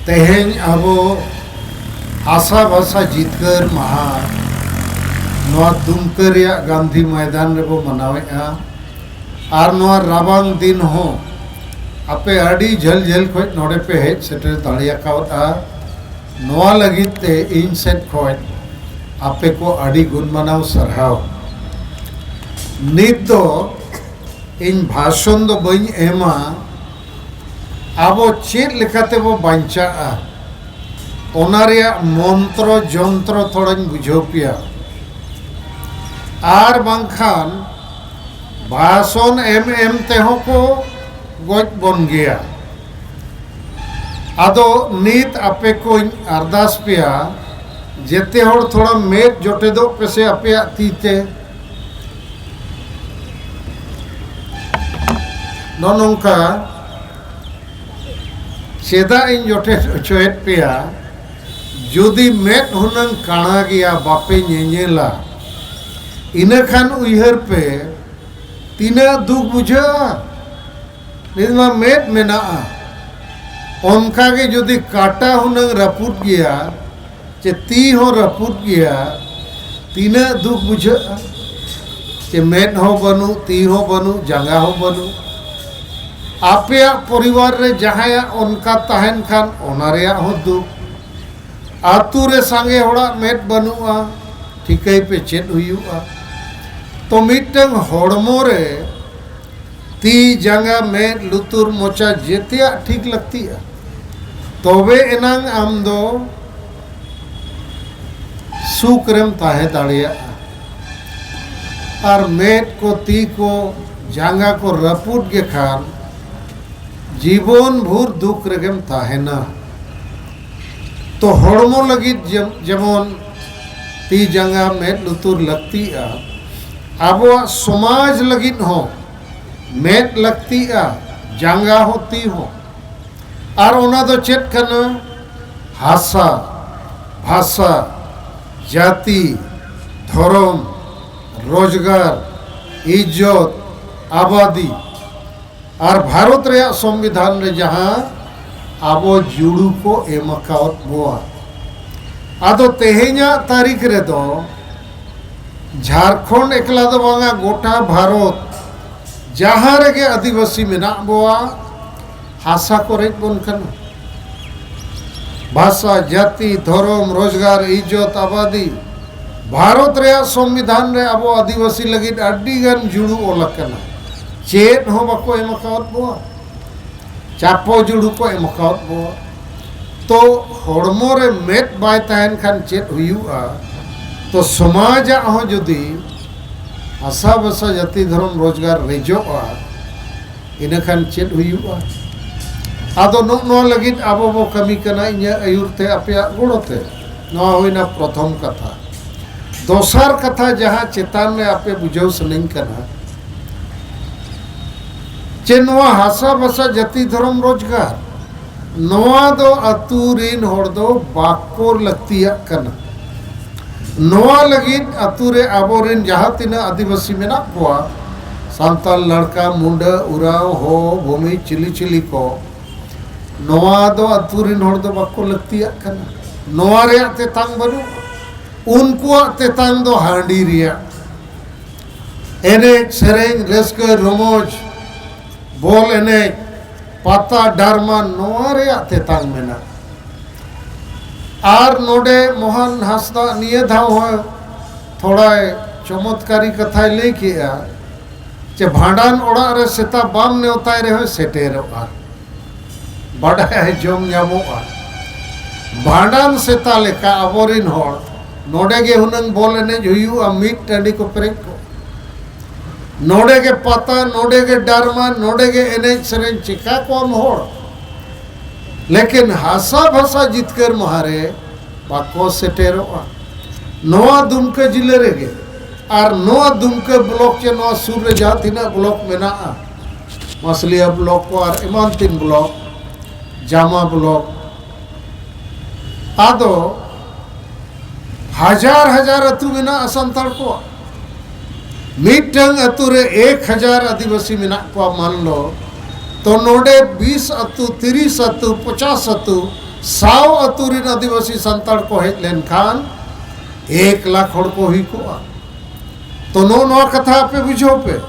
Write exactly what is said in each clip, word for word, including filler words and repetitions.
ᱛᱮᱦᱮᱧ ᱟᱵᱚ ᱟᱥᱟ ᱵᱷᱟᱥᱟ ᱡᱤᱛᱠᱟᱹᱨ ᱢᱟᱦᱟ ᱱᱚᱣᱟ ᱫᱩᱢᱠᱟᱹ ᱨᱮᱭᱟᱜ ᱜᱟᱱᱫᱷᱤ ᱢᱚᱭᱫᱟᱱ ᱨᱮᱵᱚ ᱢᱟᱱᱟᱣᱮᱫᱼᱟ᱾ ᱟᱨ ᱱᱚᱣᱟ ᱨᱟᱵᱟᱝ ᱫᱤᱱ ᱦᱚᱸ ᱟᱯᱮ ᱟᱹᱰᱤ ᱡᱷᱟᱹᱞ ᱡᱷᱟᱹᱞ ᱠᱷᱚᱱ ᱱᱚᱰᱮ ᱯᱮ ᱦᱮᱡ ᱥᱮᱴᱮᱨ ᱫᱟᱲᱮ ᱟᱠᱟᱣᱫᱼᱟ᱾ ᱱᱚᱣᱟ ᱞᱟᱹᱜᱤᱫ ᱛᱮ ᱤᱧ ᱥᱮᱫ ᱠᱷᱚᱱ ᱟᱯᱮ ᱠᱚ ᱟᱹᱰᱤ ᱜᱩᱱ ᱢᱟᱱᱟᱣ ᱥᱟᱨᱦᱟᱣ᱾ ᱱᱤᱛ ᱫᱚ ᱤᱧ ᱵᱷᱟᱥᱚᱱ ᱫᱚ ᱵᱟᱹᱧ ᱮᱢᱟ, ᱟᱵᱚ ᱪᱮᱫ ᱞᱮᱠᱟᱛᱮᱵᱚ ᱵᱟᱧᱪᱟᱜᱼᱟ, ᱚᱱᱟ ᱨᱮᱭᱟᱜ ᱢᱚᱱᱛᱨᱚ ᱡᱚᱱᱛᱨᱚ ᱛᱷᱚᱲᱟᱧ ᱵᱩᱡᱷᱟᱹᱣ ᱯᱮᱭᱟ᱾ ᱟᱨ ᱵᱟᱝᱠᱷᱟᱱ ᱵᱷᱟᱥᱚᱱ ᱮᱢ ᱮᱢ ᱛᱮᱦᱚᱸ ᱠᱚ ᱜᱚᱡ ᱵᱚᱱ ᱜᱮᱭᱟ᱾ ᱟᱫᱚ ᱱᱤᱛ ᱟᱯᱮ ᱠᱚᱧ ᱟᱨᱫᱟᱥ ᱯᱮᱭᱟ, ᱡᱮᱛᱮ ᱦᱚᱲ ᱛᱷᱚᱲᱟ ᱢᱮᱫ ᱡᱚᱴᱮᱫᱚᱜ ᱯᱮᱥᱮ ᱟᱯᱮᱭᱟᱜ ᱛᱤ ᱛᱮ᱾ ᱱᱚᱜᱼᱚ ᱱᱚᱝᱠᱟ ᱪᱮᱫᱟᱜ ᱤᱧ ᱡᱚᱴᱮᱫ ᱦᱚᱪᱚᱭᱮᱫ ᱯᱮᱭᱟ? ᱡᱩᱫᱤ ᱢᱮᱫ ᱦᱩᱱᱟᱹᱝ ᱠᱟᱬᱟ ᱜᱮᱭᱟ, ᱵᱟᱯᱮ ᱧᱮᱧᱮᱞᱟ, ᱤᱱᱟᱹ ᱠᱷᱟᱱ ᱩᱭᱦᱟᱹᱨ ᱯᱮ, ᱛᱤᱱᱟᱹᱜ ᱫᱩᱠ ᱵᱩᱡᱷᱟᱹᱜᱼᱟ᱾ ᱱᱤᱛ ᱢᱟ ᱢᱮᱫ ᱢᱮᱱᱟᱜᱼᱟ, ᱚᱱᱠᱟ ᱜᱮ ᱡᱩᱫᱤ ᱠᱟᱴᱟ ᱦᱩᱱᱟᱹᱝ ᱨᱟᱹᱯᱩᱫ ᱜᱮᱭᱟ, ᱪᱮ ᱛᱤ ᱦᱚᱸ ᱨᱟᱹᱯᱩᱫ ᱜᱮᱭᱟ, ᱛᱤᱱᱟᱹᱜ ᱫᱩᱠ ᱵᱩᱡᱷᱟᱹᱜᱼᱟ᱾ ᱪᱮ ᱢᱮᱫ ᱦᱚᱸ ᱵᱟᱹᱱᱩᱜ, ᱛᱤ ᱦᱚᱸ ᱵᱟᱹᱱᱩᱜ, ᱡᱟᱸᱜᱟ ᱦᱚᱸ ᱵᱟᱹᱱᱩᱜ᱾ ᱟᱯᱮᱭᱟᱜ ᱯᱚᱨᱤᱵᱟᱨ ᱨᱮ ᱡᱟᱦᱟᱸᱭᱟᱜ ᱚᱱᱠᱟ ᱛᱟᱦᱮᱱ ᱠᱷᱟᱱ, ᱚᱱᱟ ᱨᱮᱭᱟᱜ ᱦᱚᱸ ᱫᱩᱠ᱾ ᱟᱛᱳ ᱨᱮ ᱥᱟᱸᱜᱮ ᱦᱚᱲᱟᱜ ᱢᱮᱫ ᱵᱟᱹᱱᱩᱜᱼᱟ, ᱴᱷᱤᱠᱟᱹᱭ ᱯᱮ ᱪᱮᱫ ᱦᱩᱭᱩᱜᱼᱟ᱾ ᱛᱚ ᱢᱤᱫᱴᱟᱝ ᱦᱚᱲᱢᱚ ᱨᱮ ᱛᱤ, ᱡᱟᱸᱜᱟ, ᱢᱮᱫ, ᱞᱩᱛᱩᱨ, ᱢᱚᱪᱟ ᱡᱮᱛᱮᱭᱟᱜ ᱴᱷᱤᱠ ᱞᱟᱹᱠᱛᱤᱜᱼᱟ, ᱛᱚᱵᱮ ᱮᱱᱟᱝ ᱟᱢ ᱫᱚ ᱥᱩᱠ ᱨᱮᱢ ᱛᱟᱦᱮᱸ ᱫᱟᱲᱮᱭᱟᱜᱼᱟ᱾ ᱟᱨ ᱢᱮᱫ ᱠᱚ, ᱛᱤ ᱠᱚ, ᱡᱟᱸᱜᱟ ᱠᱚ ᱨᱟᱹᱯᱩᱫ ᱜᱮ ᱠᱷᱟᱱ ᱡᱤᱵᱚᱱ ᱵᱷᱳᱨ ᱫᱩᱠ ᱨᱮᱜᱮᱢ ᱛᱟᱦᱮᱱᱟ᱾ ᱛᱚ ᱦᱚᱲᱢᱚ ᱞᱟᱹᱜᱤᱫ ᱡᱮ-, ᱡᱮᱢᱚᱱ ᱛᱤ, ᱡᱟᱸᱜᱟ, ᱢᱮᱫ, ᱞᱩᱛᱩᱨ ᱞᱟᱹᱠᱛᱤᱜᱼᱟ, ᱟᱵᱚᱣᱟᱜ ᱥᱚᱢᱟᱡᱽ ᱞᱟᱹᱜᱤᱫ ᱦᱚᱸ ᱢᱮᱫ ᱞᱟᱹᱠᱛᱤᱜᱼᱟ, ᱡᱟᱸᱜᱟ ᱦᱚᱸ, ᱛᱤ ᱦᱚᱸ᱾ ᱟᱨ ᱚᱱᱟ ᱫᱚ ᱪᱮᱫ ᱠᱟᱱᱟ? ᱦᱟᱥᱟ, ᱵᱷᱟᱥᱟ, ᱡᱟᱹᱛᱤ, ᱫᱷᱚᱨᱚᱢ, ᱨᱳᱡᱽᱜᱟᱨ, ᱤᱡᱽᱡᱚᱛ, ᱟᱵᱟᱫᱤ᱾ ᱟᱨ ᱵᱷᱟᱨᱚᱛ ᱨᱮᱭᱟᱜ ᱥᱚᱝᱵᱤᱫᱷᱟᱱ ᱨᱮ ᱡᱟᱦᱟᱸ ᱟᱵᱚ ᱡᱩᱲᱩ ᱠᱚ ᱮᱢ ᱟᱠᱟᱣᱟᱫ ᱵᱚᱣᱟ᱾ ᱟᱫᱚ ᱛᱮᱦᱮᱧᱟᱜ ᱛᱟᱹᱨᱤᱠᱷ ᱨᱮᱫᱚ ᱡᱷᱟᱲᱠᱷᱚᱸᱰ ᱮᱠᱞᱟ ᱫᱚ ᱵᱟᱝᱟ, ᱜᱚᱴᱟ ᱵᱷᱟᱨᱚᱛ ᱡᱟᱦᱟᱸ ᱨᱮᱜᱮ ᱟᱹᱫᱤᱵᱟᱹᱥᱤ ᱢᱮᱱᱟᱜ ᱵᱚᱣᱟ, ᱦᱟᱥᱟ ᱠᱚ ᱨᱮᱡ ᱵᱚᱱ ᱠᱟᱱᱟ᱾ ᱵᱷᱟᱥᱟ, ᱡᱟᱹᱛᱤ, ᱫᱷᱚᱨᱚᱢ, ᱨᱳᱡᱽᱜᱟᱨ, ᱤᱡᱽᱡᱚᱛ, ᱟᱵᱟᱫᱤ, ᱵᱷᱟᱨᱚᱛ ᱨᱮᱭᱟᱜ ᱥᱚᱝᱵᱤᱫᱷᱟᱱ ᱨᱮ ᱟᱵᱚ ᱟᱹᱫᱤᱵᱟᱹᱥᱤ ᱞᱟᱹᱜᱤᱫ ᱟᱹᱰᱤ ᱜᱟᱱ ᱡᱩᱲᱩ ᱚᱞ ᱟᱠᱟᱱᱟ᱾ ᱪᱮᱫ ᱦᱚᱸ ᱵᱟᱠᱚ ᱮᱢ ᱟᱠᱟᱣᱟᱫ ᱵᱚᱣᱟ᱾ ᱪᱟᱯᱚ ᱡᱩᱲᱩ ᱠᱚ ᱮᱢ ᱟᱠᱟᱣᱟᱫ ᱵᱚᱣᱟ᱾ ᱛᱚ ᱦᱚᱲᱢᱚ ᱨᱮ ᱢᱮᱫ ᱵᱟᱭ ᱛᱟᱦᱮᱱ ᱠᱷᱟᱱ ᱪᱮᱫ ᱦᱩᱭᱩᱜᱼᱟ? ᱛᱚ ᱥᱚᱢᱟᱡᱟᱜ ᱦᱚᱸ ᱡᱩᱫᱤ ᱦᱟᱥᱟ ᱵᱷᱟᱥᱟ ᱡᱟᱹᱛᱤ ᱫᱷᱚᱨᱚᱢ ᱨᱳᱡᱽᱜᱟᱨ ᱨᱮᱡᱚᱜᱼᱟ, ᱤᱱᱟᱹᱠᱷᱟᱱ ᱪᱮᱫ ᱦᱩᱭᱩᱜᱼᱟ? ᱟᱫᱚ ᱱᱚᱜᱼᱚ ᱱᱚᱣᱟ ᱞᱟᱹᱜᱤᱫ ᱟᱵᱚ ᱵᱚ ᱠᱟᱹᱢᱤ ᱠᱟᱱᱟ, ᱤᱧᱟᱹᱜ ᱟᱹᱭᱩᱨ ᱛᱮ, ᱟᱯᱮᱭᱟᱜ ᱜᱚᱲᱚ ᱛᱮ᱾ ᱱᱚᱣᱟ ᱦᱩᱭᱱᱟ ᱯᱨᱚᱛᱷᱚᱢ ᱠᱟᱛᱷᱟ᱾ ᱫᱚᱥᱟᱨ ᱠᱟᱛᱷᱟ, ᱡᱟᱦᱟᱸ ᱪᱮᱛᱟᱱ ᱨᱮ ᱟᱯᱮ ᱵᱩᱡᱷᱟᱹᱣ ᱥᱟᱱᱟᱧ ᱠᱟᱱᱟ, ᱡᱮ ᱱᱚᱣᱟ ᱦᱟᱥᱟ ᱵᱷᱟᱥᱟ ᱡᱟᱹᱛᱤ ᱫᱷᱚᱨᱚᱢ ᱨᱳᱡᱽᱜᱟᱨ, ᱱᱚᱣᱟ ᱫᱚ ᱟᱹᱛᱩ ᱨᱤᱱ ᱦᱚᱲ ᱫᱚ ᱵᱟᱠᱚ ᱞᱟᱹᱠᱛᱤᱭᱟᱜ ᱠᱟᱱᱟ᱾ ᱱᱚᱣᱟ ᱞᱟᱹᱜᱤᱫ ᱟᱹᱛᱩ ᱨᱮ ᱟᱵᱚᱨᱤᱱ ᱡᱟᱦᱟᱸ ᱛᱤᱱᱟᱹᱜ ᱟᱹᱫᱤᱵᱟᱹᱥᱤ ᱢᱮᱱᱟᱜ ᱠᱚᱣᱟ, ᱥᱟᱱᱛᱟᱲ, ᱞᱟᱲᱠᱟ, ᱢᱩᱰᱟᱹ, ᱩᱨᱟᱣ, ᱦᱳ, ᱵᱷᱩᱢᱤ, ᱪᱤᱞᱤ ᱪᱤᱞᱤ ᱠᱚ, ᱱᱚᱣᱟ ᱫᱚ ᱟᱹᱛᱩ ᱨᱤᱱ ᱦᱚᱲ ᱫᱚ ᱵᱟᱠᱚ ᱞᱟᱹᱠᱛᱤᱭᱟᱜ ᱠᱟᱱᱟ᱾ ᱱᱚᱣᱟ ᱨᱮᱭᱟᱜ ᱛᱮᱛᱟᱝ ᱵᱟᱹᱱᱩᱜᱼᱟ᱾ ᱩᱱᱠᱩᱣᱟᱜ ᱛᱮᱛᱟᱝ ᱫᱚ ᱦᱟᱺᱰᱤ ᱨᱮᱭᱟᱜ᱾ ᱮᱱᱮᱡ ᱥᱮᱨᱮᱧ, ᱨᱟᱹᱥᱠᱟᱹ ᱨᱚᱢᱚᱡᱽ, ᱵᱚᱞ ᱮᱱᱮᱡ, ᱯᱟᱛᱟ ᱰᱟᱨᱢᱟ, ᱱᱚᱣᱟ ᱨᱮᱭᱟᱜ ᱛᱮᱛᱟᱝ ᱢᱮᱱᱟᱜᱼᱟ᱾ ᱟᱨ ᱱᱚᱰᱮ ᱢᱳᱦᱚᱱ ᱦᱟᱸᱥᱫᱟ ᱱᱤᱭᱟᱹ ᱫᱷᱟᱣ ᱦᱚᱸ ᱛᱷᱚᱲᱟᱭ ᱪᱚᱢᱚᱛᱠᱟᱨᱤ ᱠᱟᱛᱷᱟᱭ ᱞᱟᱹᱭ ᱠᱮᱜᱼᱟ, ᱡᱮ ᱵᱷᱟᱸᱰᱟᱱ ᱚᱲᱟᱜ ᱨᱮ ᱥᱮᱛᱟ ᱵᱟᱢ ᱱᱮᱣᱛᱟᱭ ᱨᱮᱦᱚᱸ ᱥᱮᱴᱮᱨᱚᱜᱼᱟ᱾ ᱵᱟᱰᱟᱭ ᱡᱚᱝ ᱧᱟᱢᱚᱜᱼᱟ, ᱵᱷᱟᱸᱰᱟᱱ ᱥᱮᱛᱟ ᱞᱮᱠᱟ ᱟᱵᱚᱨᱤᱱ ᱦᱚᱲ ᱱᱚᱰᱮ ᱜᱮ ᱦᱩᱱᱟᱹᱝ ᱵᱚᱞ ᱮᱱᱮᱡ ᱦᱩᱭᱩᱜᱼᱟ, ᱢᱤᱫ ᱴᱟᱺᱰᱤ ᱠᱚ ᱯᱮᱨᱮᱡ ᱠᱚᱜ᱾ ᱱᱚᱰᱮ ᱜᱮ ᱯᱟᱛᱟ, ᱱᱚᱰᱮ ᱜᱮ ᱰᱟᱨᱢᱟ, ᱱᱚᱰᱮ ᱜᱮ ᱮᱱᱮᱡ ᱥᱮᱨᱮᱧ, ᱪᱮᱠᱟ ᱠᱚᱢ ᱦᱚᱲ? ᱞᱮᱠᱤᱱ ᱦᱟᱥᱟ ᱵᱷᱟᱥᱟ ᱡᱤᱛᱠᱟᱹᱨ ᱢᱟᱦᱟ ᱨᱮ ᱵᱟᱠᱚ ᱥᱮᱴᱮᱨᱚᱜᱼᱟ᱾ ᱱᱚᱣᱟ ᱫᱩᱢᱠᱟᱹ ᱡᱤᱞᱟᱹ ᱨᱮᱜᱮ ᱟᱨ ᱱᱚᱣᱟ ᱫᱩᱢᱠᱟᱹ ᱵᱞᱚᱠ ᱪᱮ ᱱᱚᱣᱟ ᱥᱩᱨ ᱨᱮ ᱡᱟᱦᱟᱸ ᱛᱤᱱᱟᱹᱜ ᱵᱞᱚᱠ ᱢᱮᱱᱟᱜᱼᱟ, ᱢᱟᱥᱞᱤᱭᱟ ᱵᱞᱚᱠ ᱠᱚ ᱟᱨ ᱮᱢᱟᱱ ᱛᱮᱱ ᱵᱞᱚᱠ, ᱡᱟᱢᱟ ᱵᱞᱚᱠ, ᱟᱫᱚ ᱦᱟᱡᱟᱨ ᱦᱟᱡᱟᱨ ᱟᱹᱛᱩ ᱢᱮᱱᱟᱜᱼᱟ ᱥᱟᱱᱛᱟᱲ ᱠᱚᱣᱟᱜ᱾ ᱢᱤᱫᱴᱟᱝ ᱟᱹᱛᱩ ᱨᱮ ᱮᱠ ᱦᱟᱡᱟᱨ ᱟᱹᱫᱤᱵᱟᱹᱥᱤ ᱢᱮᱱᱟᱜ ᱠᱚᱣᱟ ᱢᱟᱱ ᱞᱚ, ᱛᱚ ᱱᱚᱰᱮ ᱵᱤᱥ ᱟᱹᱛᱩ, ᱛᱤᱨᱤᱥ ᱟᱹᱛᱩ, ᱯᱚᱪᱟᱥ ᱟᱹᱛᱩ, ᱥᱟᱣ ᱟᱹᱛᱩ ᱨᱮᱱ ᱟᱹᱫᱤᱵᱟᱹᱥᱤ ᱥᱟᱱᱛᱟᱲ ᱠᱚ ᱦᱮᱡ ᱞᱮᱱᱠᱷᱟᱱ ᱮᱠ ᱞᱟᱠᱷ ᱦᱚᱲ ᱠᱚ ᱦᱩᱭ ᱠᱚᱜᱼᱟ᱾ ᱛᱚ ᱱᱚᱜᱼᱚ ᱱᱚᱣᱟ ᱠᱟᱛᱷᱟ ᱟᱯᱮ ᱵᱩᱡᱷᱟᱹᱣ ᱯᱮ,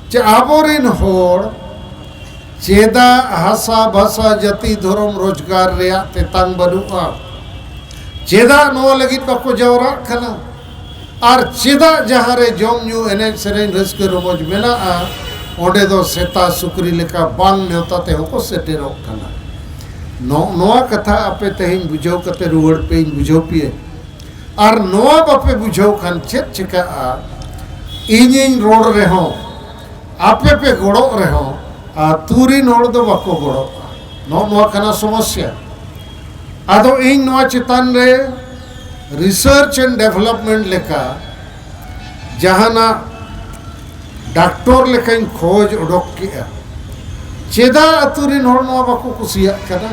ᱡᱮ ᱟᱵᱚᱨᱮᱱ ᱦᱚᱲ ᱪᱮᱫᱟᱜ ᱦᱟᱥᱟ ᱵᱷᱟᱥᱟ ᱡᱟᱹᱛᱤ ᱫᱷᱚᱨᱚᱢ ᱨᱳᱡᱽᱜᱟᱨ ᱨᱮᱭᱟᱜ ᱛᱮᱛᱟᱝ ᱵᱟᱹᱱᱩᱜᱼᱟ? ᱪᱮᱫᱟᱜ ᱱᱚᱣᱟ ᱞᱟᱹᱜᱤᱫ ᱵᱟᱠᱚ ᱡᱟᱣᱨᱟᱜ ᱠᱟᱱᱟ? ᱟᱨ ᱪᱮᱫᱟᱜ ᱡᱟᱦᱟᱸ ᱨᱮ ᱡᱚᱢ ᱧᱩ, ᱮᱱᱮᱡ ᱥᱮᱨᱮᱧ, ᱨᱟᱹᱥᱠᱟᱹ ᱨᱚᱢᱚᱡᱽ ᱢᱮᱱᱟᱜᱼᱟ, ᱚᱸᱰᱮ ᱫᱚ ᱥᱮᱛᱟ ᱥᱩᱠᱨᱤ ᱞᱮᱠᱟ ᱵᱟᱝ ᱱᱮᱣᱛᱟ ᱛᱮᱦᱚᱸ ᱠᱚ ᱥᱮᱴᱮᱨᱚᱜ ᱠᱟᱱᱟ? ᱱᱚᱜᱼᱚ ᱱᱚᱣᱟ ᱠᱟᱛᱷᱟ ᱟᱯᱮ ᱛᱮᱦᱮᱧ ᱵᱩᱡᱷᱟᱹᱣ ᱠᱟᱛᱮ ᱨᱩᱣᱟᱹᱲ ᱯᱮ, ᱤᱧ ᱵᱩᱡᱷᱟᱹᱣ ᱯᱮᱭᱟᱹᱧ᱾ ᱟᱨ ᱱᱚᱣᱟ ᱵᱟᱯᱮ ᱵᱩᱡᱷᱟᱹᱣ ᱠᱷᱟᱱ ᱪᱮᱫ ᱪᱤᱠᱟᱹᱜᱼᱟ? ᱤᱧᱤᱧ ᱨᱚᱲ ᱨᱮᱦᱚᱸ, ᱟᱯᱮ ᱯᱮ ᱜᱚᱲᱚᱜ ᱨᱮᱦᱚᱸ, ᱟᱹᱛᱩ ᱨᱤᱱ ᱦᱚᱲ ᱫᱚ ᱵᱟᱠᱚ ᱜᱚᱲᱚᱜᱼᱟ᱾ ᱱᱚᱜᱼᱚ ᱱᱚᱣᱟ ᱠᱟᱱᱟ ᱥᱚᱢᱚᱥᱥᱟ᱾ ᱟᱫᱚ ᱤᱧ ᱱᱚᱣᱟ ᱪᱮᱛᱟᱱ ᱨᱮ research and development ᱞᱮᱠᱟ ᱡᱟᱦᱟᱱᱟᱜ ᱰᱟᱠᱛᱚᱨ ᱞᱮᱠᱟᱧ ᱠᱷᱚᱡᱽ ᱚᱰᱚᱠ ᱠᱮᱜᱼᱟ᱾ ᱪᱮᱫᱟᱜ ᱟᱹᱛᱩ ᱨᱤᱱ ᱦᱚᱲ ᱱᱚᱣᱟ ᱵᱟᱠᱚ ᱠᱩᱥᱤᱭᱟᱜ ᱠᱟᱱᱟ?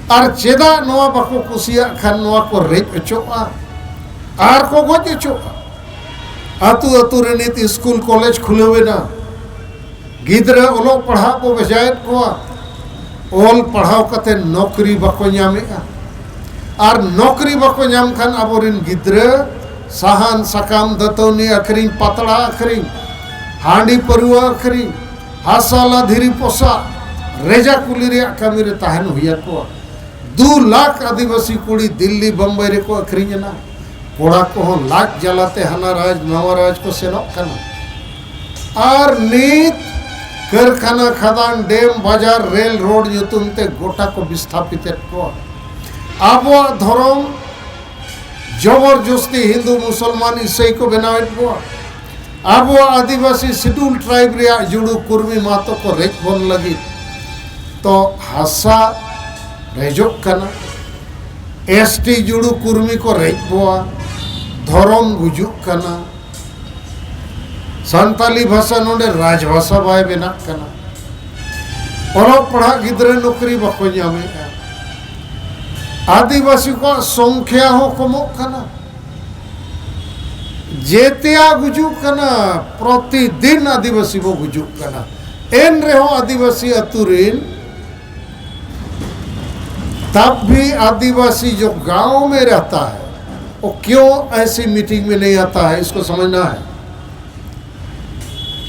ᱟᱨ ᱪᱮᱫᱟᱜ ᱱᱚᱣᱟ ᱵᱟᱠᱚ ᱠᱩᱥᱤᱭᱟᱜ ᱠᱷᱟᱱ ᱱᱚᱣᱟ ᱠᱚ ᱨᱮᱡ ᱚᱪᱚᱜᱼᱟ ᱟᱨ ᱠᱚ ᱜᱚᱡ ᱚᱪᱚᱜᱼᱟ? ᱟᱹᱛᱩ ᱟᱹᱛᱩ ᱨᱮ ᱱᱤᱛ ᱥᱠᱩᱞ ᱠᱚᱞᱮᱡᱽ ᱠᱷᱩᱞᱟᱹᱣ ᱮᱱᱟ, ᱜᱤᱫᱽᱨᱟᱹ ᱚᱞᱚᱜ ᱯᱟᱲᱦᱟᱜ ᱵᱚ ᱵᱷᱮᱡᱟᱭᱮᱫ ᱠᱚᱣᱟ, ᱚᱞ ᱯᱟᱲᱦᱟᱣ ᱠᱟᱛᱮ ᱱᱚᱠᱨᱤ ᱵᱟᱠᱚ ᱧᱟᱢᱮᱜᱼᱟ᱾ ᱟᱨ ᱱᱚᱠᱨᱤ ᱵᱟᱠᱚ ᱧᱟᱢ ᱠᱷᱟᱱ ᱟᱵᱚᱨᱮᱱ ᱜᱤᱫᱽᱨᱟᱹ ᱥᱟᱦᱟᱱ ᱥᱟᱠᱟᱢ ᱫᱟᱹᱛᱟᱹᱣᱱᱤ ᱟᱹᱠᱷᱨᱤᱧ, ᱯᱟᱛᱲᱟ ᱟᱹᱠᱷᱨᱤᱧ, ᱦᱟᱺᱰᱤ ᱯᱟᱹᱨᱩᱣᱟᱹ ᱟᱹᱠᱷᱨᱤᱧ, ᱦᱟᱥᱟ ᱞᱟ ᱫᱷᱤᱨᱤ ᱯᱚᱥᱟᱜ, ᱨᱮᱡᱟ ᱠᱩᱞᱤ ᱨᱮᱭᱟᱜ ᱠᱟᱹᱢᱤ ᱨᱮ ᱛᱟᱦᱮᱱ ᱦᱩᱭ ᱟᱠᱚᱣᱟ᱾ ᱫᱩ ᱞᱟᱠᱷ ᱟᱹᱫᱤᱵᱟᱹᱥᱤ ᱠᱩᱲᱤ ᱫᱤᱞᱞᱤ ᱵᱚᱢᱵᱟᱭ ᱨᱮᱠᱚ ᱟᱹᱠᱷᱨᱤᱧ ᱮᱱᱟ᱾ ᱠᱚᱲᱟ ᱠᱚᱦᱚᱸ ᱞᱟᱡ ᱡᱟᱞᱟᱛᱮ ᱦᱟᱱᱟ ᱨᱟᱡᱽ ᱱᱟᱣᱟ ᱨᱟᱡᱽ ᱠᱚ ᱥᱮᱱᱚᱜ ᱠᱟᱱᱟ᱾ ᱟᱨ ᱱᱤᱛ ᱠᱟᱹᱨᱠᱷᱟᱱᱟ, ᱠᱷᱟᱫᱟᱱ, ᱰᱮᱢ, ᱵᱟᱡᱟᱨ, ᱨᱮᱞ, ᱨᱳᱰ ᱧᱩᱛᱩᱢ ᱛᱮ ᱜᱚᱴᱟ ᱠᱚ ᱵᱤᱥᱛᱷᱟᱯᱤᱛᱮᱫ ᱠᱚᱣᱟ᱾ ᱟᱵᱚᱣᱟᱜ ᱫᱷᱚᱨᱚᱢ ᱡᱚᱵᱚᱨ ᱡᱚᱥᱛᱤ ᱦᱤᱱᱫᱩ, ᱢᱩᱥᱚᱞᱢᱟᱱ, ᱤᱥᱟᱹᱭ ᱠᱚ ᱵᱮᱱᱟᱣᱮᱫ ᱠᱚᱣᱟ᱾ ᱟᱵᱚᱣᱟᱜ ᱟᱹᱫᱤᱵᱟᱹᱥᱤ Scheduled Tribe ᱨᱮᱭᱟᱜ ᱡᱩᱲᱩ ᱠᱩᱨᱢᱤ ᱢᱟᱛᱚ ᱠᱚ ᱨᱮᱡ ᱵᱚᱱ ᱞᱟᱹᱜᱤᱫ᱾ ᱛᱚ ᱦᱟᱥᱟ ᱨᱮᱡᱚᱜ ᱠᱟᱱᱟ, ᱮᱥ ᱴᱤ ᱡᱩᱲᱩ ᱠᱩᱨᱢᱤ ᱠᱚ ᱨᱮᱡ ᱵᱚᱣᱟ, ᱫᱷᱚᱨᱚᱢ ᱜᱩᱡᱩᱜ ᱠᱟᱱᱟ, ᱥᱟᱱᱛᱟᱞᱤ ᱵᱷᱟᱥᱟ ᱱᱚᱰᱮ ᱨᱟᱡᱽ ᱵᱷᱟᱥᱟ ᱵᱟᱭ ᱵᱮᱱᱟᱜ ᱠᱟᱱᱟ, ᱚᱞᱚᱜ ᱯᱟᱲᱦᱟᱜ ᱜᱤᱫᱽᱨᱟᱹ ᱱᱚᱠᱨᱤ ᱵᱟᱠᱚ ᱧᱟᱢᱮᱫᱼᱟ, ᱟᱹᱫᱤᱵᱟᱹᱥᱤ ᱠᱚᱣᱟᱜ ᱥᱚᱝᱠᱷᱭᱟ ᱦᱚᱸ ᱠᱚᱢᱚᱜ ᱠᱟᱱᱟ᱾ ᱡᱮᱛᱮᱭᱟ ᱜᱩᱡᱩᱜ ᱠᱟᱱᱟ, ᱯᱨᱚᱛᱤᱫᱤᱱ ᱟᱹᱫᱤᱵᱟᱹᱥᱤ ᱵᱚ ᱜᱩᱡᱩᱜ ᱠᱟᱱᱟ᱾ ᱮᱱ ᱨᱮᱦᱚᱸ ᱟᱹᱫᱤᱵᱟᱹᱥᱤ ᱟᱹᱛᱩ ᱨᱤᱱ, ᱛᱟᱵ ᱵᱷᱤ ᱟᱹᱫᱤᱵᱟᱹᱥᱤ ᱡᱚ ᱜᱟᱶ ᱢᱮ ᱨᱮᱦᱛᱟ ᱦᱮ, ᱚ ᱠᱭᱚ ᱮᱭᱥᱤ ᱢᱤᱴᱤᱝ ᱢᱮ ᱱᱟᱦᱤ ᱟᱛᱟ ᱦᱮ, ᱤᱥᱠᱚ ᱥᱚᱢᱚᱡᱷᱱᱟ ᱦᱮ᱾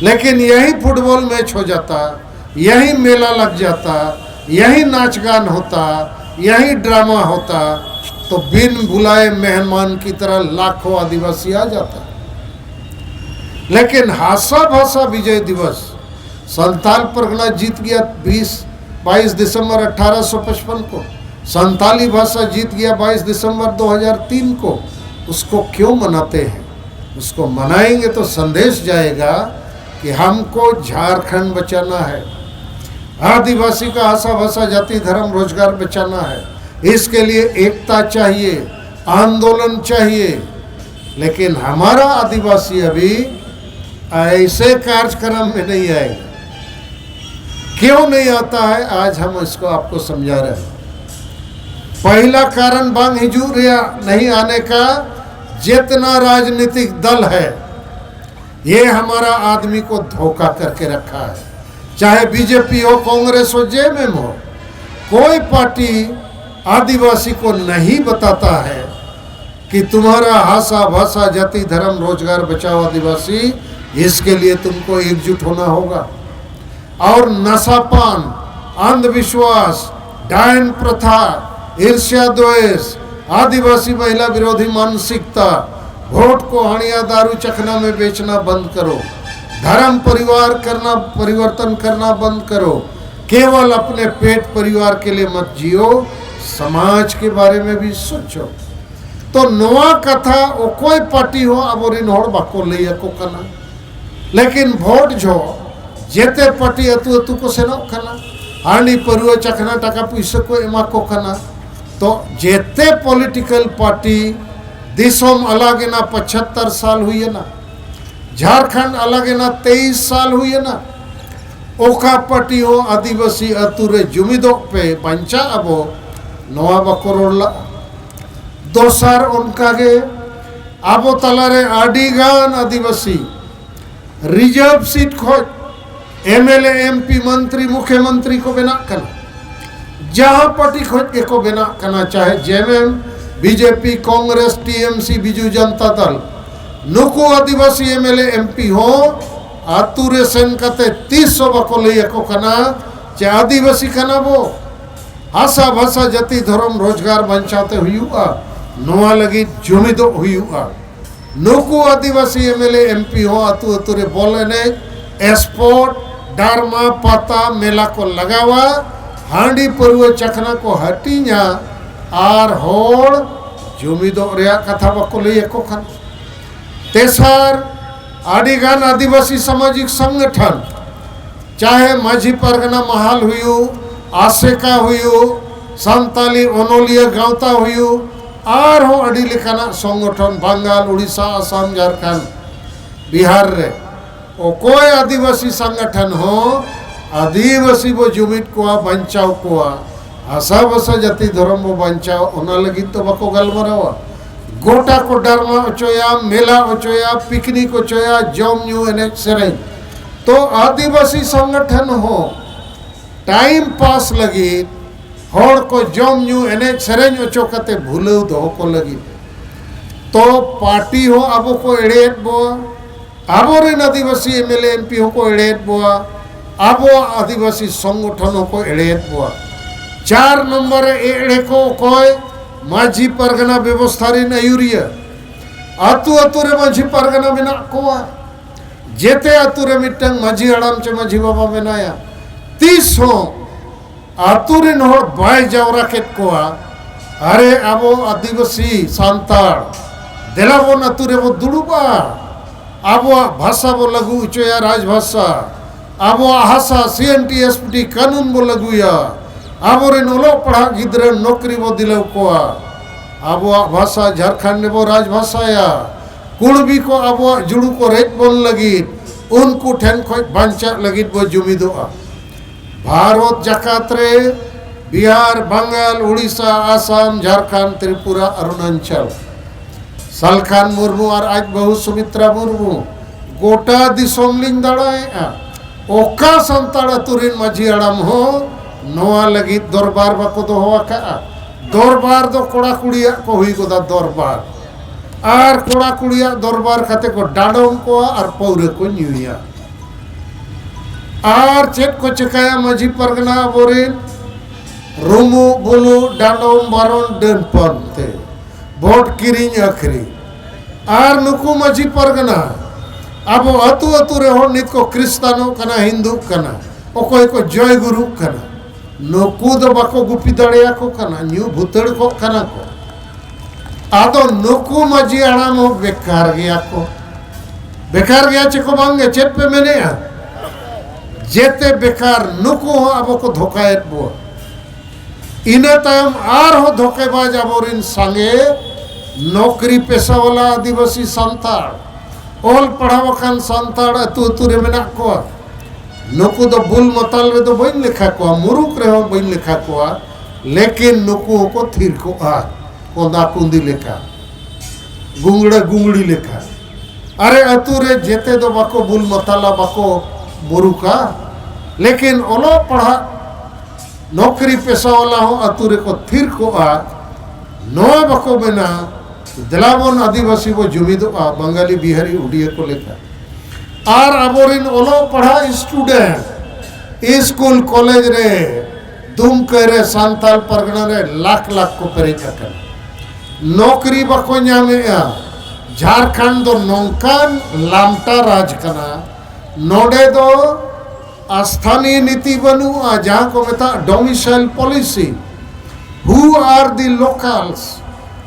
ᱞᱮᱠᱤᱱ ᱭᱟᱦᱤ ᱯᱷᱩᱴᱵᱚᱞ ᱢᱮᱪ ᱦᱳ ᱡᱟᱛᱟ, ᱭᱟᱦᱤ ᱢᱮᱞᱟ ᱞᱟᱜ ᱡᱟᱛᱟ, ᱭᱟᱦᱤ ᱱᱟᱪ ᱜᱟᱱ ᱦᱳᱛᱟ, ᱭᱟᱦᱤ ᱰᱨᱟᱢᱟ ᱦᱳᱛᱟ, ᱛᱚ ᱵᱤᱱ ᱵᱩᱞᱟᱭᱮ ᱢᱮᱦᱢᱟᱱ ᱠᱤ ᱛᱟᱨᱟ ᱞᱟᱠᱷᱚ ᱟᱹᱫᱤᱵᱟᱹᱥᱤ ᱟ ᱡᱟᱛᱟ᱾ ᱞᱮᱠᱤᱱ ᱦᱟᱥᱟ ᱵᱷᱟᱥᱟ ᱵᱤᱡᱚᱭ ᱫᱤᱵᱚᱥ संथाल परगना जीत गया बीस बाईस दिसंबर अठारह सौ पचपन को, संथाली भाषा जीत गया बाईस दिसंबर दो हज़ार तीन को, उसको क्यों मनाते हैं? उसको मनाएंगे तो संदेश जाएगा कि हमको झारखंड बचाना है, आदिवासी का आशा भाषा जाति धर्म रोजगार बचाना है। इसके लिए एकता चाहिए, आंदोलन चाहिए। लेकिन हमारा आदिवासी अभी ऐसे कार्यक्रम में नहीं आएगा। क्यों नहीं आता है, आज हम इसको आपको समझा रहे हैं। पहला कारण बांग हिजू रिया नहीं आने का, जितना राजनीतिक दल है, ये हमारा आदमी को धोखा करके रखा है। चाहे बीजेपी हो, कांग्रेस हो, जेएमएम हो, कोई पार्टी आदिवासी को नहीं बताता है कि तुम्हारा हासा भाषा जाति धर्म रोजगार बचाओ आदिवासी, इसके लिए तुमको एकजुट होना होगा। और नशापान, अंधविश्वास, डायन प्रथा, ईर्ष्या द्वेष, आदिवासी महिला विरोधी मानसिकता, वोट को हणिया दारू चखना में बेचना बंद करो। धर्म परिवार करना, परिवर्तन करना बंद करो। केवल अपने पेट परिवार के लिए मत जियो, समाज के बारे में भी सोचो। तो नोआ कथा ओकोय पार्टी हो अबोरिन होड़ बाको लई अको कना। लेकिन वोट जो जेते पार्टी अतु अतु को सेनो कना, हांडी परुआ चखना टाका पैसा को एमा को कना। तो जेते पॉलिटिकल पार्टी दिसोम अलग ना पचहत्तर साल हुई है ना, झारखंड अलग ना तेईस साल हुई है ना, ओका पार्टी हो आदिवासी अतु रे जुमिदो पे बंचा अबो नोआ बाको रोड़ ला। दोसर उनका गे ᱟᱵᱚ ᱛᱟᱞᱟᱨᱮ ᱟᱹᱰᱤᱜᱟᱱ ᱟᱹᱫᱤᱵᱟᱹᱥᱤ ᱨᱤᱡᱟᱨᱵᱷ ᱥᱤᱴ ᱠᱷᱚᱱ M L A, M P, ᱢᱚᱱᱛᱨᱤ, ᱢᱩᱠᱷᱭᱚᱢᱚᱱᱛᱨᱤ ᱠᱚ ᱵᱮᱱᱟᱜ ᱠᱟᱱᱟ, ᱡᱟᱦᱟᱸ ᱯᱟᱨᱴᱤ ᱠᱷᱚᱱ ᱜᱮᱠᱚ ᱵᱮᱱᱟᱜ ᱠᱟᱱᱟ, ᱪᱟᱦᱮ J M M, B J P, Congress, T M C, Biju Janata Dal, ᱱᱩᱠᱩ ᱟᱹᱫᱤᱵᱟᱹᱥᱤ M L A, M P ᱦᱚᱸ ᱟᱹᱛᱩ ᱨᱮ ᱥᱮᱱ ᱠᱟᱛᱮ ᱛᱤᱥ ᱦᱚᱸ ᱵᱟᱠᱚ ᱞᱟᱹᱭ ᱟᱠᱚ ᱠᱟᱱᱟ ᱡᱮ ᱟᱹᱫᱤᱵᱟᱹᱥᱤ ᱠᱟᱱᱟ ᱵᱚ, ᱦᱟᱥᱟ ᱵᱷᱟᱥᱟ ᱡᱟᱹᱛᱤ ᱫᱷᱚᱨᱚᱢ ᱨᱳᱡᱽᱜᱟᱨ ᱵᱟᱧᱪᱟᱣ ᱛᱮ ᱦᱩᱭᱩᱜᱼᱟ, ᱱᱚᱣᱟ ᱞᱟᱹᱜᱤᱫ ᱡᱩᱢᱤᱫᱚᱜ ᱦᱩᱭᱩᱜᱼᱟ᱾ ᱱᱩᱠᱩ ᱟᱹᱫᱤᱵᱟᱹᱥᱤ M L A, M P ᱦᱚᱸ ᱟᱹᱛᱩ ᱟᱹᱛᱩ ᱨᱮ ᱵᱚᱞ ᱮᱱᱮᱡ, ᱮᱥᱯᱳᱨᱴ, ᱰᱟᱨᱢᱟ, ᱯᱟᱛᱟ, ᱢᱮᱞᱟ ᱠᱚ ᱞᱟᱜᱟᱣᱟ, ᱦᱟᱺᱰᱤ ᱯᱟᱹᱨᱣᱟᱹ ᱪᱟᱠᱷᱱᱟ ᱠᱚ ᱦᱟᱹᱴᱤᱧᱟ, ᱟᱨ ᱦᱚᱲ ᱡᱩᱢᱤᱫᱚᱜ ᱨᱮᱭᱟᱜ ᱠᱟᱛᱷᱟ ᱵᱟᱠᱚ ᱞᱟᱹᱭ ᱟᱠᱚ ᱠᱟᱱᱟ᱾ ᱛᱮᱥᱟᱨ, ᱟᱹᱰᱤᱜᱟᱱ ᱟᱹᱫᱤᱵᱟᱹᱥᱤ ᱥᱟᱢᱟᱡᱤᱠ ᱥᱚᱝᱜᱚᱴᱷᱚᱱ, ᱪᱟᱦᱮ ᱢᱟᱹᱡᱷᱤ ᱯᱟᱨᱜᱟᱱᱟ ᱢᱟᱦᱟᱞ ᱦᱩᱭᱩᱜ, ᱟᱥᱮᱠᱟ ᱦᱩᱭᱩᱜ, ᱥᱟᱱᱛᱟᱞᱤ ᱚᱱᱚᱞᱤᱭᱟᱹ ᱜᱟᱶᱛᱟ ᱦᱩᱭᱩᱜ, ᱟᱨᱦᱚᱸ ᱟᱹᱰᱤ ᱞᱮᱠᱟᱱᱟᱜ ᱥᱚᱝᱜᱚᱴᱷᱚᱱ, ᱵᱟᱝᱜᱟᱞ, ᱩᱲᱤᱥᱥᱟ, ᱟᱥᱟᱢ, ᱡᱷᱟᱲᱠᱷᱚᱸᱰ, ᱵᱤᱦᱟᱨ ᱨᱮ ᱚᱠᱚᱭ ᱟᱹᱫᱤᱵᱟᱹᱥᱤ ᱥᱚᱝᱜᱚᱴᱷᱚᱱ ᱦᱚᱸ ᱟᱹᱫᱤᱵᱟᱹᱥᱤ ᱵᱚ ᱡᱩᱢᱤᱫ ᱠᱚᱣᱟ, ᱵᱟᱧᱪᱟᱣ ᱠᱚᱣᱟ, ᱦᱟᱥᱟ ᱵᱷᱟᱥᱟ ᱡᱟᱹᱛᱤ ᱫᱷᱚᱨᱚᱢ ᱵᱚ ᱵᱟᱧᱪᱟᱣᱟ, ᱚᱱᱟ ᱞᱟᱹᱜᱤᱫ ᱫᱚ ᱵᱟᱠᱚ ᱜᱟᱞᱢᱟᱨᱟᱣᱟ᱾ ᱜᱚᱴᱟ ᱠᱚ ᱰᱟᱨᱢᱟ ᱚᱪᱚᱭᱟ, ᱢᱮᱞᱟ ᱚᱪᱚᱭᱟ, ᱯᱤᱠᱱᱤᱠ ᱚᱪᱚᱭᱟ, ᱡᱚᱢ ᱧᱩ, ᱮᱱᱮᱡ ᱥᱮᱨᱮᱧ᱾ ᱛᱚ ᱟᱹᱫᱤᱵᱟᱹᱥᱤ ᱥᱚᱝᱜᱚᱴᱷᱚᱱ ᱦᱚᱸ ᱴᱟᱭᱤᱢ ᱯᱟᱥ ᱞᱟᱹᱜᱤᱫ, ᱦᱚᱲ ᱠᱚ ᱡᱚᱢ ᱧᱩ, ᱮᱱᱮᱡ ᱥᱮᱨᱮᱧ ᱚᱪᱚ ᱠᱟᱛᱮ ᱵᱷᱩᱞᱟᱹᱣ ᱫᱚᱦᱚ ᱠᱚ ᱞᱟᱹᱜᱤᱫ᱾ ᱛᱚ ᱯᱟᱨᱴᱤ ᱦᱚᱸ ᱟᱵᱚ ᱠᱚ ᱮᱲᱮᱭᱮᱫ ᱵᱚᱣᱟ, ᱟᱵᱚᱨᱮᱱ ᱟᱹᱫᱤᱵᱟᱹᱥᱤ M L A, M P ᱦᱚᱸᱠᱚ ᱮᱲᱮᱭᱮᱫ ᱵᱚᱣᱟ, ᱟᱵᱚᱣᱟᱜ ᱟᱹᱫᱤᱵᱟᱹᱥᱤ ᱥᱚᱝᱜᱚᱴᱷᱚᱱ ᱦᱚᱸᱠᱚ ᱮᱲᱮᱭᱮᱫ ᱵᱚᱣᱟ᱾ ᱪᱟᱨ ᱱᱚᱢᱵᱚᱨ ᱨᱮ ᱮᱲᱮ ᱠᱚ ᱚᱠᱚᱭ? ᱢᱟᱹᱡᱷᱤ ᱯᱟᱨᱜᱟᱱᱟ ᱵᱮᱵᱚᱥᱛᱷᱟ ᱨᱮᱱ ᱟᱹᱭᱩᱨᱤᱭᱟᱹ᱾ ᱟᱹᱛᱩ ᱟᱹᱛᱩ ᱨᱮ ᱢᱟᱹᱡᱷᱤ ᱯᱟᱨᱜᱟᱱᱟ ᱢᱮᱱᱟᱜ ᱠᱚᱣᱟ᱾ ᱡᱮᱛᱮ ᱟᱹᱛᱩ ᱨᱮ ᱢᱤᱫᱴᱟᱝ ᱢᱟᱹᱡᱷᱤ ᱦᱟᱲᱟᱢ ᱪᱮ ᱢᱟᱹᱡᱷᱤ ᱵᱟᱵᱟ ᱢᱮᱱᱟᱭᱟ᱾ ᱛᱤᱥ ᱦᱚᱸ ᱟᱹᱛᱩ ᱨᱮᱱ ᱦᱚᱲ ᱵᱟᱭ ᱡᱟᱣᱨᱟ ᱠᱮᱫ ᱠᱚᱣᱟ, "ᱟᱨᱮ ᱟᱵᱚ ᱟᱹᱫᱤᱵᱟᱹᱥᱤ ᱥᱟᱱᱛᱟᱲ, ᱫᱮᱞᱟ ᱵᱚᱱ ᱟᱹᱛᱩ ᱨᱮᱵᱚ ᱫᱩᱲᱩᱵᱼᱟ, ᱟᱵᱚᱣᱟᱜ ᱵᱷᱟᱥᱟ ᱵᱚ ᱞᱟᱹᱜᱩ ᱦᱚᱪᱚᱭᱟ, ᱨᱟᱡᱽ ᱵᱷᱟᱥᱟ, ᱟᱵᱚᱣᱟᱜ ᱦᱟᱥᱟ, ᱥᱤ N T S P T ᱠᱟᱹᱱᱩᱱ ᱵᱚ ᱞᱟᱹᱜᱩᱭᱟ, ᱟᱵᱚᱨᱮᱱ ᱚᱞᱚᱜ ᱯᱟᱲᱦᱟᱜ ᱜᱤᱫᱽᱨᱟᱹ ᱱᱚᱠᱨᱤ ᱵᱚ ᱫᱤᱞᱟᱹᱣ ᱠᱚᱣᱟ, ᱟᱵᱚᱣᱟᱜ ᱵᱷᱟᱥᱟ ᱡᱷᱟᱲᱠᱷᱚᱸᱰ ᱨᱮᱵᱚ ᱨᱟᱡᱽ ᱵᱷᱟᱥᱟᱭᱟ, ᱠᱩᱲᱵᱤ ᱠᱚ ᱟᱵᱚᱣᱟᱜ ᱡᱩᱲᱩ ᱠᱚ ᱨᱮᱡ ᱵᱚᱱ ᱞᱟᱹᱜᱤᱫ, ᱩᱱᱠᱩ ᱴᱷᱮᱱ ᱠᱷᱚᱱ ᱵᱟᱧᱪᱟᱜ ᱞᱟᱹᱜᱤᱫ ᱵᱚ ᱡᱩᱢᱤᱫᱚᱜᱼᱟ᱾" ᱵᱷᱟᱨᱚᱛ ᱡᱟᱠᱟᱛ ᱨᱮ ᱵᱤᱦᱟᱨ, ᱵᱟᱝᱜᱟᱞ, ᱩᱲᱤᱥᱥᱟ, ᱟᱥᱟᱢ, ᱡᱷᱟᱲᱠᱷᱚᱸᱰ, ᱛᱨᱤᱯᱩᱨᱟ, ᱚᱨᱩᱱᱟᱪᱚᱞ, ᱥᱟᱞᱠᱷᱟᱱ ᱢᱩᱨᱢᱩ ᱟᱨ ᱟᱡ ᱵᱟᱹᱦᱩ ᱥᱩᱢᱤᱛᱨᱟ ᱢᱩᱨᱢᱩ ᱜᱚᱴᱟ ᱫᱤᱥᱚᱢ ᱞᱤᱧ ᱫᱟᱬᱟᱭᱮᱫᱼᱟ᱾ ᱚᱠᱟ ᱥᱟᱱᱛᱟᱲ ᱟᱹᱛᱩ ᱨᱮᱱ ᱢᱟᱹᱡᱷᱤ ᱦᱟᱲᱟᱢ ᱦᱚᱸ ᱱᱚᱣᱟ ᱞᱟᱹᱜᱤᱫ ᱫᱚᱨᱵᱟᱨ ᱵᱟᱠᱚ ᱫᱚᱦᱚ ᱟᱠᱟᱫᱼᱟ᱾ ᱫᱚᱨᱵᱟᱨ ᱫᱚ ᱠᱚᱲᱟ ᱠᱩᱲᱤᱭᱟᱜ ᱠᱚ ᱦᱩᱭ ᱜᱚᱫᱟ ᱫᱚᱨᱵᱟᱨ, ᱟᱨ ᱠᱚᱲᱟ ᱠᱩᱲᱤᱭᱟᱜ ᱫᱚᱨᱵᱟᱨ ᱠᱟᱛᱮ ᱠᱚ ᱰᱟᱸᱰᱚᱢ ᱠᱚᱣᱟ ᱟᱨ ᱯᱟᱹᱣᱨᱟᱹ ᱠᱚ ᱧᱩᱭᱟ᱾ ᱟᱨ ᱪᱮᱫ ᱠᱚ ᱪᱮᱠᱟᱭᱟ ᱢᱟᱹᱡᱷᱤ ᱯᱟᱨᱜᱟᱱᱟ ᱟᱵᱚᱨᱮᱱ? ᱨᱩᱢᱩᱜ ᱵᱩᱞᱩᱜ, ᱰᱟᱸᱰᱚᱢ ᱵᱟᱨᱚᱱ, ᱰᱟᱹᱱ ᱯᱟᱱᱛᱮ, ᱵᱷᱳᱴ ᱠᱤᱨᱤᱧ ᱟᱹᱠᱷᱨᱤᱧ᱾ ᱟᱨ ᱱᱩᱠᱩ ᱢᱟᱹᱡᱷᱤ ᱯᱟᱨᱜᱟᱱᱟ ᱟᱵᱚ ᱟᱹᱛᱩ ᱟᱹᱛᱩ ᱨᱮ ᱦᱚᱲ ᱱᱤᱛ ᱠᱚ ᱠᱷᱨᱤᱥᱛᱟᱱᱚᱜ ᱠᱟᱱᱟ, ᱦᱤᱱᱫᱩᱜ ᱠᱟᱱᱟ, ᱚᱠᱚᱭ ᱠᱚ ᱡᱚᱭ ᱜᱩᱨᱩᱜ ᱠᱟᱱᱟ᱾ ᱱᱩᱠᱩ ᱫᱚ ᱵᱟᱠᱚ ᱜᱩᱯᱤ ᱫᱟᱲᱮᱭᱟᱠᱚ ᱠᱟᱱᱟ, ᱧᱩ ᱵᱷᱩᱛᱟᱹᱲ ᱠᱚᱜ ᱠᱟᱱᱟ ᱠᱚ᱾ ᱟᱫᱚ ᱱᱩᱠᱩ ᱢᱟᱹᱡᱷᱤ ᱦᱟᱲᱟᱢ ᱦᱚᱸ ᱵᱮᱠᱟᱨ ᱜᱮᱭᱟ ᱠᱚ᱾ ᱵᱮᱠᱟᱨ ᱜᱮᱭᱟ ᱪᱮ ᱠᱚ ᱵᱟᱝ ᱜᱮ? ᱪᱮᱫ ᱯᱮ ᱢᱮᱱᱮᱜᱼᱟ? ᱡᱮᱛᱮ ᱵᱮᱠᱟᱨ, ᱱᱩᱠᱩ ᱦᱚᱸ ᱟᱵᱚ ᱠᱚ ᱫᱷᱳᱠᱟᱭᱮᱫ ᱵᱚ᱾ ᱤᱱᱟᱹ ᱛᱟᱭᱚᱢ ᱟᱨᱦᱚᱸ ᱫᱷᱳᱠᱮᱵᱟᱡᱽ ᱟᱵᱚᱨᱤᱱ ᱥᱟᱸᱜᱮ ᱱᱚᱠᱨᱤ ᱯᱮᱥᱟ ᱣᱟᱞᱟ ᱟᱹᱫᱤᱵᱟᱹᱥᱤ ᱥᱟᱱᱛᱟᱲ, ᱚᱞ ᱯᱟᱲᱦᱟᱣ ᱟᱠᱟᱱ ᱥᱟᱱᱛᱟᱲ ᱟᱹᱛᱩ ᱟᱹᱛᱩ ᱨᱮ ᱢᱮᱱᱟᱜ ᱠᱚᱣᱟ᱾ ᱱᱩᱠᱩ ᱫᱚ ᱵᱩᱞ ᱢᱟᱛᱟᱞ ᱨᱮᱫᱚ ᱵᱟᱹᱧ ᱞᱮᱠᱷᱟ ᱠᱚᱣᱟ, ᱢᱩᱨᱩᱠ ᱨᱮᱦᱚᱸ ᱵᱟᱹᱧ ᱞᱮᱠᱷᱟ ᱠᱚᱣᱟ, ᱞᱮᱠᱤᱱ ᱱᱩᱠᱩ ᱦᱚᱸᱠᱚ ᱛᱷᱤᱨ ᱠᱚᱜᱼᱟ ᱠᱚᱸᱫᱟ ᱠᱩᱸᱫᱤ ᱞᱮᱠᱟ, ᱜᱩᱝᱲᱟᱹ ᱜᱩᱝᱲᱤ ᱞᱮᱠᱟ᱾ ᱟᱨᱮ ᱟᱹᱛᱩ ᱨᱮ ᱡᱮᱛᱮ ᱫᱚ ᱵᱟᱠᱚ ᱵᱩᱞ ᱢᱟᱛᱟᱞᱟ, ᱵᱟᱠᱚ ᱢᱩᱨᱩᱠᱟ, ᱞᱮᱠᱤᱱ ᱚᱞᱚᱜ ᱯᱟᱲᱦᱟᱜ ᱱᱚᱠᱨᱤ ᱯᱮᱥᱟ ᱣᱟᱞᱟ ᱦᱚᱸ ᱟᱹᱛᱩ ᱨᱮᱠᱚ ᱛᱷᱤᱨ ᱠᱚᱜᱼᱟ᱾ ᱱᱚᱣᱟ ᱵᱟᱠᱚ ᱢᱮᱱᱟ, ᱫᱮᱞᱟ ᱵᱚᱱ ᱟᱹᱫᱤᱵᱟᱹᱥᱤ ᱵᱚ ᱡᱩᱢᱤᱫᱚᱜᱼᱟ, ᱵᱟᱝᱜᱟᱞᱤ, ᱵᱤᱦᱟᱨᱤ, ᱩᱰᱤᱭᱟᱹ ᱠᱚ ᱞᱮᱠᱟ᱾ ᱟᱨ ᱟᱵᱚᱨᱤᱱ ᱚᱞᱚᱜ ᱯᱟᱲᱦᱟᱜ student, ᱥᱠᱩᱞ ᱠᱚᱞᱮᱡᱽ ᱨᱮ, ᱫᱩᱢᱠᱟᱹ ᱨᱮ, ᱥᱟᱱᱛᱟᱞ ᱯᱟᱨᱜᱟᱱᱟ ᱨᱮ ᱞᱟᱠᱷ ᱞᱟᱠᱷ ᱠᱚ ᱯᱮᱨᱮᱡ ᱟᱠᱟᱱᱟ, ᱱᱚᱠᱨᱤ ᱵᱟᱠᱚ ᱧᱟᱢᱮᱜᱼᱟ᱾ ᱡᱷᱟᱲᱠᱷᱚᱸᱰ ᱫᱚ ᱱᱚᱝᱠᱟᱱ ᱞᱟᱢᱴᱟ ᱨᱟᱡᱽ ᱠᱟᱱᱟ, ᱱᱚᱰᱮ ᱫᱚ ᱟᱥᱛᱷᱟᱱᱤᱭ ᱱᱤᱛᱤ ᱵᱟᱹᱱᱩᱜᱼᱟ, ᱡᱟᱦᱟᱸ ᱠᱚ ᱢᱮᱛᱟᱜ domicile policy᱾ Who are the locals?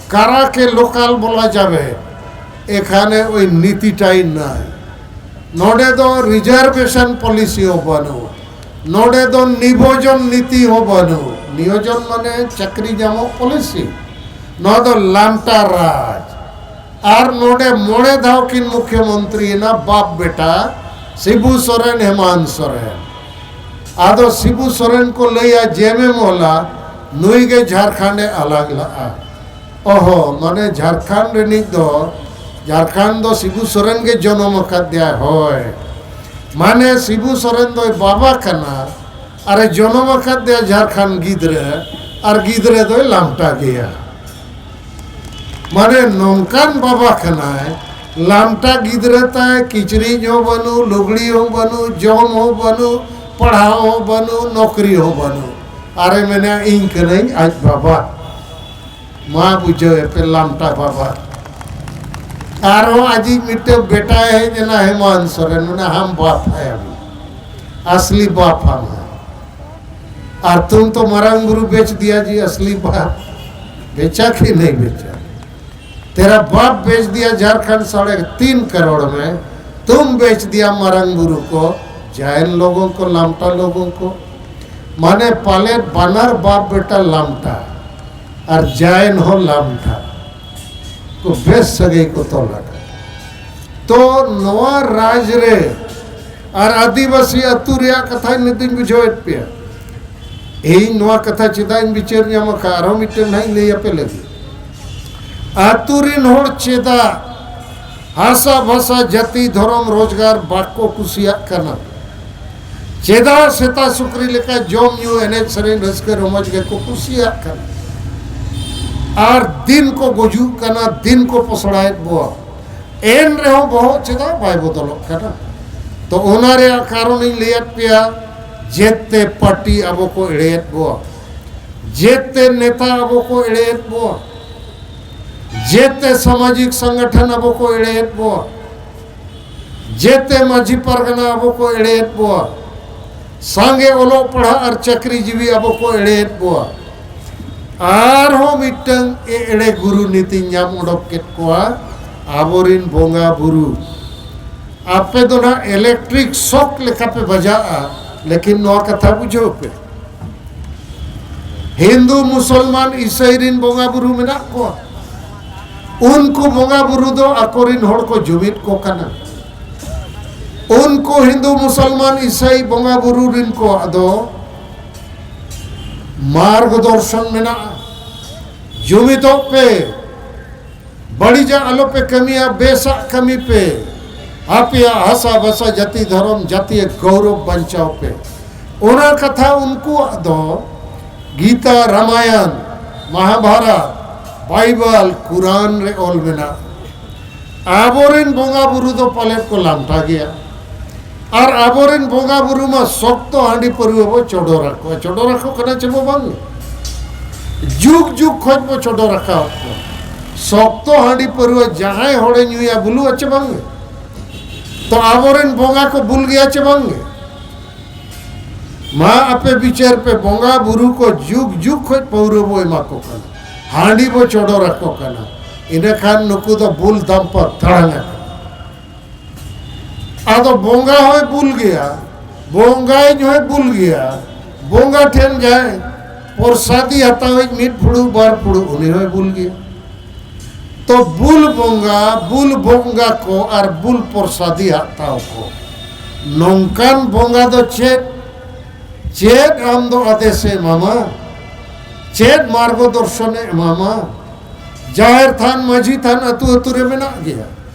কারা কে লোকাল বলা যাবে? এখানে ওই নীতিটাই নাই। ᱱᱚᱰᱮ ᱫᱚ reservation policy ᱦᱚᱸ ᱵᱟᱹᱱᱩᱜ, ᱱᱚᱰᱮ ᱫᱚ ᱱᱤᱵᱳᱡᱚᱱ ᱱᱤᱛᱤ ᱦᱚᱸ ᱵᱟᱹᱱᱩᱜ᱾ ᱱᱤᱭᱳᱡᱚᱱ ᱢᱟᱱᱮ ᱪᱟᱹᱠᱨᱤ ᱧᱟᱢᱚᱜ policy᱾ ᱱᱚᱣᱟ ᱫᱚ ᱞᱟᱢᱴᱟ ᱨᱟᱡᱽ᱾ ᱟᱨ ᱱᱚᱰᱮ ᱢᱚᱬᱮ ᱫᱷᱟᱣ ᱠᱤᱱ ᱢᱩᱠᱷᱭᱚᱢᱚᱱᱛᱨᱤᱭᱮᱱᱟ, ᱵᱟᱯ ᱵᱮᱴᱟ, ᱥᱤᱵᱩ ᱥᱚᱨᱮᱱ, ᱦᱮᱢᱟᱱᱛ ᱥᱚᱨᱮᱱ᱾ ᱟᱫᱚ ᱥᱤᱵᱩ ᱥᱚᱨᱮᱱ ᱠᱚ ᱞᱟᱹᱭᱟ ᱡᱮᱢᱮ ᱢᱚᱦᱞᱟ, ᱱᱩᱭ ᱜᱮ ᱡᱷᱟᱲᱠᱷᱚᱸᱰ ᱮ ᱟᱞᱟᱜᱽ ᱞᱟᱜᱼᱟ᱾ ᱚᱦᱚ, ᱢᱟᱱᱮ ᱡᱷᱟᱲᱠᱷᱚᱸᱰ ᱨᱤᱱᱤᱡ ᱫᱚ, ᱡᱷᱟᱲᱠᱷᱚᱸᱰ ᱫᱚ ᱥᱤᱵᱩ ᱥᱚᱨᱮᱱ ᱜᱮ ᱡᱚᱱᱚᱢ ᱟᱠᱟᱫ ᱫᱮᱭᱟ, ᱦᱳᱭ᱾ ᱢᱟᱱᱮ ᱥᱤᱵᱩ ᱥᱚᱨᱮᱱ ᱫᱚᱭ ᱵᱟᱵᱟ ᱠᱟᱱᱟ, ᱟᱨᱮ ᱡᱚᱱᱚᱢ ᱟᱠᱟᱫ ᱫᱮᱭᱟ ᱡᱷᱟᱲᱠᱷᱚᱸᱰ ᱜᱤᱫᱽᱨᱟᱹ, ᱟᱨ ᱜᱤᱫᱽᱨᱟᱹ ᱫᱚᱭ ᱞᱟᱢᱴᱟ ᱜᱮᱭᱟ᱾ ᱢᱟᱱᱮ ᱱᱚᱝᱠᱟᱱ ᱵᱟᱵᱟ ᱠᱟᱱᱟᱭ, ᱞᱟᱢᱴᱟ ᱜᱤᱫᱽᱨᱟᱹ ᱛᱟᱭ, ᱠᱤᱪᱨᱤᱡ ᱦᱚᱸ ᱵᱟᱹᱱᱩᱜ, ᱞᱩᱜᱽᱲᱤ ᱦᱚᱸ ᱵᱟᱹᱱᱩᱜ, ᱡᱚᱢ ᱦᱚᱸ ᱵᱟᱹᱱᱩᱜ, ᱯᱟᱲᱦᱟᱣ ᱦᱚᱸ ᱵᱟᱹᱱᱩᱜ, ᱱᱚᱠᱨᱤ ᱦᱚᱸ ᱵᱟᱹᱱᱩᱜ, ᱟᱨᱮ ᱢᱮᱱᱟ, "ᱤᱧ ᱠᱟᱹᱱᱟᱹᱧ ᱟᱡ ᱵᱟᱵᱟ᱾" ᱢᱟ ᱵᱩᱡᱷᱟᱹᱣ ᱮᱯᱮ, ᱞᱟᱢᱴᱟ ᱵᱟᱵᱟ᱾ ᱟᱨᱦᱚᱸ ᱟᱡᱤᱡ ᱢᱤᱫᱴᱟᱝ ᱵᱮᱴᱟᱭ ᱦᱮᱡ ᱮᱱᱟ, ᱦᱮᱢᱟᱱᱛ ᱥᱚᱨᱮᱱ, ᱢᱮᱱᱟ, "हम बाप है अभी, असली बाप हम है।" और तुम तो मरंग गुरु बेच दिया जी, असली बाप। बेचा कि नहीं बेचा? तेरा बाप बेच दिया झारखंड साढ़े तीन करोड़ में, तुम बेच दिया मरंग गुरु को, जैन लोगों को, लामटा लोगों को। माने पाले बानर बाप बेटा लामटा और जैन हो लामटा को बेस सगई को तोला। तो नवा राज रे ᱟᱨ ᱟᱹᱫᱤᱵᱟᱹᱥᱤ ᱟᱹᱛᱩ ᱨᱮᱭᱟᱜ ᱠᱟᱛᱷᱟ ᱱᱤᱛᱤᱧ ᱵᱩᱡᱷᱟᱹᱣᱮᱫ ᱯᱮᱭᱟ᱾ ᱤᱧ ᱱᱚᱣᱟ ᱠᱟᱛᱷᱟ ᱪᱮᱫᱟᱜ ᱤᱧ ᱵᱤᱪᱟᱹᱨ ᱧᱟᱢ ᱟᱠᱟᱫ, ᱟᱨᱦᱚᱸ ᱢᱤᱫᱴᱮᱱ ᱱᱟᱦᱟᱜ ᱤᱧ ᱞᱟᱹᱭ ᱟᱯᱮ ᱞᱟᱹᱜᱤᱫ᱾ ᱟᱹᱛᱩ ᱨᱤᱱ ᱦᱚᱲ ᱪᱮᱫᱟᱜ ᱦᱟᱥᱟ ᱵᱷᱟᱥᱟ, ᱡᱟᱹᱛᱤ, ᱫᱷᱚᱨᱚᱢ, ᱨᱳᱡᱽᱜᱟᱨ ᱵᱟᱠᱚ ᱠᱩᱥᱤᱭᱟᱜ ᱠᱟᱱᱟ? ᱪᱮᱫᱟᱜ ᱥᱮᱛᱟ ᱥᱩᱠᱨᱤ ᱞᱮᱠᱟ ᱡᱚᱢ ᱧᱩ, ᱮᱱᱮᱡ ᱥᱮᱨᱮᱧ, ᱨᱟᱹᱥᱠᱟᱹ ᱨᱚᱢᱚᱡᱽ ᱜᱮᱠᱚ ᱠᱩᱥᱤᱭᱟᱜ ᱠᱟᱱᱟ? ᱟᱨ ᱫᱤᱱ ᱠᱚ ᱜᱩᱡᱩᱜ ᱠᱟᱱᱟ, ᱫᱤᱱ ᱠᱚ ᱯᱚᱥᱲᱟᱭᱮᱫ ᱵᱚᱣᱟ᱾ ᱮᱱ ᱨᱮᱦᱚᱸ ᱵᱚᱦᱚᱜ ᱪᱮᱫᱟᱜ ᱵᱟᱭ ᱵᱚᱫᱚᱞᱚᱜ ᱠᱟᱱᱟ? ᱛᱚ ᱚᱱᱟ ᱨᱮᱭᱟᱜ ᱠᱟᱨᱚᱱ ᱤᱧ ᱞᱟᱹᱭᱟᱫ ᱯᱮᱭᱟ, ᱡᱮᱛᱮ ᱯᱟᱨᱴᱤ ᱟᱵᱚ ᱠᱚ ᱮᱲᱮᱭᱮᱫ ᱵᱚᱣᱟ, ᱡᱮᱛᱮ ᱱᱮᱛᱟ ᱟᱵᱚ ᱠᱚ ᱮᱲᱮᱭᱮᱫ ᱵᱚᱣᱟ, ᱡᱮᱛᱮ ᱥᱟᱢᱟᱡᱤᱠ ᱥᱚᱝᱜᱚᱴᱷᱚᱱ ᱟᱵᱚ ᱠᱚ ᱮᱲᱮᱭᱮᱫ ᱵᱚᱣᱟ, ᱡᱮᱛᱮ ᱢᱟᱹᱡᱷᱤ ᱯᱟᱨᱜᱟᱱᱟ ᱟᱵᱚ ᱠᱚ ᱮᱲᱮᱭᱮᱫ ᱵᱚᱣᱟ, ᱥᱟᱸᱜᱮ ᱚᱞᱚᱜ ᱯᱟᱲᱦᱟᱜ ᱟᱨ ᱪᱟᱹᱠᱨᱤ ᱡᱤᱵᱤ ᱟᱵᱚ ᱠᱚ ᱮᱲᱮᱭᱮᱫ ᱵᱚᱣᱟ᱾ ᱟᱨᱦᱚᱸ ᱢᱤᱫᱴᱟᱝ ᱮᱲᱮ ᱜᱩᱨᱩ ᱱᱤᱛᱤᱧ ᱧᱟᱢ ᱚᱰᱚᱠ ᱠᱮᱫ ᱠᱚᱣᱟ, ᱟᱵᱚᱨᱤᱱ ᱵᱚᱸᱜᱟ ᱵᱩᱨᱩ᱾ ᱟᱯᱮ ᱫᱚ ᱱᱟᱦᱟᱜ ᱤᱞᱮᱠᱴᱨᱤᱠ ᱥᱚᱠ ᱞᱮᱠᱟ ᱯᱮ ᱵᱟᱡᱟᱜᱼᱟ, ᱞᱮᱠᱤᱱ ᱱᱚᱣᱟ ᱠᱟᱛᱷᱟ ᱵᱩᱡᱷᱟᱹᱣ ᱯᱮ, ᱦᱤᱱᱫᱩ, ᱢᱩᱥᱚᱞᱢᱟᱱ, ᱤᱥᱟᱹᱭ ᱨᱤᱱ ᱵᱚᱸᱜᱟ ᱵᱩᱨᱩ ᱢᱮᱱᱟᱜ ᱠᱚᱣᱟ᱾ ᱩᱱᱠᱩ ᱵᱚᱸᱜᱟ ᱵᱩᱨᱩ ᱫᱚ ᱟᱠᱚᱨᱤᱱ ᱦᱚᱲ ᱠᱚ ᱡᱩᱢᱤᱫ ᱠᱚ ᱠᱟᱱᱟ᱾ ᱩᱱᱠᱩ ᱦᱤᱱᱫᱩ, ᱢᱩᱥᱚᱞᱢᱟᱱ, ᱤᱥᱟᱹᱭ ᱵᱚᱸᱜᱟ ᱵᱩᱨᱩ ᱨᱤᱱ ᱠᱚᱣᱟᱜ ᱫᱚ ᱢᱟᱨᱜᱚ ᱫᱚᱨᱥᱚᱱ ᱢᱮᱱᱟᱜᱼᱟ᱾ ᱡᱩᱢᱤᱫᱚᱜ ᱯᱮ, ᱵᱟᱹᱲᱤᱡᱟᱜ ᱟᱞᱚᱯᱮ ᱠᱟᱹᱢᱤᱭᱟ, ᱵᱮᱥᱟᱜ ᱠᱟᱹᱢᱤ ᱯᱮ᱾ ᱟᱯᱮᱭᱟᱜ ᱦᱟᱥᱟ ᱵᱷᱟᱥᱟ, ᱡᱟᱹᱛᱤ, ᱫᱷᱚᱨᱚᱢ, ᱡᱟᱹᱛᱤᱭᱟᱹ ᱜᱚᱣᱨᱚᱵ ᱵᱟᱧᱪᱟᱣ ᱯᱮ᱾ ᱚᱱᱟ ᱠᱟᱛᱷᱟ ᱩᱱᱠᱩᱣᱟᱜ ᱫᱚ ᱜᱤᱛᱟ, ᱨᱟᱢᱟᱭᱚᱱ, ᱢᱟᱦᱟᱵᱷᱟᱨᱚᱛ, ᱵᱟᱭᱵᱚᱞ, ᱠᱩᱨᱟᱱ ᱨᱮ ᱚᱞ ᱢᱮᱱᱟᱜᱼᱟ᱾ ᱟᱵᱚᱨᱮᱱ ᱵᱚᱸᱜᱟ ᱵᱩᱨᱩ ᱫᱚ ᱯᱟᱞᱮᱫ ᱠᱚ ᱞᱟᱢᱴᱟ ᱜᱮᱭᱟ᱾ ᱟᱨ ᱟᱵᱚᱨᱮᱱ ᱵᱚᱸᱜᱟ ᱵᱩᱨᱩ ᱢᱟ ᱥᱚᱠᱛᱚ ᱦᱟᱺᱰᱤ ᱯᱟᱹᱨᱣᱟᱹ ᱵᱚ ᱪᱚᱰᱚᱨ ᱟᱠᱚᱣᱟ᱾ ᱪᱚᱰᱚᱨ ᱟᱠᱚ ᱠᱟᱱᱟ ᱪᱮ ᱵᱚ ᱵᱟᱝ? ᱡᱩᱜᱽ ᱡᱩᱜᱽ ᱠᱷᱚᱡ ᱵᱚ ᱪᱚᱰᱚᱨ ᱟᱠᱟᱫ ᱠᱚᱣᱟ᱾ ᱥᱚᱠᱛᱚ ᱦᱟᱺᱰᱤ ᱯᱟᱹᱨᱣᱟᱹ ᱡᱟᱦᱟᱸᱭ ᱦᱚᱲᱮ ᱧᱩᱭᱟ, ᱵᱩᱞᱩᱜ ᱟᱪᱮ ᱵᱟᱝ? ᱛᱚ ᱟᱵᱚᱨᱮᱱ ᱵᱚᱸᱜᱟ ᱠᱚ ᱵᱩᱞ ᱜᱮᱭᱟ ᱪᱮ ᱵᱟᱝ? ᱢᱟ ᱟᱯᱮ ᱵᱤᱪᱟᱹᱨ ᱯᱮ, ᱵᱚᱸᱜᱟ ᱵᱩᱨᱩ ᱠᱚ ᱡᱩᱜᱽ ᱡᱩᱜᱽ ᱠᱷᱚᱡ ᱯᱟᱹᱣᱨᱟᱹ ᱵᱚ ᱮᱢᱟ ᱠᱚ ᱠᱟᱱᱟ, ᱦᱟᱺᱰᱤ ᱵᱚ ᱪᱚᱰᱚᱨ ᱟᱠᱚ ᱠᱟᱱᱟ, ᱤᱱᱟᱹᱠᱷᱟᱱ ᱱᱩᱠᱩ ᱫᱚ ᱵᱩᱞ ᱫᱟᱢᱯᱟ ᱛᱟᱲᱟᱝ ᱟᱠᱟᱱᱟ᱾ ᱟᱫᱚ ᱵᱚᱸᱜᱟ ᱦᱚᱸᱭ ᱵᱩᱞ ᱜᱮᱭᱟ, ᱵᱚᱸᱜᱟᱭᱤᱡ ᱦᱚᱸᱭ ᱵᱩᱞ ᱜᱮᱭᱟ, ᱵᱚᱸᱜᱟ ᱴᱷᱮᱱ ᱡᱟᱦᱟᱸᱭ ᱯᱨᱚᱥᱟᱫᱤ ᱦᱟᱛᱟᱣᱤᱡ ᱢᱤᱫ ᱯᱷᱩᱲᱩᱜ ᱵᱟᱨ ᱯᱷᱩᱲᱩᱜ, ᱩᱱᱤ ᱦᱚᱸᱭ ᱵᱩᱞ ᱜᱮᱭᱟ᱾ ᱛᱚ ᱵᱩᱞ ᱵᱚᱸᱜᱟ, ᱵᱩᱞ ᱵᱚᱸᱜᱟ ᱠᱚ ᱟᱨ ᱵᱩᱞ ᱯᱨᱚᱥᱟᱫᱤ ᱦᱟᱛᱟᱣ ᱠᱚ, ᱱᱚᱝᱠᱟᱱ ᱵᱚᱸᱜᱟ ᱫᱚ ᱪᱮᱫ? ᱪᱮᱫ ᱟᱢ ᱫᱚ ᱟᱫᱮᱥᱮ ᱮᱢᱟᱢᱟ? ᱪᱮᱫ ᱢᱟᱨᱜᱚ ᱫᱚᱨᱥᱚᱱᱮ ᱮᱢᱟᱢᱟ? ᱡᱟᱦᱮᱨ ᱛᱷᱟᱱ, ᱢᱟᱹᱡᱷᱤ ᱛᱷᱟᱱ ᱟᱹᱛᱩ ᱟᱹᱛᱩ ᱨᱮ ᱢᱮᱱᱟᱜ ᱜᱮᱭᱟ᱾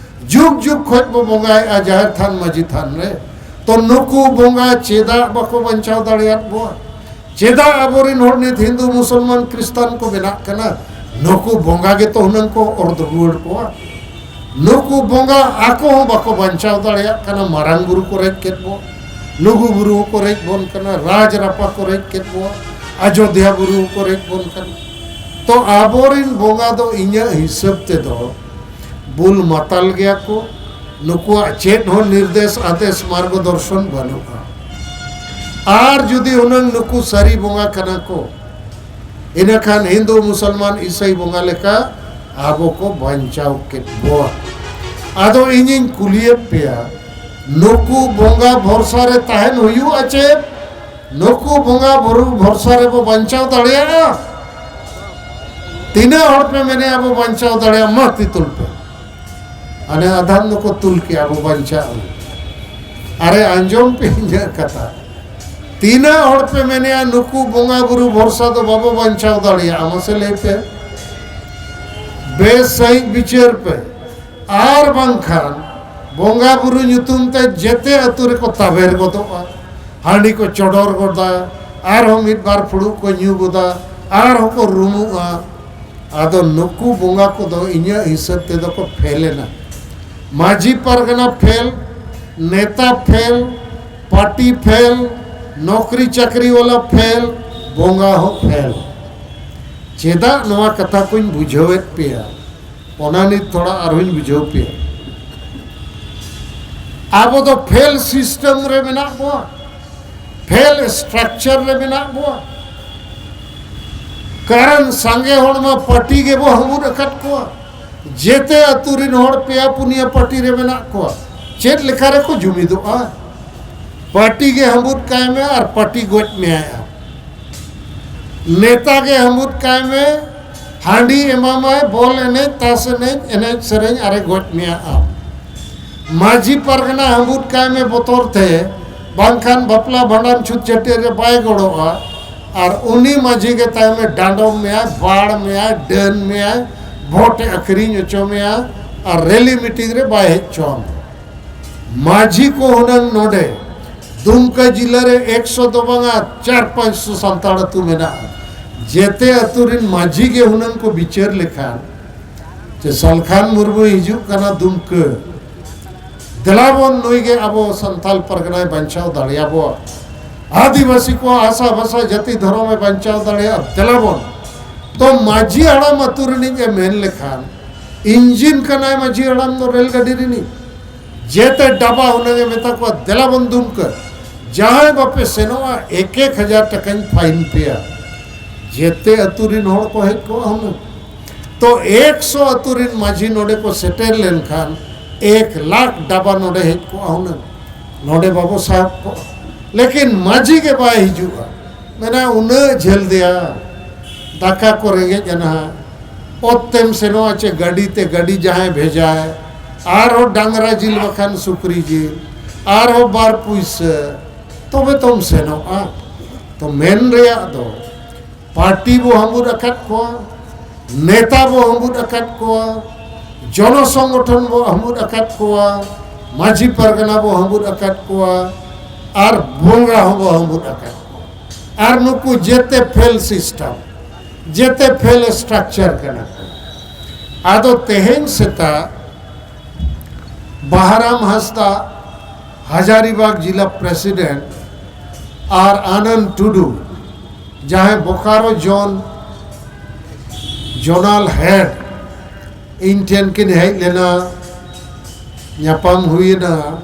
ᱡᱩᱜᱽ ᱡᱩᱜᱽ ᱠᱷᱚᱡ ᱵᱚ ᱵᱚᱸᱜᱟᱭᱮᱫᱼᱟ ᱡᱟᱦᱮᱨ ᱛᱷᱟᱱ, ᱢᱟᱹᱡᱷᱤ ᱛᱷᱟᱱ ᱨᱮ᱾ ᱛᱚ ᱱᱩᱠᱩ ᱵᱚᱸᱜᱟ ᱪᱮᱫᱟᱜ ᱵᱟᱠᱚ ᱵᱟᱧᱪᱟᱣ ᱫᱟᱲᱮᱭᱟᱫ ᱵᱚᱣᱟ? ᱪᱮᱫᱟᱜ ᱟᱵᱚᱨᱮᱱ ᱦᱚᱲ ᱱᱤᱛ ᱦᱤᱱᱫᱩ, ᱢᱩᱥᱚᱞᱢᱟᱱ, ᱠᱷᱨᱤᱥᱴᱟᱱ ᱠᱚ ᱵᱮᱱᱟᱜ ᱠᱟᱱᱟ? ᱱᱩᱠᱩ ᱵᱚᱸᱜᱟ ᱜᱮᱛᱚ ᱦᱩᱱᱟᱹᱝ ᱠᱚ ᱚᱨ ᱨᱩᱣᱟᱹᱲ ᱠᱚᱣᱟ᱾ ᱱᱩᱠᱩ ᱵᱚᱸᱜᱟ ᱟᱠᱚ ᱦᱚᱸ ᱵᱟᱠᱚ ᱵᱟᱧᱪᱟᱣ ᱫᱟᱲᱮᱭᱟᱜ ᱠᱟᱱᱟ᱾ ᱢᱟᱨᱟᱝ ᱵᱩᱨᱩ ᱠᱚ ᱨᱮᱡ ᱠᱮᱫ ᱵᱚ, ᱞᱩᱜᱩ ᱵᱩᱨᱩ ᱦᱚᱸᱠᱚ ᱨᱮᱡ ᱵᱚᱱ ᱠᱟᱱᱟ, ᱨᱟᱡᱽ ᱨᱟᱯᱟ ᱠᱚ ᱨᱮᱡ ᱠᱮᱫ ᱵᱚ, ᱟᱡᱚᱫᱷᱭᱟ ᱵᱩᱨᱩ ᱦᱚᱸᱠᱚ ᱨᱮᱡ ᱵᱚᱱ ᱠᱟᱱᱟ᱾ ᱛᱚ ᱟᱵᱚᱨᱮᱱ ᱵᱚᱸᱜᱟ ᱫᱚ ᱤᱧᱟᱹᱜ ᱦᱤᱥᱟᱹᱵ ᱛᱮᱫᱚ ᱵᱩᱞ ᱢᱟᱛᱟᱞ ᱜᱮᱭᱟ ᱠᱚ᱾ ᱱᱩᱠᱩᱣᱟᱜ ᱪᱮᱫ ᱦᱚᱸ ᱱᱤᱨᱫᱮᱥ ᱟᱫᱮᱥ ᱢᱟᱨᱜᱚ ᱫᱚᱨᱥᱚᱱ ᱵᱟᱹᱱᱩᱜᱼᱟ᱾ ᱟᱨ ᱡᱩᱫᱤ ᱦᱩᱱᱟᱹᱝ ᱱᱩᱠᱩ ᱥᱟᱹᱨᱤ ᱵᱚᱸᱜᱟ ᱠᱟᱱᱟ ᱠᱚ, ᱤᱱᱟᱹᱠᱷᱟᱱ ᱦᱤᱱᱫᱩ, ᱢᱩᱥᱚᱞᱢᱟᱱ, ᱤᱥᱟᱹᱭ ᱵᱚᱸᱜᱟ ᱞᱮᱠᱟ ᱟᱵᱚ ᱠᱚ ᱵᱟᱧᱪᱟᱣ ᱠᱮᱫ ᱵᱚᱣᱟ᱾ ᱟᱫᱚ ᱤᱧᱤᱧ ᱠᱩᱞᱤᱭᱮᱫ ᱯᱮᱭᱟ, ᱱᱩᱠᱩ ᱵᱚᱸᱜᱟ ᱵᱷᱚᱨᱥᱟ ᱨᱮ ᱛᱟᱦᱮᱱ ᱦᱩᱭᱩᱜᱼᱟ ᱪᱮ? ᱱᱩᱠᱩ ᱵᱚᱸᱜᱟ ᱵᱩᱨᱩ ᱵᱷᱚᱨᱥᱟ ᱨᱮᱵᱚ ᱵᱟᱧᱪᱟᱣ ᱫᱟᱲᱮᱭᱟᱜᱼᱟ? ᱛᱤᱱᱟᱹᱜ ᱦᱚᱲ ᱯᱮ ᱢᱮᱱᱮᱜᱼᱟ ᱵᱚ ᱵᱟᱧᱪᱟᱣ ᱫᱟᱲᱮᱭᱟᱜᱼᱟ? ᱢᱟ ᱛᱤ ᱛᱩᱞ ᱯᱮ᱾ ᱟᱨᱮ ᱟᱫᱷᱟᱱ ᱫᱚᱠᱚ ᱛᱩᱞ ᱠᱮᱜᱼᱟ, ᱵᱚ ᱵᱟᱧᱪᱟᱜ ᱟᱵᱚ᱾ ᱟᱨᱮ ᱟᱸᱡᱚᱢ ᱯᱮ ᱤᱧᱟᱹᱜ ᱠᱟᱛᱷᱟ᱾ ᱛᱤᱱᱟᱹᱜ ᱦᱚᱲ ᱯᱮ ᱢᱮᱱᱮᱜᱼᱟ ᱱᱩᱠᱩ ᱵᱚᱸᱜᱟ ᱵᱩᱨᱩ ᱵᱷᱚᱨᱥᱟ ᱫᱚ ᱵᱟᱵᱚ ᱵᱟᱧᱪᱟᱣ ᱫᱟᱲᱮᱭᱟᱜᱼᱟ? ᱢᱟᱥᱮ ᱞᱟᱹᱭ ᱯᱮ᱾ ᱵᱮᱥ ᱥᱟᱺᱦᱤᱡ ᱵᱤᱪᱟᱹᱨ ᱯᱮ᱾ ᱟᱨ ᱵᱟᱝᱠᱷᱟᱱ ᱵᱚᱸᱜᱟ ᱵᱩᱨᱩ ᱧᱩᱛᱩᱢ ᱛᱮ ᱡᱮᱛᱮ ᱟᱹᱛᱩ ᱨᱮᱠᱚ ᱛᱟᱵᱮᱨ ᱜᱚᱫᱚᱜᱼᱟ, ᱦᱟᱺᱰᱤ ᱠᱚ ᱪᱚᱰᱚᱨ ᱜᱚᱫᱟ, ᱟᱨᱦᱚᱸ ᱢᱤᱫ ᱵᱟᱨ ᱯᱷᱩᱲᱩᱜ ᱠᱚ ᱧᱩ ᱜᱚᱫᱟ, ᱟᱨᱦᱚᱸ ᱠᱚ ᱨᱩᱢᱩᱜᱼᱟ᱾ ᱟᱫᱚ ᱱᱩᱠᱩ ᱵᱚᱸᱜᱟ ᱠᱚᱫᱚ ᱤᱧᱟᱹᱜ ᱦᱤᱥᱟᱹᱵ ᱛᱮᱫᱚ ᱠᱚ ᱯᱷᱮᱞ ᱮᱱᱟ᱾ ᱢᱟᱹᱡᱷᱤ ᱯᱟᱨᱜᱟᱱᱟ ᱯᱷᱮᱞ, ᱱᱮᱛᱟ ᱯᱷᱮᱞ, ᱯᱟᱨᱴᱤ ᱯᱷᱮᱞ, ᱱᱚᱠᱨᱤ ᱪᱟᱹᱠᱨᱤ ᱣᱟᱞᱟ ᱯᱷᱮᱞ, ᱵᱚᱸᱜᱟ ᱦᱚᱸ ᱯᱷᱮᱞ᱾ ᱪᱮᱫᱟᱜ ᱱᱚᱣᱟ ᱠᱟᱛᱷᱟ ᱠᱚᱧ ᱵᱩᱡᱷᱟᱹᱣᱮᱫ ᱯᱮᱭᱟ, ᱚᱱᱟ ᱱᱤᱛ ᱛᱷᱚᱲᱟ ᱟᱨᱦᱚᱸᱧ ᱵᱩᱡᱷᱟᱹᱣ ᱯᱮᱭᱟ᱾ ᱟᱵᱚ ᱫᱚ ᱯᱷᱮᱞ ᱥᱤᱥᱴᱮᱢ ᱨᱮ ᱢᱮᱱᱟᱜ ᱵᱚᱣᱟ, ᱯᱷᱮᱞ ᱥᱴᱨᱟᱠᱪᱟᱨ ᱨᱮ ᱢᱮᱱᱟᱜ ᱵᱚᱣᱟ᱾ ᱠᱟᱨᱚᱱ ᱥᱟᱸᱜᱮ ᱦᱚᱲ ᱢᱟ ᱯᱟᱨᱴᱤ ᱜᱮᱵᱚ ᱦᱟᱹᱢᱩᱫ ᱟᱠᱟᱫ ᱠᱚᱣᱟ᱾ ᱡᱮᱛᱮ ᱟᱹᱛᱩ ᱨᱤᱱ ᱦᱚᱲ ᱯᱮᱭᱟ ᱯᱩᱱᱭᱟᱹ ᱯᱟᱨᱴᱤ ᱨᱮ ᱢᱮᱱᱟᱜ ᱠᱚᱣᱟ᱾ ᱪᱮᱫ ᱞᱮᱠᱟ ᱨᱮᱠᱚ ᱡᱩᱢᱤᱫᱚᱜᱼᱟ? ᱯᱟᱨᱴᱤ ᱜᱮ ᱦᱟᱹᱢᱩᱫ ᱠᱟᱭ ᱢᱮ ᱟᱨ ᱯᱟᱨᱴᱤ ᱜᱚᱡ ᱢᱮᱭᱟᱭ ᱟᱢ᱾ ᱱᱮᱛᱟ ᱜᱮ ᱦᱟᱹᱢᱩᱫ ᱠᱟᱭ ᱢᱮ, ᱦᱟᱺᱰᱤ ᱮᱢᱟᱢᱟᱭ, ᱵᱚᱞ ᱮᱱᱮᱡ, ᱛᱟᱥ ᱮᱱᱮᱡ, ᱮᱱᱮᱡ ᱥᱮᱨᱮᱧ, ᱟᱨᱮ ᱜᱚᱡ ᱢᱮᱭᱟ ᱟᱢ᱾ ᱢᱟᱹᱡᱷᱤ ᱯᱟᱨᱜᱟᱱᱟ ᱦᱟᱹᱢᱩᱫ ᱠᱟᱭ ᱢᱮ ᱵᱚᱛᱚᱨ ᱛᱮ, ᱵᱟᱝᱠᱷᱟᱱ ᱵᱟᱯᱞᱟ ᱵᱷᱟᱸᱰᱟᱱ ᱪᱷᱩᱛ ᱪᱷᱟᱹᱴᱭᱟᱹᱨ ᱨᱮ ᱵᱟᱭ ᱜᱚᱲᱚᱜᱼᱟ᱾ ᱟᱨ ᱩᱱᱤ ᱢᱟᱹᱡᱷᱤ ᱜᱮ ᱛᱟᱭᱚᱢᱮ ᱰᱟᱸᱰᱚᱢ ᱢᱮᱭᱟᱭ, ᱵᱟᱲ ᱢᱮᱭᱟᱭ, ᱰᱟᱹᱱ ᱢᱮᱭᱟᱭ, ᱵᱷᱳᱴ ᱮ ᱟᱹᱠᱷᱨᱤᱧ ᱦᱚᱪᱚ ᱢᱮᱭᱟ, ᱟᱨ ᱨᱮᱞᱤ ᱢᱤᱴᱤᱝ ᱨᱮ ᱵᱟᱭ ᱦᱮᱡ ᱦᱚᱪᱚ ᱟᱢ᱾ ᱢᱟᱹᱡᱷᱤ ᱠᱚ ᱦᱩᱱᱟᱹᱝ ᱱᱚᱰᱮ ᱫᱩᱢᱠᱟᱹ ᱡᱤᱞᱟᱹ ᱨᱮ ᱮᱠᱥᱚ ᱫᱚ ᱵᱟᱝᱟ, ᱪᱟᱨ ᱯᱟᱸᱪᱥᱚ ᱥᱟᱱᱛᱟᱲ ᱟᱹᱛᱩ ᱢᱮᱱᱟᱜᱼᱟ᱾ ᱡᱮᱛᱮ ᱟᱹᱛᱩ ᱨᱤᱱ ᱢᱟᱹᱡᱷᱤ ᱜᱮ ᱦᱩᱱᱟᱹᱝ ᱠᱚ ᱵᱤᱪᱟᱹᱨ ᱞᱮᱠᱷᱟᱱ, ᱡᱮ ᱥᱟᱞᱠᱷᱟᱱ ᱢᱩᱨᱢᱩᱭ ᱦᱤᱡᱩᱜ ᱠᱟᱱᱟ ᱫᱩᱢᱠᱟᱹ, ᱫᱮᱞᱟ ᱵᱚᱱ ᱱᱩᱭ ᱜᱮ ᱟᱵᱚ ᱥᱟᱱᱛᱟᱞ ᱯᱟᱨᱜᱟᱱᱟᱭ ᱵᱟᱧᱪᱟᱣ ᱫᱟᱲᱮᱭᱟᱵᱚᱣᱟ, ᱟᱹᱫᱤᱵᱟᱹᱥᱤ ᱠᱚᱣᱟᱜ ᱦᱟᱥᱟ ᱵᱷᱟᱥᱟ ᱡᱟᱹᱛᱤ ᱫᱷᱚᱨᱚᱢᱮ ᱵᱟᱧᱪᱟᱣ ᱫᱟᱲᱮᱭᱟᱜᱼᱟ, ᱫᱮᱞᱟ ᱵᱚᱱ᱾ ᱛᱚ ᱢᱟᱹᱡᱷᱤ ᱦᱟᱲᱟᱢ ᱟᱹᱛᱩ ᱨᱤᱱᱤᱡ ᱮ ᱢᱮᱱ ᱞᱮᱠᱷᱟᱱ, ᱤᱧᱡᱤᱱ ᱠᱟᱱᱟᱭ ᱢᱟᱹᱡᱷᱤ ᱦᱟᱲᱟᱢ ᱫᱚ ᱨᱮᱞ ᱜᱟᱹᱰᱤ ᱨᱤᱱᱤᱡ᱾ ᱡᱮᱛᱮ ᱰᱟᱵᱟ ᱦᱩᱱᱟᱹᱝ ᱮ ᱢᱮᱛᱟ ᱠᱚᱣᱟ, ᱫᱮᱞᱟ ᱵᱚᱱ ᱫᱩᱢᱠᱟᱹ᱾ ᱡᱟᱦᱟᱸᱭ ᱵᱟᱯᱮ ᱥᱮᱱᱚᱜᱼᱟ, ᱮᱠ ᱮᱠ ᱦᱟᱡᱟᱨ ᱴᱟᱠᱟᱧ ᱯᱷᱟᱭᱤᱱ ᱯᱮᱭᱟ᱾ ᱡᱮᱛᱮ ᱟᱹᱛᱩ ᱨᱤᱱ ᱦᱚᱲ ᱠᱚ ᱦᱮᱡ ᱠᱚᱜᱼᱟ ᱦᱩᱱᱟᱹᱝ᱾ ᱛᱚ ᱮᱠᱥᱚ ᱟᱹᱛᱩ ᱨᱤᱱ ᱢᱟᱹᱡᱷᱤ ᱱᱚᱰᱮ ᱠᱚ ᱥᱮᱴᱮᱨ ᱞᱮᱱᱠᱷᱟᱱ, ᱮᱠ ᱞᱟᱠᱷ ᱰᱟᱵᱟ ᱱᱚᱰᱮ ᱦᱮᱡ ᱠᱚᱜᱼᱟ ᱦᱩᱱᱟᱹᱝ᱾ ᱱᱚᱰᱮ ᱵᱟᱵᱚ ᱥᱟᱦᱚᱵ ᱠᱚᱜᱼᱟ᱾ ᱞᱮᱠᱤᱱ ᱢᱟᱹᱡᱷᱤ ᱜᱮ ᱵᱟᱭ ᱦᱤᱡᱩᱜᱼᱟ᱾ ᱢᱮᱱᱟ ᱩᱱᱟᱹᱜ ᱡᱷᱟᱹᱞ ᱫᱮᱭᱟ, ᱫᱟᱠᱟ ᱠᱚ ᱨᱮᱸᱜᱮᱡ ᱟᱱᱟ, ᱚᱛ ᱛᱮᱢ ᱥᱮᱱᱚᱜᱼᱟ ᱪᱮ ᱜᱟᱹᱰᱤ ᱛᱮ, ᱜᱟᱹᱰᱤ ᱡᱟᱦᱟᱸᱭ ᱵᱷᱮᱡᱟᱭ, ᱟᱨᱦᱚᱸ ᱰᱟᱝᱨᱟ ᱡᱤᱞ ᱵᱟᱠᱷᱟᱱ ᱥᱩᱠᱨᱤ ᱡᱤᱞ, ᱟᱨᱦᱚᱸ ᱵᱟᱨ ᱯᱩᱭᱥᱟᱹ, ᱛᱚᱵᱮ ᱛᱚᱢ ᱥᱮᱱᱚᱜᱼᱟ᱾ ᱛᱚ ᱢᱮᱱ ᱨᱮᱭᱟᱜ ᱫᱚ, ᱯᱟᱨᱴᱤ ᱵᱚ ᱦᱟᱹᱢᱩᱫ ᱟᱠᱟᱫ ᱠᱚᱣᱟ, ᱱᱮᱛᱟ ᱵᱚ ᱦᱟᱹᱢᱩᱫ ᱟᱠᱟᱫ ᱠᱚᱣᱟ, ᱡᱚᱱᱚ ᱥᱚᱝᱜᱚᱴᱷᱚᱱ ᱵᱚ ᱦᱟᱹᱢᱩᱫ ᱟᱠᱟᱫ ᱠᱚᱣᱟ, ᱢᱟᱹᱡᱷᱤ ᱯᱟᱨᱜᱟᱱᱟ ᱵᱚ ᱦᱟᱹᱢᱵᱩᱫ ᱟᱠᱟᱫ ᱠᱚᱣᱟ, ᱟᱨ ᱵᱚᱸᱜᱟ ᱦᱚᱸᱵᱚ ᱦᱟᱹᱢᱵᱩᱫ ᱟᱠᱟᱫ ᱠᱚᱣᱟ, ᱟᱨ ᱱᱩᱠᱩ ᱡᱮᱛᱮ ᱯᱷᱮᱞ ᱥᱤᱥᱴᱮᱢ, ᱡᱮᱛᱮ ᱯᱷᱮᱞ ᱥᱴᱨᱟᱠᱪᱟᱨ ᱠᱟᱱᱟ ᱠᱚ᱾ ᱟᱫᱚ ᱛᱮᱦᱮᱧ ᱥᱮᱛᱟᱜ ᱵᱟᱦᱟᱨᱟᱢ ᱦᱟᱸᱥᱫᱟ, ᱦᱟᱡᱟᱨᱤᱵᱟᱜᱽ ᱡᱤᱞᱟ ᱯᱨᱮᱥᱤᱰᱮᱱᱴ, ᱟᱨ ᱟᱱᱚᱱᱫ ᱴᱩᱰᱩ, ᱡᱟᱦᱟᱸᱭ ᱵᱳᱠᱟᱨᱳ ᱡᱳᱱ ᱡᱳᱱᱟᱞ ᱦᱮᱰ, ᱤᱧ ᱴᱷᱮᱱ ᱠᱤᱱ ᱦᱮᱡ ᱞᱮᱱᱟ, ᱧᱟᱯᱟᱢ ᱦᱩᱭᱮᱱᱟ᱾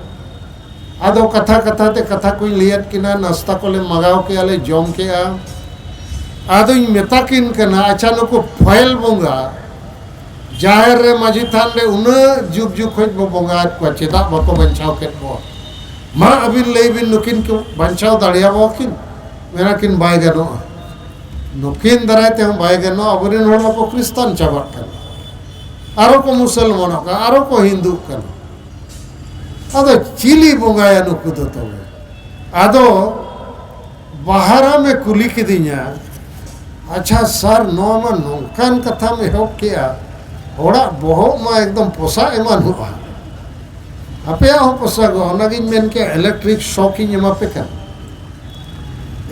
ᱟᱫᱚ ᱠᱟᱛᱷᱟ ᱠᱟᱛᱷᱟ ᱛᱮ ᱠᱟᱛᱷᱟ ᱠᱚᱧ ᱞᱟᱹᱭᱟᱫ ᱠᱤᱱᱟ, ᱱᱟᱥᱛᱟ ᱠᱚᱞᱮ ᱢᱟᱜᱟᱣ ᱠᱮᱜᱼᱟ, ᱞᱮ ᱡᱚᱢ ᱠᱮᱜᱼᱟ᱾ ᱟᱫᱚᱧ ᱢᱮᱛᱟ ᱠᱤᱱ ᱠᱟᱱᱟ, ᱟᱪᱪᱷᱟ, ᱱᱩᱠᱩ ᱯᱷᱚᱭᱮᱞ ᱵᱚᱸᱜᱟ ᱡᱟᱦᱮᱨ ᱨᱮ ᱢᱟᱹᱡᱷᱤ ᱛᱷᱟᱱ ᱨᱮ ᱩᱱᱟᱹᱜ ᱡᱩᱜᱽ ᱡᱩᱜᱽ ᱠᱷᱚᱱ ᱵᱚ ᱵᱚᱸᱜᱟᱭᱮᱫ ᱠᱚᱣᱟ, ᱪᱮᱫᱟᱜ ᱵᱟᱠᱚ ᱵᱟᱧᱪᱟᱣ ᱠᱮᱫ ᱠᱚᱣᱟ? ᱢᱟ ᱟᱹᱵᱤᱱ ᱞᱟᱹᱭ ᱵᱤᱱ, ᱱᱩᱠᱤᱱ ᱠᱚ ᱵᱟᱧᱪᱟᱣ ᱫᱟᱲᱮᱭᱟᱵᱚ ᱠᱤᱱ? ᱢᱮᱱᱟ ᱠᱤᱱ, ᱵᱟᱭ ᱜᱟᱱᱚᱜᱼᱟ, ᱱᱩᱠᱤᱱ ᱫᱟᱨᱟᱭ ᱛᱮᱦᱚᱸ ᱵᱟᱭ ᱜᱟᱱᱚᱜᱼᱟ, ᱟᱵᱚᱨᱮᱱ ᱦᱚᱲ ᱢᱟᱠᱚ ᱠᱷᱨᱤᱥᱛᱟᱱ ᱪᱟᱵᱟᱜ ᱠᱟᱱᱟ, ᱟᱨᱚ ᱠᱚ ᱢᱩᱥᱚᱞᱢᱟᱱᱚᱜ ᱠᱟᱱᱟ, ᱟᱨᱚ ᱠᱚ ᱦᱤᱱᱫᱩᱜ ᱠᱟᱱᱟ᱾ ᱟᱫᱚ ᱪᱤᱞᱤ ᱵᱚᱸᱜᱟᱭᱟ ᱱᱩᱠᱩ ᱫᱚ ᱛᱚᱵᱮ? ᱟᱫᱚ ᱵᱟᱦᱟᱨᱟᱢᱮ ᱠᱩᱞᱤ ᱠᱤᱫᱤᱧᱟ, ᱟᱪᱪᱷᱟ ᱥᱟᱨ, ᱱᱚᱣᱟ ᱢᱟ ᱱᱚᱝᱠᱟᱱ ᱠᱟᱛᱷᱟᱢ ᱮᱦᱚᱵ ᱠᱮᱜᱼᱟ, ᱦᱚᱲᱟᱜ ᱵᱚᱦᱚᱜ ᱢᱟ ᱮᱠᱫᱚᱢ ᱯᱚᱥᱟᱜ ᱮᱢᱟᱱᱚᱜᱼᱟ, ᱟᱯᱮᱭᱟᱜ ᱦᱚᱸ ᱯᱚᱥᱟᱜᱚᱜᱼᱟ᱾ ᱚᱱᱟᱜᱤᱧ ᱢᱮᱱ ᱠᱮᱜᱼᱟ, ᱤᱞᱮᱠᱴᱨᱤᱠ ᱥᱚᱠ ᱤᱧ ᱮᱢᱟ ᱯᱮ ᱠᱟᱱᱟ᱾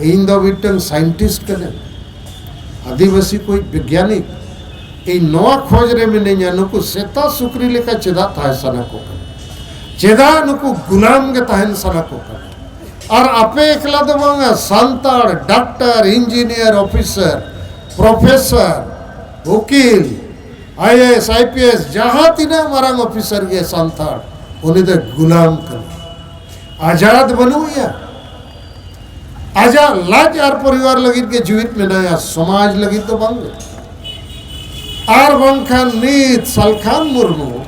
ᱤᱧ ᱫᱚ ᱢᱤᱫᱴᱟᱝ ᱥᱟᱭᱮᱱᱴᱤᱥᱴ ᱠᱟᱹᱱᱟᱹᱧ, ᱟᱹᱫᱤᱵᱟᱹᱥᱤ ᱠᱚ ᱵᱤᱜᱽᱭᱟᱱᱤᱠ᱾ ᱤᱧ ᱱᱚᱣᱟ ᱠᱷᱚᱡᱽ ᱨᱮ ᱢᱤᱱᱟᱹᱧᱟ, ᱱᱩᱠᱩ ᱥᱮᱛᱟ ᱥᱩᱠᱨᱤ ᱞᱮᱠᱟ ᱪᱮᱫᱟᱜ ᱛᱟᱦᱮᱸ ᱥᱟᱱᱟ ᱠᱚ ᱠᱟᱱᱟ? ᱪᱮᱫᱟᱜ ᱱᱩᱠᱩ ᱜᱩᱞᱟᱢ ᱜᱮ ᱛᱟᱦᱮᱱ ᱥᱟᱱᱟ ᱠᱚ ᱠᱟᱱᱟ? ᱟᱨ ᱟᱯᱮ ᱮᱠᱞᱟ ᱫᱚ ᱵᱟᱝᱟ, Santal doctor, engineer, officer, professor, ᱩᱠᱤᱞ, I A S, I P S, ᱡᱟᱦᱟᱸ ᱛᱤᱱᱟᱹᱜ ᱢᱟᱨᱟᱝ ᱚᱯᱷᱤᱥᱟᱨ ᱜᱮ ᱥᱟᱱᱛᱟᱲ, ᱩᱱᱤ ᱫᱚ ᱜᱩᱞᱟᱢ ᱠᱟᱱᱟ᱾ ᱟᱡᱟᱫ ᱵᱟᱹᱱᱩᱜ ᱮᱭᱟ᱾ ᱟᱡᱟᱜ ᱞᱟᱡ ᱟᱨ ᱯᱚᱨᱤᱵᱟᱨ ᱞᱟᱹᱜᱤᱫ ᱜᱮ ᱡᱤᱣᱤᱫ ᱢᱮᱱᱟᱭᱟ, ᱥᱚᱢᱟᱡᱽ ᱞᱟᱹᱜᱤᱫ ᱫᱚ ᱵᱟᱝ ᱜᱮ᱾ ᱟᱨ ᱵᱟᱝᱠᱷᱟᱱ ᱱᱤᱛ ᱥᱟᱞᱠᱷᱟᱱ ᱢᱩᱨᱢᱩ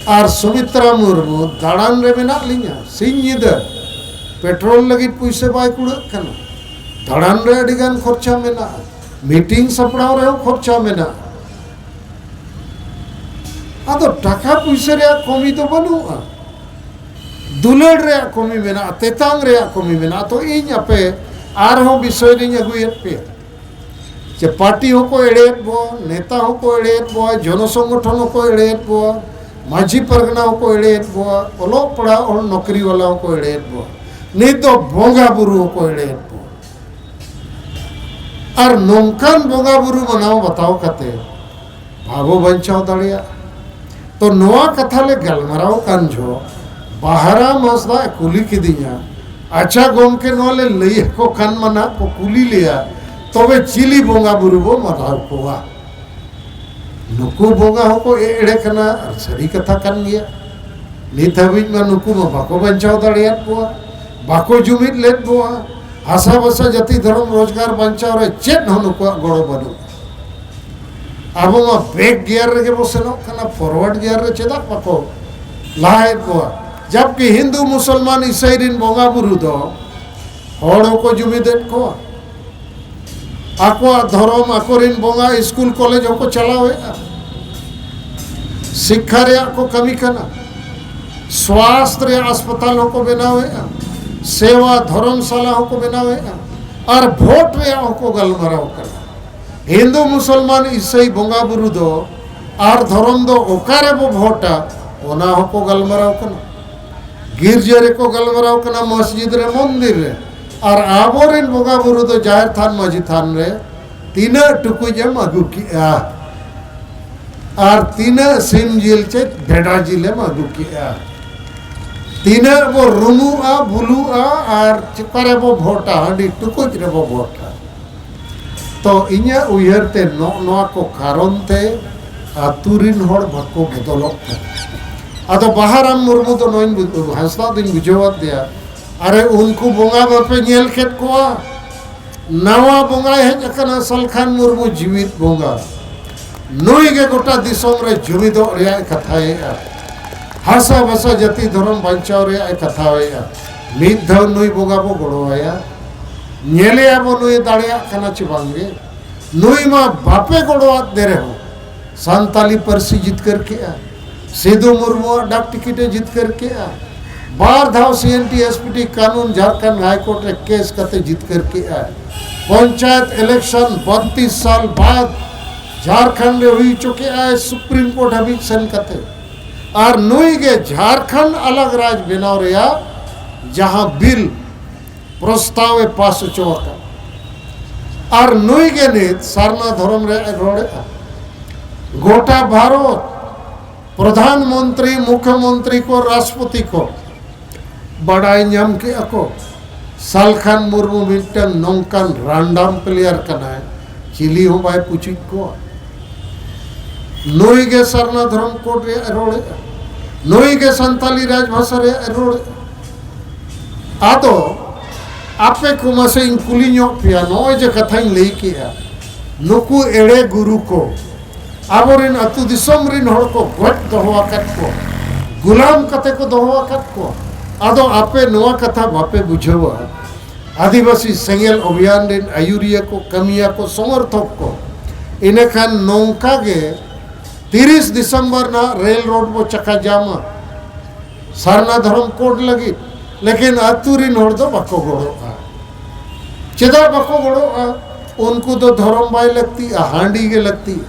ᱟᱨ ᱥᱩᱢᱤᱛᱨᱟ ᱢᱩᱨᱢᱩ ᱫᱟᱬᱟᱱ ᱨᱮ ᱢᱮᱱᱟᱜ ᱞᱤᱧᱟ ᱥᱤᱧ ᱧᱤᱫᱟᱹ᱾ ᱯᱮᱴᱨᱳᱞ ᱞᱟᱹᱜᱤᱫ ᱯᱩᱭᱥᱟᱹ ᱵᱟᱭ ᱠᱩᱲᱟᱹᱜ ᱠᱟᱱᱟ, ᱫᱟᱬᱟᱱ ᱨᱮ ᱟᱹᱰᱤ ᱜᱟᱱ ᱠᱷᱚᱨᱪᱟ ᱢᱮᱱᱟᱜᱼᱟ, ᱢᱤᱴᱤᱝ ᱥᱟᱯᱲᱟᱣ ᱨᱮᱦᱚᱸ ᱠᱷᱚᱨᱪᱟ ᱢᱮᱱᱟᱜᱼᱟ᱾ ᱟᱫᱚ ᱴᱟᱠᱟ ᱯᱩᱭᱥᱟᱹ ᱨᱮᱭᱟᱜ ᱠᱚᱢᱤ ᱫᱚ ᱵᱟᱹᱱᱩᱜᱼᱟ, ᱫᱩᱞᱟᱹᱲ ᱨᱮᱭᱟᱜ ᱠᱚᱢᱤ ᱢᱮᱱᱟᱜᱼᱟ, ᱛᱮᱛᱟᱝ ᱨᱮᱭᱟᱜ ᱠᱚᱢᱤ ᱢᱮᱱᱟᱜᱼᱟ᱾ ᱛᱚ ᱤᱧ ᱟᱯᱮ ᱟᱨᱦᱚᱸ ᱵᱤᱥᱚᱭ ᱨᱤᱧ ᱟᱹᱜᱩᱭᱮᱫ ᱯᱮᱭᱟ᱾ ᱪᱮ ᱯᱟᱨᱴᱤ ᱦᱚᱸᱠᱚ ᱮᱲᱮᱭᱮᱫ ᱵᱚ, ᱱᱮᱛᱟ ᱦᱚᱸᱠᱚ ᱮᱲᱮᱭᱮᱫ ᱵᱚ, ᱡᱚᱱᱚ ᱥᱚᱝᱜᱚᱴᱷᱚᱱ ᱦᱚᱸᱠᱚ ᱮᱲᱮᱭᱮᱫ ᱵᱚ, ᱢᱟᱹᱡᱷᱤ ᱯᱟᱨᱜᱟᱱᱟ ᱦᱚᱸᱠᱚ ᱮᱲᱮᱭᱮᱫ ᱵᱚᱣᱟ, ᱚᱞᱚᱜ ᱯᱟᱲᱦᱟᱜ ᱦᱚᱲ ᱱᱚᱠᱨᱤ ᱵᱟᱞᱟ ᱦᱚᱸᱠᱚ ᱮᱲᱮᱭᱮᱫ ᱵᱚᱣᱟ, ᱱᱤᱛ ᱫᱚ ᱵᱚᱸᱜᱟ ᱵᱩᱨᱩ ᱦᱚᱸᱠᱚ ᱮᱲᱮᱭᱮᱫ ᱵᱚᱣᱟ᱾ ᱟᱨ ᱱᱚᱝᱠᱟᱱ ᱵᱚᱸᱜᱟ ᱵᱩᱨᱩ ᱢᱟᱱᱟᱣ ᱵᱟᱛᱟᱣ ᱠᱟᱛᱮ ᱵᱟᱵᱚ ᱵᱟᱧᱪᱟᱣ ᱫᱟᱲᱮᱭᱟᱜᱼᱟ᱾ ᱛᱚ ᱱᱚᱣᱟ ᱠᱟᱛᱷᱟ ᱞᱮ ᱜᱟᱞᱢᱟᱨᱟᱣ ᱠᱟᱱ ᱡᱚᱦᱚᱜ ᱵᱟᱦᱟᱨᱟᱢ ᱦᱟᱸᱥᱫᱟ ᱮ ᱠᱩᱞᱤ ᱠᱤᱫᱤᱧᱟ, "ᱟᱪᱪᱷᱟ ᱜᱚᱢᱠᱮ, ᱱᱚᱣᱟ ᱞᱮ ᱞᱟᱹᱭ ᱟᱠᱚ ᱠᱷᱟᱱ ᱢᱟ ᱱᱟᱦᱟᱜ ᱠᱚ ᱠᱩᱞᱤ ᱞᱮᱭᱟ, ᱛᱚᱵᱮ ᱪᱤᱞᱤ ᱵᱚᱸᱜᱟ ᱵᱩᱨᱩ ᱵᱚ ᱢᱟᱱᱟᱣ ᱠᱚᱣᱟ?" ᱱᱩᱠᱩ ᱵᱚᱸᱜᱟ ᱦᱚᱸᱠᱚ ᱮᱲᱮ ᱠᱟᱱᱟ ᱟᱨ ᱥᱟᱹᱨᱤ ᱠᱟᱛᱷᱟ ᱠᱟᱱ ᱜᱮᱭᱟ᱾ ᱱᱤᱛ ᱦᱟᱹᱵᱤᱡ ᱢᱟ ᱱᱩᱠᱩ ᱢᱟ ᱵᱟᱠᱚ ᱵᱟᱧᱪᱟᱣ ᱫᱟᱲᱮᱭᱟᱫ ᱵᱚᱣᱟ, ᱵᱟᱠᱚ ᱡᱩᱢᱤᱫ ᱞᱮᱫ ᱵᱚᱣᱟ᱾ ᱦᱟᱥᱟ ᱵᱷᱟᱥᱟ ᱡᱟᱹᱛᱤ ᱫᱷᱚᱨᱚᱢ ᱨᱳᱡᱽᱜᱟᱨ ᱵᱟᱧᱪᱟᱣ ᱨᱮ ᱪᱮᱫ ᱦᱚᱸ ᱱᱩᱠᱩᱣᱟᱜ ᱜᱚᱲᱚ ᱵᱟᱹᱱᱩᱜᱼᱟ᱾ ᱟᱵᱚ ᱢᱟ ᱵᱮᱠ ᱜᱤᱭᱟᱨ ᱨᱮᱜᱮ ᱵᱚ ᱥᱮᱱᱚᱜ ᱠᱟᱱᱟ, ᱯᱷᱚᱨᱣᱟᱨᱰ ᱜᱤᱭᱟᱨ ᱨᱮ ᱪᱮᱫᱟᱜ ᱵᱟᱠᱚ ᱞᱟᱦᱟᱭᱮᱫ ᱵᱚᱣᱟ? ᱡᱟᱵᱠᱤ ᱦᱤᱱᱫᱩ ᱢᱩᱥᱚᱞᱢᱟᱱ ᱤᱥᱟᱹᱭ ᱨᱤᱱ ᱵᱚᱸᱜᱟ ᱵᱩᱨᱩ ᱫᱚ ᱦᱚᱲ ᱦᱚᱸᱠᱚ ᱡᱩᱢᱤᱫᱮᱫ ᱠᱚᱣᱟ, ᱟᱠᱚᱣᱟᱜ ᱫᱷᱚᱨᱚᱢ, ᱟᱠᱚᱨᱤᱱ ᱵᱚᱸᱜᱟ, ᱥᱠᱩᱞ ᱠᱚᱞᱮᱡᱽ ᱦᱚᱸᱠᱚ ᱪᱟᱞᱟᱣᱮᱫᱼᱟ, ᱥᱤᱠᱠᱷᱟ ᱨᱮᱭᱟᱜ ᱠᱚ ᱠᱟᱹᱢᱤ ᱠᱟᱱᱟ, ᱥᱣᱟᱥᱛᱷ ᱨᱮᱭᱟᱜ ᱟᱥᱯᱟᱛᱟᱞ ᱦᱚᱸᱠᱚ ᱵᱮᱱᱟᱣᱮᱫᱼᱟ, ᱥᱮᱣᱟ ᱫᱷᱚᱨᱚᱢᱥᱟᱞᱟ ᱦᱚᱸᱠᱚ ᱵᱮᱱᱟᱣᱮᱫᱼᱟ, ᱟᱨ ᱵᱷᱳᱴ ᱨᱮᱭᱟᱜ ᱦᱚᱸᱠᱚ ᱜᱟᱞᱢᱟᱨᱟᱣ ᱠᱟᱱᱟ᱾ ᱦᱤᱱᱫᱩ ᱢᱩᱥᱚᱞᱢᱟᱱ ᱤᱥᱟᱹᱭ ᱵᱚᱸᱜᱟ ᱵᱩᱨᱩ ᱫᱚ ᱟᱨ ᱫᱷᱚᱨᱚᱢ ᱫᱚ ᱚᱠᱟ ᱨᱮᱵᱚ ᱵᱷᱳᱴᱟ, ᱚᱱᱟ ᱦᱚᱸᱠᱚ ᱜᱟᱞᱢᱟᱨᱟᱣ ᱠᱟᱱᱟ᱾ ᱜᱤᱨᱡᱟᱹ ᱨᱮᱠᱚ ᱜᱟᱞᱢᱟᱨᱟᱣ ᱠᱟᱱᱟ, ᱢᱚᱥᱡᱤᱫ ᱨᱮ, ᱢᱚᱱᱫᱤᱨ ᱨᱮ, ᱟᱨ ᱟᱵᱚᱨᱮᱱ ᱵᱚᱸᱜᱟ ᱵᱩᱨᱩ ᱫᱚ ᱡᱟᱦᱮᱨ ᱛᱷᱟᱱ, ᱢᱟᱹᱡᱷᱤ ᱛᱷᱟᱱ ᱨᱮ ᱛᱤᱱᱟᱹᱜ ᱴᱩᱠᱩᱡ ᱮᱢ ᱟᱹᱜᱩ ᱠᱮᱜᱼᱟ ᱟᱨ ᱛᱤᱱᱟᱹᱜ ᱥᱤᱢ ᱡᱤᱞ ᱪᱮ ᱵᱷᱮᱰᱟ ᱡᱤᱞ ᱮᱢ ᱟᱹᱜᱩ ᱠᱮᱜᱼᱟ, ᱛᱤᱱᱟᱹᱜ ᱵᱚ ᱨᱩᱢᱩᱜᱼᱟ, ᱵᱩᱞᱩᱜᱼᱟ, ᱟᱨ ᱚᱠᱟ ᱨᱮᱵᱚ ᱵᱷᱳᱴᱟ, ᱦᱟᱺᱰᱤ ᱴᱩᱠᱩᱡ ᱨᱮᱵᱚ ᱵᱷᱳᱴᱟ᱾ ᱛᱚ ᱤᱧᱟᱹᱜ ᱩᱭᱦᱟᱹᱨ ᱛᱮ ᱱᱚᱜᱼᱚ ᱱᱚᱣᱟ ᱠᱚ ᱠᱟᱨᱚᱱ ᱛᱮ ᱟᱹᱛᱩ ᱨᱤᱱ ᱦᱚᱲ ᱵᱟᱠᱚ ᱵᱚᱫᱚᱞᱚᱜ ᱠᱟᱱᱟ᱾ ᱟᱫᱚ ᱵᱟᱦᱟᱨᱟᱢ ᱢᱩᱨᱢᱩ ᱫᱚ ᱱᱚᱣᱟᱧ ᱵᱩ-, ᱦᱟᱸᱥᱫᱟ ᱫᱚᱧ ᱵᱩᱡᱷᱟᱹᱣᱟᱫ ᱫᱮᱭᱟ, ᱟᱨᱮ ᱩᱱᱠᱩ ᱵᱚᱸᱜᱟ ᱵᱟᱯᱮ ᱧᱮᱞ ᱠᱮᱫ ᱠᱚᱣᱟ? ᱱᱟᱣᱟ ᱵᱚᱸᱜᱟᱭ ᱦᱮᱡ ᱟᱠᱟᱱᱟ, ᱥᱟᱞᱠᱷᱟᱱ ᱢᱩᱨᱢᱩ ᱡᱤᱣᱤᱫ ᱵᱚᱸᱜᱟ᱾ ᱱᱩᱭ ᱜᱮ ᱜᱚᱴᱟ ᱫᱤᱥᱚᱢ ᱨᱮ ᱡᱩᱢᱤᱫᱚᱜ ᱨᱮᱭᱟᱜ ᱮ ᱠᱟᱛᱷᱟᱭᱮᱫᱼᱟ, ᱦᱟᱥᱟ ᱵᱷᱟᱥᱟ ᱡᱟᱹᱛᱤ ᱫᱷᱚᱨᱚᱢ ᱵᱟᱧᱪᱟᱣ ᱨᱮᱭᱟᱜ ᱮ ᱠᱟᱛᱷᱟᱭᱮᱫᱼᱟ᱾ ᱢᱤᱫ ᱫᱷᱟᱣ ᱱᱩᱭ ᱵᱚᱸᱜᱟ ᱵᱚ ᱜᱚᱲᱚᱣᱟᱭᱟ, ᱧᱮᱞᱮᱭᱟ ᱵᱚ ᱱᱩᱭ ᱫᱟᱲᱮᱭᱟᱜ ᱠᱟᱱᱟ ᱪᱮ ᱵᱟᱝᱜᱮ᱾ ᱱᱩᱭ ᱢᱟ ᱵᱟᱯᱮ ᱜᱚᱲᱚᱣᱟᱫ ᱫᱮ ᱨᱮᱦᱚᱸ ᱥᱟᱱᱛᱟᱞᱤ ᱯᱟᱹᱨᱥᱤ ᱡᱤᱛᱠᱟᱹᱨ ᱠᱮᱜᱼᱟ, ᱥᱤᱫᱩ ᱢᱩᱨᱢᱩᱣᱟᱜ ᱰᱟᱠ ᱴᱤᱠᱤᱴ ᱮ ᱡᱤᱛᱠᱟᱹᱨ ᱠᱮᱜᱼᱟ, ᱵᱟᱨ ᱫᱷᱟᱣ ᱥᱤ N T S P T ᱠᱟᱹᱱᱩᱱ ᱡᱷᱟᱲᱠᱷᱚᱸᱰ ᱦᱟᱭ ᱠᱳᱨᱴ ᱨᱮ ᱠᱮᱥ ᱠᱟᱛᱮ ᱡᱤᱛᱠᱟᱹᱨ ᱠᱮᱜᱼᱟ, ᱯᱚᱧᱪᱟᱭᱮᱛ ᱤᱞᱮᱠᱥᱚᱱ ᱵᱚᱛᱛᱤᱥ ᱥᱟᱞ ᱵᱟᱫ ᱡᱷᱟᱲᱠᱷᱚᱸᱰ ᱨᱮ ᱦᱩᱭ ᱦᱚᱪᱚ ᱠᱮᱜᱼᱟᱭ ᱥᱩᱯᱨᱤᱢ ᱠᱳᱨᱴ ᱦᱟᱹᱵᱤᱡ ᱥᱮᱱ ᱠᱟᱛᱮ᱾ ᱟᱨ ᱱᱩᱭ ᱜᱮ ᱡᱷᱟᱲᱠᱷᱚᱸᱰ ᱟᱞᱟᱜᱽ ᱨᱟᱡᱽ ᱵᱮᱱᱟᱣ ᱨᱮᱭᱟᱜ ᱡᱟᱦᱟᱸ ᱵᱤᱞ ᱯᱨᱚᱥᱛᱟᱵ ᱮ ᱯᱟᱥ ᱦᱚᱪᱚ ᱟᱠᱟᱫ, ᱟᱨ ᱱᱩᱭ ᱜᱮ ᱱᱤᱛ ᱥᱟᱨᱱᱟ ᱫᱷᱚᱨᱚᱢ ᱨᱮᱭᱟᱜ ᱮ ᱨᱚᱲᱮᱫᱼᱟ᱾ ᱜᱚᱴᱟ ᱵᱷᱟᱨᱚᱛ ᱯᱨᱚᱫᱷᱟᱱ ᱢᱚᱱᱛᱨᱤ, ᱢᱩᱠᱷᱭᱚ ᱢᱚᱱᱛᱨᱤ ᱠᱚ, ᱨᱟᱥᱴᱨᱚᱯᱚᱛᱤ ᱠᱚ ᱵᱟᱰᱟᱭ ᱧᱟᱢ ᱠᱮᱫᱼᱟ ᱠᱚ, ᱥᱟᱞᱠᱷᱟᱱ ᱢᱩᱨᱢᱩ ᱢᱤᱫᱴᱟᱝ ᱱᱚᱝᱠᱟᱱ ᱨᱟᱱᱰᱟᱢ ᱯᱞᱮᱭᱟᱨ ᱠᱟᱱᱟᱭ, ᱪᱤᱞᱤ ᱦᱚᱸ ᱵᱟᱭ ᱯᱩᱪᱩᱡ ᱠᱚᱣᱟ᱾ ᱱᱩᱭ ᱜᱮ ᱥᱟᱨᱱᱟ ᱫᱷᱚᱨᱚᱢ ᱠᱳᱰ ᱨᱮᱭᱟᱜ ᱮ ᱨᱚᱲᱮᱫᱼᱟ, ᱱᱩᱭ ᱜᱮ ᱥᱟᱱᱛᱟᱞᱤ ᱨᱟᱡᱽ ᱵᱷᱟᱥᱟ ᱨᱮᱭᱟᱜ ᱮ ᱨᱚᱲᱮᱫᱼᱟ᱾ ᱟᱫᱚ ᱟᱯᱮ ᱠᱚ ᱢᱟᱥᱮ ᱤᱧ ᱠᱩᱞᱤ ᱧᱚᱜ ᱯᱮᱭᱟ, ᱱᱚᱜᱼᱚᱭ ᱡᱮ ᱠᱟᱛᱷᱟᱧ ᱞᱟᱹᱭ ᱠᱮᱜᱼᱟ, ᱱᱩᱠᱩ ᱮᱲᱮ ᱜᱩᱨᱩ ᱠᱚ ᱟᱵᱚᱨᱮᱱ ᱟᱹᱛᱩ ᱫᱤᱥᱚᱢ ᱨᱮᱱ ᱦᱚᱲ ᱠᱚ ᱜᱚᱡ ᱫᱚᱦᱚ ᱟᱠᱟᱫ ᱠᱚ, ᱜᱩᱞᱟᱢ ᱠᱟᱛᱮ ᱠᱚ ᱫᱚᱦᱚ ᱟᱠᱟᱫ ᱠᱚ᱾ ᱟᱫᱚ ᱟᱯᱮ ᱱᱚᱣᱟ ᱠᱟᱛᱷᱟ ᱵᱟᱯᱮ ᱵᱩᱡᱷᱟᱹᱣᱟ, ᱟᱹᱫᱤᱵᱟᱹᱥᱤ ᱥᱮᱸᱜᱮᱞ ᱚᱵᱷᱤᱭᱟᱱ ᱨᱮᱱ ᱟᱹᱭᱩᱨᱤᱭᱟᱹ ᱠᱚ, ᱠᱟᱹᱢᱤᱭᱟᱹ ᱠᱚ, ᱥᱚᱢᱚᱨᱛᱷᱚᱠ ᱠᱚ, ᱤᱱᱟᱹᱠᱷᱟᱱ ᱱᱚᱝᱠᱟ ᱜᱮ ᱛᱤᱨᱤᱥ ᱰᱤᱥᱮᱢᱵᱚᱨ ᱱᱟᱦᱟᱜ ᱨᱮᱞ ᱨᱳᱰ ᱵᱚ ᱪᱟᱠᱟ ᱡᱟᱢᱟ ᱥᱟᱨᱱᱟ ᱫᱷᱚᱨᱚᱢ ᱠᱳᱰ ᱞᱟᱹᱜᱤᱫ, ᱞᱮᱠᱤᱱ ᱟᱹᱛᱩ ᱨᱮᱱ ᱦᱚᱲ ᱫᱚ ᱵᱟᱠᱚ ᱜᱚᱲᱚᱜᱼᱟ᱾ ᱪᱮᱫᱟᱜ ᱵᱟᱠᱚ ᱜᱚᱲᱚᱜᱼᱟ? ᱩᱱᱠᱩ ᱫᱚ ᱫᱷᱚᱨᱚᱢ ᱵᱟᱭ ᱞᱟᱹᱠᱛᱤᱜᱼᱟ, ᱦᱟᱺᱰᱤ ᱜᱮ ᱞᱟᱹᱠᱛᱤᱜᱼᱟ,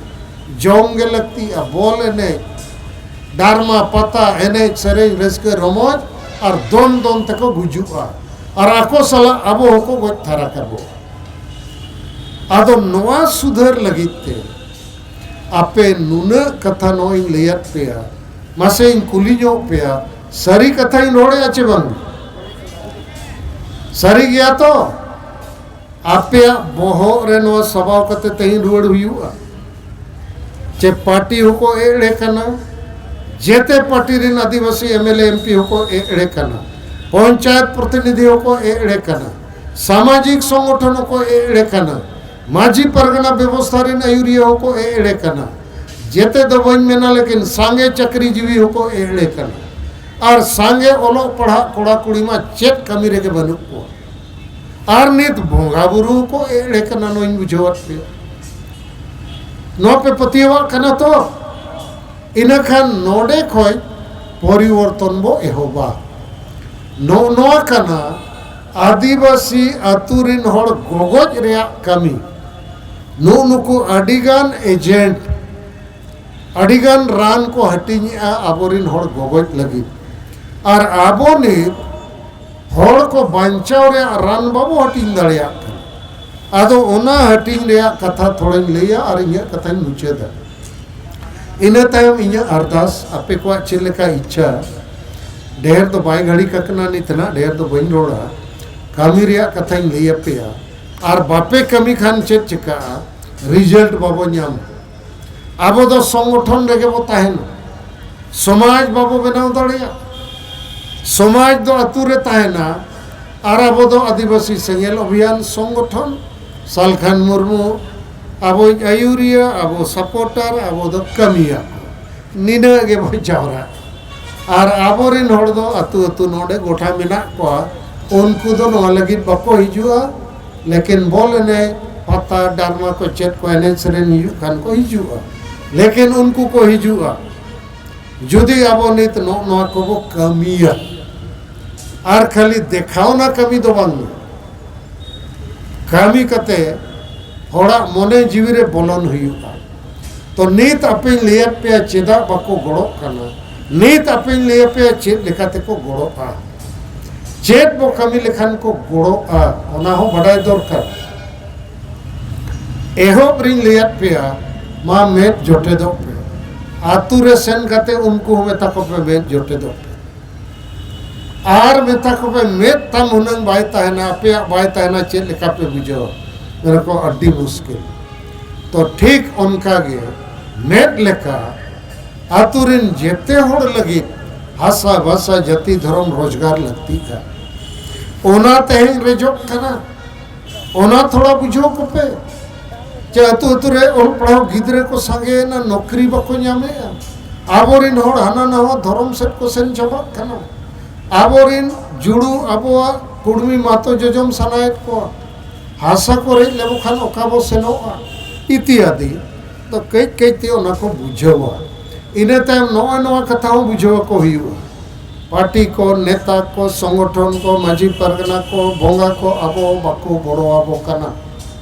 ᱡᱚᱢ ᱜᱮ ᱞᱟᱹᱠᱛᱤᱜᱼᱟ, ᱵᱚᱞ ᱮᱱᱮᱡ, ᱰᱟᱨᱢᱟ, ᱯᱟᱛᱟ, ᱮᱱᱮᱡ, ᱥᱮᱨᱮᱧ, ᱨᱟᱹᱥᱠᱟᱹ, ᱨᱚᱢᱚᱡᱽ ᱟᱨ ᱫᱚᱱ ᱫᱚᱱ ᱛᱮᱠᱚ ᱜᱩᱡᱩᱜᱼᱟ᱾ ᱟᱨ ᱟᱠᱚ ᱥᱟᱞᱟᱜ ᱟᱵᱚ ᱦᱚᱸᱠᱚ ᱜᱚᱡ ᱛᱷᱟᱨᱟ ᱠᱟᱵᱚ᱾ ᱟᱫᱚ ᱱᱚᱣᱟ ᱥᱩᱫᱷᱟᱹᱨ ᱞᱟᱹᱜᱤᱫ ᱛᱮ ᱟᱯᱮ ᱱᱩᱱᱟᱹᱜ ᱠᱟᱛᱷᱟ ᱱᱚᱜᱼᱚᱭ ᱤᱧ ᱞᱟᱹᱭᱟᱫ ᱯᱮᱭᱟ, ᱢᱟᱥᱮ ᱤᱧ ᱠᱩᱞᱤ ᱧᱚᱜ ᱯᱮᱭᱟ, ᱥᱟᱹᱨᱤ ᱠᱟᱛᱷᱟᱧ ᱨᱚᱲᱮᱫᱼᱟ ᱪᱮ ᱵᱟᱝ? ᱥᱟᱹᱨᱤ ᱜᱮᱭᱟ ᱛᱚ? ᱟᱯᱮᱭᱟᱜ ᱵᱚᱦᱚᱜ ᱨᱮ ᱱᱚᱣᱟ ᱥᱟᱵᱟᱣ ᱠᱟᱛᱮ ᱛᱮᱦᱮᱧ ᱨᱩᱣᱟᱹᱲ ᱦᱩᱭᱩᱜᱼᱟ ᱪᱮ ᱯᱟᱨᱴᱤ ᱦᱚᱸᱠᱚ ᱮᱲᱮ ᱠᱟᱱᱟ, ᱡᱮᱛᱮ ᱯᱟᱨᱴᱤ ᱨᱮᱱ ᱟᱹᱫᱤᱵᱟᱹᱥᱤ M L A, M P ᱦᱚᱸᱠᱚ ᱮᱲᱮ ᱠᱟᱱᱟ, ᱯᱚᱧᱪᱟᱭᱮᱛ ᱯᱨᱚᱛᱤᱱᱤᱫᱷᱤ ᱦᱚᱸᱠᱚ ᱮᱲᱮ ᱠᱟᱱᱟ, ᱥᱟᱢᱟᱡᱤᱠ ᱥᱚᱝᱜᱚᱴᱷᱚᱱ ᱦᱚᱸᱠᱚ ᱮᱲᱮ ᱠᱟᱱᱟ, ᱢᱟᱹᱡᱷᱤ ᱯᱟᱨᱜᱟᱱᱟ ᱵᱮᱵᱚᱥᱛᱷᱟ ᱨᱮᱱ ᱟᱹᱭᱩᱨᱤᱭᱟᱹ ᱦᱚᱸᱠᱚ ᱮᱲᱮ ᱠᱟᱱᱟ᱾ ᱡᱮᱛᱮ ᱫᱚ ᱵᱟᱹᱧ ᱢᱮᱱᱟ, ᱞᱮᱠᱤᱱ ᱥᱟᱸᱜᱮ ᱪᱟᱹᱠᱨᱤᱡᱤᱵᱤ ᱦᱚᱸᱠᱚ ᱮᱲᱮ ᱠᱟᱱᱟ᱾ ᱟᱨ ᱥᱟᱸᱜᱮ ᱚᱞᱚᱜ ᱯᱟᱲᱦᱟᱜ ᱠᱚᱲᱟ ᱠᱩᱲᱤ ᱢᱟ ᱪᱮᱫ ᱠᱟᱹᱢᱤ ᱨᱮᱜᱮ ᱵᱟᱹᱱᱩᱜ ᱠᱚᱣᱟ᱾ ᱟᱨ ᱱᱤᱛ ᱵᱚᱸᱜᱟ ᱵᱩᱨᱩ ᱦᱚᱸᱠᱚ ᱮᱲᱮ ᱠᱟᱱᱟ, ᱱᱚᱣᱟᱧ ᱵᱩᱡᱷᱟᱹᱣᱟᱫ ᱯᱮᱭᱟ᱾ ᱱᱚᱣᱟ ᱯᱮ ᱯᱟᱹᱛᱭᱟᱹᱣᱟᱜ ᱠᱟᱱᱟ ᱛᱚ? ᱤᱱᱟᱹᱠᱷᱟᱱ ᱱᱚᱰᱮ ᱠᱷᱚᱡ ᱯᱚᱨᱤᱵᱚᱨᱛᱚᱱ ᱵᱚ ᱮᱦᱚᱵᱟ᱾ ᱱᱚᱜᱼᱚ ᱱᱚᱣᱟ ᱠᱟᱱᱟ ᱟᱹᱫᱤᱵᱟᱹᱥᱤ ᱟᱹᱛᱩ ᱨᱤᱱ ᱦᱚᱲ ᱜᱚᱜᱚᱡ ᱨᱮᱭᱟᱜ ᱠᱟᱹᱢᱤ᱾ ᱱᱩᱜᱼᱩ ᱱᱩᱠᱩ ᱟᱹᱰᱤᱜᱟᱱ ᱮᱡᱮᱱᱴ ᱟᱹᱰᱤᱜᱟᱱ ᱨᱟᱱ ᱠᱚ ᱦᱟᱹᱴᱤᱧᱮᱜᱼᱟ ᱟᱵᱚᱨᱮᱱ ᱦᱚᱲ ᱜᱚᱜᱚᱡ ᱞᱟᱹᱜᱤᱫ, ᱟᱨ ᱟᱵᱚ ᱱᱤᱛ ᱦᱚᱲ ᱠᱚ ᱵᱟᱧᱪᱟᱣ ᱨᱮᱭᱟᱜ ᱨᱟᱱ ᱵᱟᱵᱚ ᱦᱟᱹᱴᱤᱧ ᱫᱟᱲᱮᱭᱟᱜ ᱠᱟᱱᱟ᱾ ᱟᱫᱚ ᱚᱱᱟ ᱦᱟᱹᱴᱤᱧ ᱨᱮᱭᱟᱜ ᱠᱟᱛᱷᱟ ᱛᱷᱚᱲᱟᱧ ᱞᱟᱹᱭᱟ ᱟᱨ ᱤᱧᱟᱹᱜ ᱠᱟᱛᱷᱟᱧ ᱢᱩᱪᱟᱹᱫᱟ᱾ ᱤᱱᱟᱹ ᱛᱟᱭᱚᱢ ᱤᱧᱟᱹᱜ ᱟᱨᱫᱟᱥ, ᱟᱯᱮ ᱠᱚᱣᱟᱜ ᱪᱮᱫ ᱞᱮᱠᱟ ᱤᱪᱪᱷᱟ, ᱰᱷᱮᱨ ᱫᱚ ᱵᱟᱭ ᱜᱷᱟᱹᱲᱤᱠ ᱟᱠᱟᱱᱟ, ᱱᱤᱛ ᱱᱟᱜ ᱰᱷᱮᱨ ᱫᱚ ᱵᱟᱹᱧ ᱨᱚᱲᱟ᱾ ᱠᱟᱹᱢᱤ ᱨᱮᱭᱟᱜ ᱠᱟᱛᱷᱟᱧ ᱞᱟᱹᱭ ᱟᱯᱮᱭᱟ, ᱟᱨ ᱵᱟᱯᱮ ᱠᱟᱹᱢᱤ ᱠᱷᱟᱱ ᱪᱮᱫ ᱪᱤᱠᱟᱹᱜᱼᱟ? ᱨᱤᱡᱟᱞᱴ ᱵᱟᱵᱚ ᱧᱟᱢᱟ᱾ ᱟᱵᱚ ᱫᱚ ᱥᱚᱝᱜᱚᱴᱷᱚᱱ ᱨᱮᱜᱮ ᱵᱚ ᱛᱟᱦᱮᱱᱟ, ᱥᱚᱢᱟᱡᱽ ᱵᱟᱵᱚ ᱵᱮᱱᱟᱣ ᱫᱟᱲᱮᱭᱟᱜᱼᱟ᱾ ᱥᱚᱢᱟᱡᱽ ᱫᱚ ᱟᱹᱛᱩ ᱨᱮ ᱛᱟᱦᱮᱱᱟ, ᱟᱨ ᱟᱵᱚ ᱫᱚ ᱟᱹᱫᱤᱵᱟᱹᱥᱤ ᱥᱮᱸᱜᱮᱞ ᱚᱵᱷᱤᱭᱟᱱ ᱥᱚᱝᱜᱚᱴᱷᱚᱱ, ᱥᱟᱞᱠᱷᱟᱱ ᱢᱩᱨᱢᱩ ᱟᱵᱚᱭᱤᱡ ᱟᱹᱭᱩᱨᱤᱭᱟᱹ, ᱟᱵᱚ ᱥᱟᱯᱳᱨᱴᱟᱨ, ᱟᱵᱚ ᱫᱚ ᱠᱟᱹᱢᱤᱭᱟᱹ ᱠᱚ, ᱱᱤᱱᱟᱹᱜ ᱜᱮ ᱵᱚ ᱡᱟᱣᱨᱟᱜᱼᱟ᱾ ᱟᱨ ᱟᱵᱚᱨᱮᱱ ᱦᱚᱲ ᱫᱚ ᱟᱹᱛᱩ ᱟᱹᱛᱩ ᱱᱚᱰᱮ ᱜᱚᱴᱟ ᱢᱮᱱᱟᱜ ᱠᱚᱣᱟ, ᱩᱱᱠᱩ ᱫᱚ ᱱᱚᱣᱟ ᱞᱟᱹᱜᱤᱫ ᱵᱟᱠᱚ ᱦᱤᱡᱩᱜᱼᱟ᱾ ᱞᱮᱠᱤᱱ ᱵᱚᱞ ᱮᱱᱮᱡ, ᱯᱟᱛᱟ, ᱰᱨᱟᱢᱟ ᱠᱚ ᱪᱮᱫ ᱠᱚ ᱮᱱᱮᱡ ᱥᱮᱨᱮᱧ ᱦᱩᱭᱩᱜ ᱠᱷᱟᱱ ᱠᱚ ᱦᱤᱡᱩᱜᱼᱟ, ᱞᱮᱠᱤᱱ ᱩᱱᱠᱩ ᱠᱚ ᱦᱤᱡᱩᱜᱼᱟ ᱡᱩᱫᱤ ᱟᱵᱚ ᱱᱤᱛ ᱱᱚᱜᱼᱚ ᱱᱚᱣᱟ ᱠᱚᱵᱚ ᱠᱟᱹᱢᱤᱭᱟ᱾ ᱟᱨ ᱠᱷᱟᱹᱞᱤ ᱫᱮᱠᱷᱟᱣᱱᱟ ᱠᱟᱹᱢᱤ ᱫᱚ ᱵᱟᱝ, ᱠᱟᱹᱢᱤ ᱠᱟᱛᱮ ᱦᱚᱲᱟᱜ ᱢᱚᱱᱮ ᱡᱤᱣᱤ ᱨᱮ ᱵᱚᱞᱚᱱ ᱦᱩᱭᱩᱜᱼᱟ᱾ ᱛᱚ ᱱᱤᱛ ᱟᱯᱮᱧ ᱞᱟᱹᱭᱟᱫ ᱯᱮᱭᱟ ᱪᱮᱫᱟᱜ ᱵᱟᱠᱚ ᱜᱚᱲᱚᱜ ᱠᱟᱱᱟ, ᱱᱤᱛ ᱟᱯᱮᱧ ᱞᱟᱹᱭᱟᱫ ᱯᱮᱭᱟ ᱪᱮᱫ ᱞᱮᱠᱟ ᱛᱮᱠᱚ ᱜᱚᱲᱚᱜᱼᱟ, ᱪᱮᱫ ᱵᱚ ᱠᱟᱹᱢᱤ ᱞᱮᱠᱷᱟᱱ ᱠᱚ ᱜᱚᱲᱚᱜᱼᱟ, ᱚᱱᱟ ᱦᱚᱸ ᱵᱟᱰᱟᱭ ᱫᱚᱨᱠᱟᱨ᱾ ᱮᱦᱚᱵ ᱨᱤᱧ ᱞᱟᱹᱭᱟᱫ ᱯᱮᱭᱟ, ᱢᱟ ᱢᱮᱫ ᱡᱚᱴᱮᱫᱚᱜ ᱯᱮ, ᱟᱛᱳ ᱨᱮ ᱥᱮᱱ ᱠᱟᱛᱮ ᱩᱱᱠᱩ ᱦᱚᱸ ᱢᱮᱛᱟ ᱠᱚᱯᱮ ᱢᱮᱫ ᱡᱚᱴᱮᱫᱚᱜ ᱯᱮ᱾ ᱟᱨ ᱢᱮᱛᱟ ᱠᱚᱯᱮ, ᱢᱮᱫ ᱛᱟᱢ ᱦᱩᱱᱟᱹᱝ ᱵᱟᱭ ᱛᱟᱦᱮᱱᱟ, ᱟᱯᱮᱭᱟᱜ ᱵᱟᱭ ᱛᱟᱦᱮᱱᱟ, ᱪᱮᱫ ᱞᱮᱠᱟ ᱯᱮ ᱵᱩᱡᱷᱟᱹᱣᱟ? ᱢᱮᱱᱟ ᱠᱚ, ᱟᱹᱰᱤ ᱢᱩᱥᱠᱤᱞ᱾ ᱛᱚ ᱴᱷᱤᱠ ᱚᱱᱠᱟ ᱜᱮ ᱢᱮᱫ ᱞᱮᱠᱟ ᱟᱛᱳ ᱨᱮᱱ ᱡᱮᱛᱮ ᱦᱚᱲ ᱞᱟᱹᱜᱤᱫ ᱦᱟᱥᱟ ᱵᱷᱟᱥᱟ ᱡᱟᱹᱛᱤ ᱫᱷᱚᱨᱚᱢ ᱨᱳᱡᱽᱜᱟᱨ ᱞᱟᱹᱠᱛᱤᱜᱼᱟ᱾ ᱚᱱᱟ ᱛᱮᱦᱮᱧ ᱨᱮᱡᱚᱜ ᱠᱟᱱᱟ, ᱚᱱᱟ ᱛᱷᱚᱲᱟ ᱵᱩᱡᱷᱟᱹᱣ ᱠᱚᱯᱮ᱾ ᱪᱮ ᱟᱹᱛᱩ ᱟᱹᱛᱩ ᱨᱮ ᱚᱞ ᱯᱟᱲᱦᱟᱣ ᱜᱤᱫᱽᱨᱟᱹ ᱠᱚ ᱥᱟᱸᱜᱮᱭᱮᱱᱟ, ᱱᱚᱠᱨᱤ ᱵᱟᱠᱚ ᱧᱟᱢᱮᱜᱼᱟ᱾ ᱟᱵᱚᱨᱮᱱ ᱦᱚᱲ ᱦᱟᱱᱟ ᱱᱟᱣᱟ ᱫᱷᱚᱨᱚᱢ ᱥᱮᱫ ᱠᱚ ᱥᱮᱱ ᱪᱟᱵᱟᱜ ᱠᱟᱱᱟ᱾ ᱟᱵᱚᱨᱮᱱ ᱡᱩᱲᱩ ᱟᱵᱚᱣᱟᱜ ᱠᱩᱲᱢᱤ ᱢᱟᱛᱚ ᱡᱚᱡᱚᱢ ᱥᱟᱱᱟᱭᱮᱫ ᱠᱚᱣᱟ, ᱦᱟᱥᱟ ᱠᱚ ᱨᱮᱡ ᱞᱮᱠᱚ ᱠᱷᱟᱱ ᱚᱠᱟ ᱵᱚ ᱥᱮᱱᱚᱜᱼᱟ ᱤᱛᱤᱭᱟᱫᱤ᱾ ᱛᱚ ᱠᱟᱹᱡ ᱠᱟᱹᱡ ᱛᱮ ᱚᱱᱟ ᱠᱚ ᱵᱩᱡᱷᱟᱹᱣᱟ᱾ ᱤᱱᱟᱹ ᱛᱟᱭᱚᱢ ᱱᱚᱜᱼᱚᱭ ᱱᱚᱣᱟ ᱠᱟᱛᱷᱟ ᱦᱚᱸ ᱵᱩᱡᱷᱟᱹᱣ ᱟᱠᱚ ᱦᱩᱭᱩᱜᱼᱟ᱾ ᱯᱟᱨᱴᱤ ᱠᱚ, ᱱᱮᱛᱟ ᱠᱚ, ᱥᱚᱝᱜᱚᱴᱷᱚᱱ ᱠᱚ, ᱢᱟᱹᱡᱷᱤ ᱯᱟᱨᱜᱟᱱᱟ ᱠᱚ, ᱵᱚᱸᱜᱟ ᱠᱚ ᱟᱵᱚ ᱵᱟᱠᱚ ᱜᱚᱲᱚ ᱟᱵᱚ ᱠᱟᱱᱟ᱾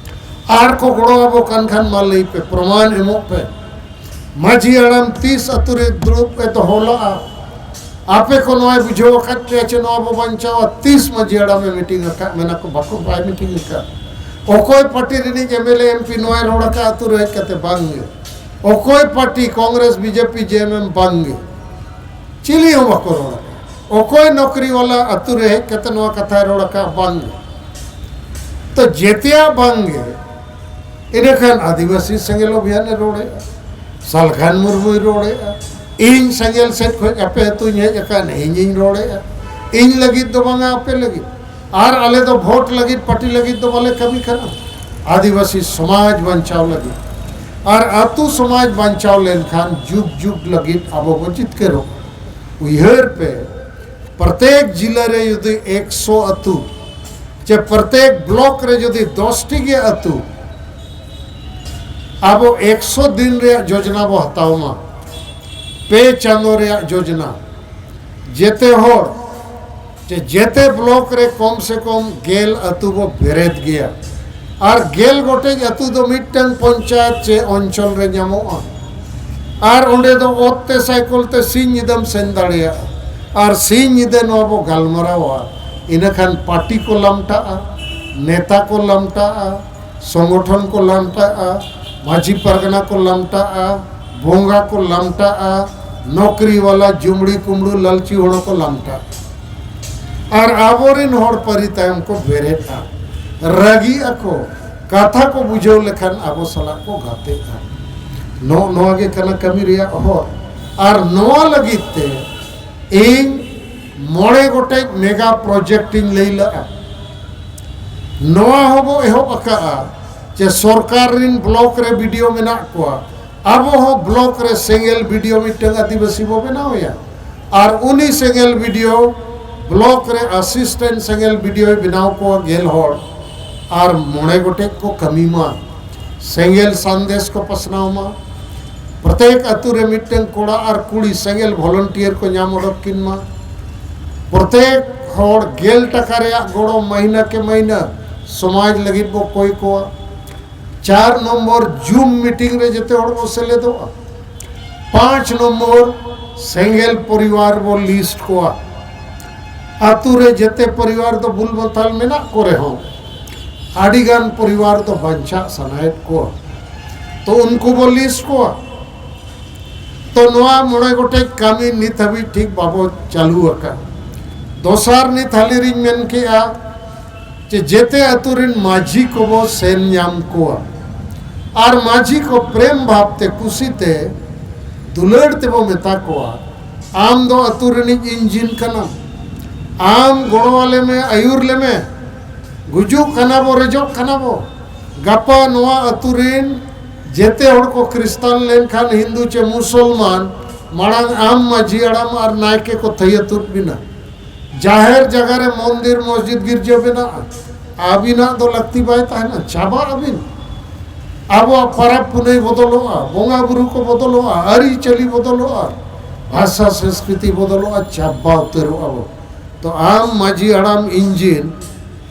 ᱟᱨ ᱠᱚ ᱜᱚᱲᱚ ᱟᱵᱚ ᱠᱟᱱ ᱠᱷᱟᱱ ᱢᱟ ᱞᱟᱹᱭ ᱯᱮ, ᱯᱨᱚᱢᱟᱱ ᱮᱢᱚᱜ ᱯᱮ᱾ ᱢᱟᱹᱡᱷᱤ ᱦᱟᱲᱟᱢ ᱛᱤᱥ ᱟᱹᱛᱩ ᱨᱮ ᱫᱩᱲᱩᱵ ᱮ ᱫᱚᱦᱚ ᱞᱟᱜᱼᱟ? ᱟᱯᱮ ᱠᱚ ᱱᱚᱣᱟᱭ ᱵᱩᱡᱷᱟᱹᱣ ᱟᱠᱟᱫ ᱯᱮᱭᱟ ᱪᱮ ᱱᱚᱣᱟ ᱵᱚ ᱵᱟᱧᱪᱟᱣᱟ? ᱛᱤᱥ ᱢᱟᱹᱡᱷᱤ ᱦᱟᱲᱟᱢᱮ ᱢᱤᱴᱤᱝ ᱟᱠᱟᱫ? ᱢᱮᱱᱟ ᱠᱚ ᱵᱟᱠᱚ, ᱵᱟᱭ ᱢᱤᱴᱤᱝ ᱟᱠᱟᱫ᱾ ᱚᱠᱚᱭ ᱯᱟᱨᱴᱤ ᱨᱤᱱᱤᱡ M L A M P ᱱᱚᱣᱟᱭ ᱨᱚᱲ ᱟᱠᱟᱫ ᱟᱹᱛᱩ ᱨᱮ ᱦᱮᱡ ᱠᱟᱛᱮ? ᱵᱟᱝ ᱜᱮ᱾ ᱚᱠᱚᱭ party, Congress, B J P, ᱡᱮ ᱮᱢ ᱮᱢ? ᱵᱟᱝ ᱜᱮ᱾ ᱪᱤᱞᱤ ᱦᱚᱸ ᱵᱟᱠᱚ ᱨᱚᱲ ᱟᱠᱟᱫ᱾ ᱚᱠᱚᱭ ᱱᱚᱠᱨᱤ ᱣᱟᱞᱟ ᱟᱹᱛᱩ ᱨᱮ ᱦᱮᱡ ᱠᱟᱛᱮ ᱱᱚᱣᱟ ᱠᱟᱛᱷᱟᱭ ᱨᱚᱲ ᱟᱠᱟᱫ? ᱵᱟᱝ ᱜᱮ᱾ ᱛᱚ ᱡᱮᱛᱮᱭᱟᱜ ᱵᱟᱝ ᱜᱮ᱾ ᱤᱱᱟᱹᱠᱷᱟᱱ ᱟᱹᱫᱤᱵᱟᱹᱥᱤ ᱥᱮᱸᱜᱮᱞ ᱚᱵᱷᱤᱭᱟᱱᱮ ᱨᱚᱲᱮᱜᱼᱟ, ᱥᱟᱞᱠᱷᱟᱱ ᱢᱩᱨᱢᱩᱭ ᱨᱚᱲᱮᱜᱼᱟ, ᱤᱧ ᱥᱮᱸᱜᱮᱞ ᱥᱮᱫ ᱠᱷᱚᱱ ᱟᱯᱮ ᱟᱹᱛᱩᱧ ᱦᱮᱡ ᱟᱠᱟᱱ, ᱤᱧᱤᱧ ᱨᱚᱲᱮᱜᱼᱟ, ᱤᱧ ᱞᱟᱹᱜᱤᱫ ᱫᱚ ᱵᱟᱝᱟ, ᱟᱯᱮ ᱞᱟᱹᱜᱤᱫ᱾ ᱟᱨ ᱟᱞᱮ ᱫᱚ ᱵᱷᱳᱴ ᱞᱟᱹᱜᱤᱫ, ᱯᱟᱨᱴᱤ ᱞᱟᱹᱜᱤᱫ ᱫᱚ ᱵᱟᱞᱮ ᱠᱟᱹᱢᱤ ᱠᱟᱱᱟ, ᱟᱹᱫᱤᱵᱟᱹᱥᱤ ᱥᱚᱢᱟᱡᱽ ᱵᱟᱧᱪᱟᱣ ᱞᱟᱹᱜᱤᱫ᱾ ᱟᱨ ᱟᱹᱛᱩ ᱥᱚᱢᱟᱡᱽ ᱵᱟᱧᱪᱟᱣ ᱞᱮᱱᱠᱷᱟᱱ ᱡᱩᱜᱽ ᱡᱩᱜᱽ ᱞᱟᱹᱜᱤᱫ ᱟᱵᱚ ᱵᱚ ᱡᱤᱛᱠᱟᱹᱨᱚᱜᱼᱟ᱾ ᱩᱭᱦᱟᱹᱨ ᱯᱮ, ᱯᱨᱚᱛᱮᱠ ᱡᱤᱞᱟᱹ ᱨᱮ ᱡᱩᱫᱤ ᱮᱠᱥᱚ ᱟᱹᱛᱩ ᱪᱮ ᱯᱨᱚᱛᱮᱠ ᱵᱞᱚᱠ ᱨᱮ ᱡᱩᱫᱤ ᱫᱚᱥ ᱴᱤ ᱜᱮ ᱟᱹᱛᱩ ᱟᱵᱚ ᱮᱠᱥᱚ ᱫᱤᱱ ᱨᱮᱭᱟᱜ ᱡᱳᱡᱽᱱᱟ ᱵᱚ ᱦᱟᱛᱟᱣ ᱢᱟ, ᱯᱮ ᱪᱟᱸᱫᱚ ᱨᱮᱭᱟᱜ ᱡᱳᱡᱽᱱᱟ, ᱡᱮᱛᱮ ᱦᱚᱲ ᱪᱮ ᱡᱮᱛᱮ ᱵᱞᱚᱠ ᱨᱮ ᱠᱚᱢ ᱥᱮ ᱠᱚᱢ ᱜᱮᱞ ᱟᱹᱛᱩ ᱵᱚ ᱵᱮᱨᱮᱫ ᱜᱮᱭᱟ᱾ ᱟᱨ ᱜᱮᱞ ᱜᱚᱴᱮᱡ ᱟᱹᱛᱩ ᱫᱚ ᱢᱤᱫᱴᱟᱝ ᱯᱚᱧᱪᱟᱭᱮᱛ ᱪᱮ ᱚᱧᱪᱚᱞ ᱨᱮ ᱧᱟᱢᱚᱜᱼᱟ᱾ ᱟᱨ ᱚᱸᱰᱮ ᱫᱚ ᱚᱛ ᱛᱮ ᱥᱟᱭᱠᱚᱞ ᱛᱮ ᱥᱤᱧ ᱧᱤᱫᱟᱹᱢ ᱥᱮᱱ ᱫᱟᱲᱮᱭᱟᱜᱼᱟ᱾ ᱟᱨ ᱥᱤᱧ ᱧᱤᱫᱟᱹ ᱱᱚᱣᱟ ᱵᱚ ᱜᱟᱞᱢᱟᱨᱟᱣᱟ᱾ ᱤᱱᱟᱹᱠᱷᱟᱱ ᱯᱟᱨᱴᱤ ᱠᱚ ᱞᱟᱢᱴᱟᱜᱼᱟ, ᱱᱮᱛᱟ ᱠᱚ ᱞᱟᱢᱴᱟᱜᱼᱟ, ᱥᱚᱝᱜᱚᱴᱷᱚᱱ ᱠᱚ ᱞᱟᱢᱴᱟᱜᱼᱟ, ᱢᱟᱹᱡᱷᱤ ᱯᱟᱨᱜᱟᱱᱟ ᱠᱚ ᱞᱟᱢᱴᱟᱜᱼᱟ, ᱵᱚᱸᱜᱟ ᱠᱚ ᱞᱟᱢᱴᱟᱜᱼᱟ, ᱱᱚᱠᱨᱤ ᱣᱟᱞᱟ, ᱡᱩᱢᱲᱤ ᱠᱩᱢᱲᱩ ᱞᱟᱞᱪᱤ ᱦᱚᱲ ᱠᱚ ᱞᱟᱢᱴᱟᱜᱼᱟ᱾ ᱟᱨ ᱟᱵᱚᱨᱮᱱ ᱦᱚᱲ ᱯᱟᱹᱨᱤ ᱛᱟᱭᱚᱢ ᱠᱚ ᱵᱮᱨᱮᱫᱼᱟ, ᱨᱟᱹᱜᱤᱜ ᱟᱠᱚ, ᱠᱟᱛᱷᱟ ᱠᱚ ᱵᱩᱡᱷᱟᱹᱣ ᱞᱮᱠᱷᱟᱱ ᱟᱵᱚ ᱥᱟᱞᱟᱜ ᱠᱚ ᱜᱟᱛᱮᱜᱼᱟ᱾ ᱱᱚᱜᱼᱚ ᱱᱚᱣᱟ ᱜᱮ ᱠᱟᱱᱟ ᱠᱟᱹᱢᱤ ᱨᱮᱭᱟᱜ ᱦᱚᱨ᱾ ᱟᱨ ᱱᱚᱣᱟ ᱞᱟᱹᱜᱤᱫ ᱛᱮ ᱤᱧ ᱢᱚᱬᱮ ᱜᱚᱴᱮᱡ ᱢᱮᱜᱟ ᱯᱨᱚᱡᱮᱠᱴ ᱤᱧ ᱞᱟᱹᱭ ᱞᱮᱫᱼᱟ᱾ ᱱᱚᱣᱟ ᱦᱚᱸᱵᱚ ᱮᱦᱚᱵ ᱟᱠᱟᱫᱼᱟ ᱡᱮ ᱥᱚᱨᱠᱟᱨ ᱨᱤᱱ ᱵᱞᱚᱠ ᱨᱮ ᱵᱤ ᱰᱤ ᱳ ᱢᱮᱱᱟᱜ ᱠᱚᱣᱟ, ᱟᱵᱚ ᱦᱚᱸ ᱵᱞᱚᱠ ᱨᱮ ᱥᱮᱸᱜᱮᱞ ᱵᱤ ᱰᱤ ᱳ ᱢᱤᱫᱴᱟᱝ ᱟᱹᱫᱤᱵᱟᱹᱥᱤ ᱵᱚ ᱵᱮᱱᱟᱣ ᱮᱭᱟ᱾ ᱟᱨ ᱩᱱᱤ ᱥᱮᱸᱜᱮᱞ ᱵᱤ ᱰᱤ ᱳ ᱵᱞᱚᱠ ᱨᱮ ᱟᱥᱤᱥᱴᱮᱱᱴ ᱥᱮᱸᱜᱮᱞ ᱵᱤ ᱰᱤ ᱳᱭ ᱵᱮᱱᱟᱣ ᱠᱚᱣᱟ ᱜᱮᱞ ᱦᱚᱲ᱾ ᱟᱨ ᱢᱚᱬᱮ ᱜᱚᱴᱮᱡ ᱠᱚ ᱠᱟᱹᱢᱤ ᱢᱟ, ᱥᱮᱸᱜᱮᱞ ᱥᱟᱸᱫᱮᱥ ᱠᱚ ᱯᱟᱥᱱᱟᱣ ᱢᱟ, ᱯᱨᱚᱛᱮᱠ ᱟᱹᱛᱩ ᱨᱮ ᱢᱤᱫᱴᱟᱝ ᱠᱚᱲᱟ ᱟᱨ ᱠᱩᱲᱤ ᱥᱮᱸᱜᱮᱞ ᱵᱷᱚᱞᱚᱱᱴᱤᱭᱟᱨ ᱠᱚ ᱧᱟᱢ ᱚᱰᱚᱠ ᱠᱤᱱ ᱢᱟ, ᱯᱨᱚᱛᱮᱠ ᱦᱚᱲ ᱜᱮᱞ ᱴᱟᱠᱟ ᱨᱮᱭᱟᱜ ᱜᱚᱲᱚ ᱢᱟᱹᱦᱤᱱᱟᱹ ᱠᱮ ᱢᱟᱹᱦᱤᱱᱟᱹ ᱥᱚᱢᱟᱡᱽ ᱞᱟᱹᱜᱤᱫ ᱵᱚ ᱠᱚᱭ ᱠᱚᱣᱟ᱾ ᱪᱟᱨ ᱱᱚᱢᱵᱚᱨ, ᱡᱩᱢ ᱢᱤᱴᱤᱝ ᱨᱮ ᱡᱮᱛᱮ ᱦᱚᱲ ᱵᱚ ᱥᱮᱞᱮᱫᱚᱜᱼᱟ᱾ ᱯᱟᱸᱪ ᱱᱚᱢᱵᱚᱨ, ᱥᱮᱸᱜᱮᱞ ᱯᱚᱨᱤᱵᱟᱨ ᱵᱚ ᱞᱤᱥᱴ ᱠᱚᱣᱟ᱾ ᱟᱛᱳ ᱨᱮ ᱡᱮᱛᱮ ᱯᱚᱨᱤᱵᱟᱨ ᱫᱚ ᱵᱩᱞ ᱢᱟᱛᱟᱞ ᱢᱮᱱᱟᱜ ᱠᱚ ᱨᱮᱦᱚᱸ, ᱟᱹᱰᱤᱜᱟᱱ ᱯᱚᱨᱤᱵᱟᱨ ᱫᱚ ᱵᱟᱧᱪᱟᱜ ᱥᱟᱱᱟᱭᱮᱫ ᱠᱚᱣᱟ, ᱛᱚ ᱩᱱᱠᱩ ᱵᱚ ᱞᱤᱥᱴ ᱠᱚᱣᱟ᱾ ᱛᱚ ᱱᱚᱣᱟ ᱢᱚᱬᱮ ᱜᱚᱴᱮᱡ ᱠᱟᱹᱢᱤ ᱱᱤᱛ ᱦᱟᱹᱵᱤᱡ ᱴᱷᱤᱠ ᱵᱟᱵᱚ ᱪᱟᱹᱞᱩ ᱟᱠᱟᱫ᱾ ᱫᱚᱥᱟᱨ, ᱱᱤᱛ ᱦᱟᱹᱞᱤ ᱨᱤᱧ ᱢᱮᱱ ᱠᱮᱜᱼᱟ ᱡᱮ ᱡᱮᱛᱮ ᱟᱛᱳ ᱨᱮᱱ ᱢᱟᱹᱡᱷᱤ ᱠᱚᱵᱚ ᱥᱮᱱ ᱧᱟᱢ ᱠᱚᱣᱟ ᱟᱨ ᱢᱟᱹᱡᱷᱤ ᱠᱚ ᱯᱨᱮᱢ ᱵᱷᱟᱵᱽ ᱛᱮ, ᱠᱩᱥᱤ ᱛᱮ ᱫᱩᱞᱟᱹᱲ ᱛᱮᱵᱚ ᱢᱮᱛᱟ ᱠᱚᱣᱟ, ᱟᱢ ᱫᱚ ᱟᱛᱳ ᱨᱤᱱᱤᱡ ᱤᱧᱡᱤᱱ ᱠᱟᱱᱟᱢ, ᱟᱢ ᱜᱚᱲᱚ ᱟᱞᱮ ᱢᱮ, ᱟᱹᱭᱩᱨ ᱞᱮᱢᱮ, ᱜᱩᱡᱩᱜ ᱠᱟᱱᱟ ᱵᱚ, ᱨᱮᱡᱚᱜ ᱠᱟᱱᱟ ᱵᱚ, ᱜᱟᱯᱟ ᱱᱚᱣᱟ ᱟᱛᱳ ᱨᱤᱱ ᱡᱮᱛᱮ ᱦᱚᱲ ᱠᱚ ᱠᱷᱨᱤᱥᱴᱟᱱ ᱞᱮᱱᱠᱷᱟᱱ, ᱦᱤᱱᱫᱩ ᱪᱮ ᱢᱩᱥᱚᱞᱢᱟᱱ, ᱢᱟᱲᱟᱝ ᱟᱢ ᱢᱟᱹᱡᱷᱤ ᱦᱟᱲᱟᱢ ᱟᱨ ᱱᱟᱭᱠᱮ ᱠᱚ ᱛᱷᱟᱹᱭᱟᱹ ᱛᱩᱫ ᱵᱤᱱᱟ᱾ ᱡᱟᱦᱮᱨ ᱡᱟᱭᱜᱟ ᱨᱮ ᱢᱚᱱᱫᱤᱨ, ᱢᱚᱥᱡᱤᱫ, ᱜᱤᱨᱡᱟᱹ ᱵᱮᱱᱟᱜᱼᱟ, ᱟᱹᱵᱤᱱᱟᱜ ᱫᱚ ᱞᱟᱹᱠᱛᱤ ᱵᱟᱭ ᱛᱟᱦᱮᱱᱟ, ᱪᱟᱵᱟᱜ ᱟᱹᱵᱤᱱ᱾ ᱟᱵᱚᱣᱟᱜ ᱯᱚᱨᱚᱵᱽ ᱯᱩᱱᱟᱹᱭ ᱵᱚᱫᱚᱞᱚᱜᱼᱟ, ᱵᱚᱸᱜᱟ ᱵᱩᱨᱩ ᱠᱚ ᱵᱚᱫᱚᱞᱚᱜᱼᱟ, ᱟᱹᱨᱤᱪᱟᱹᱞᱤ ᱵᱚᱫᱚᱞᱚᱜᱼᱟ, ᱵᱷᱟᱥᱟ ᱥᱚᱝᱥᱠᱨᱤᱛᱤ ᱵᱚᱫᱚᱞᱚᱜᱼᱟ, ᱪᱟᱵᱟ ᱩᱛᱟᱹᱨᱚᱜᱼᱟ ᱵᱚ᱾ ᱛᱚ ᱟᱢ ᱢᱟᱹᱡᱷᱤ ᱦᱟᱲᱟᱢ ᱤᱧᱡᱤᱱ,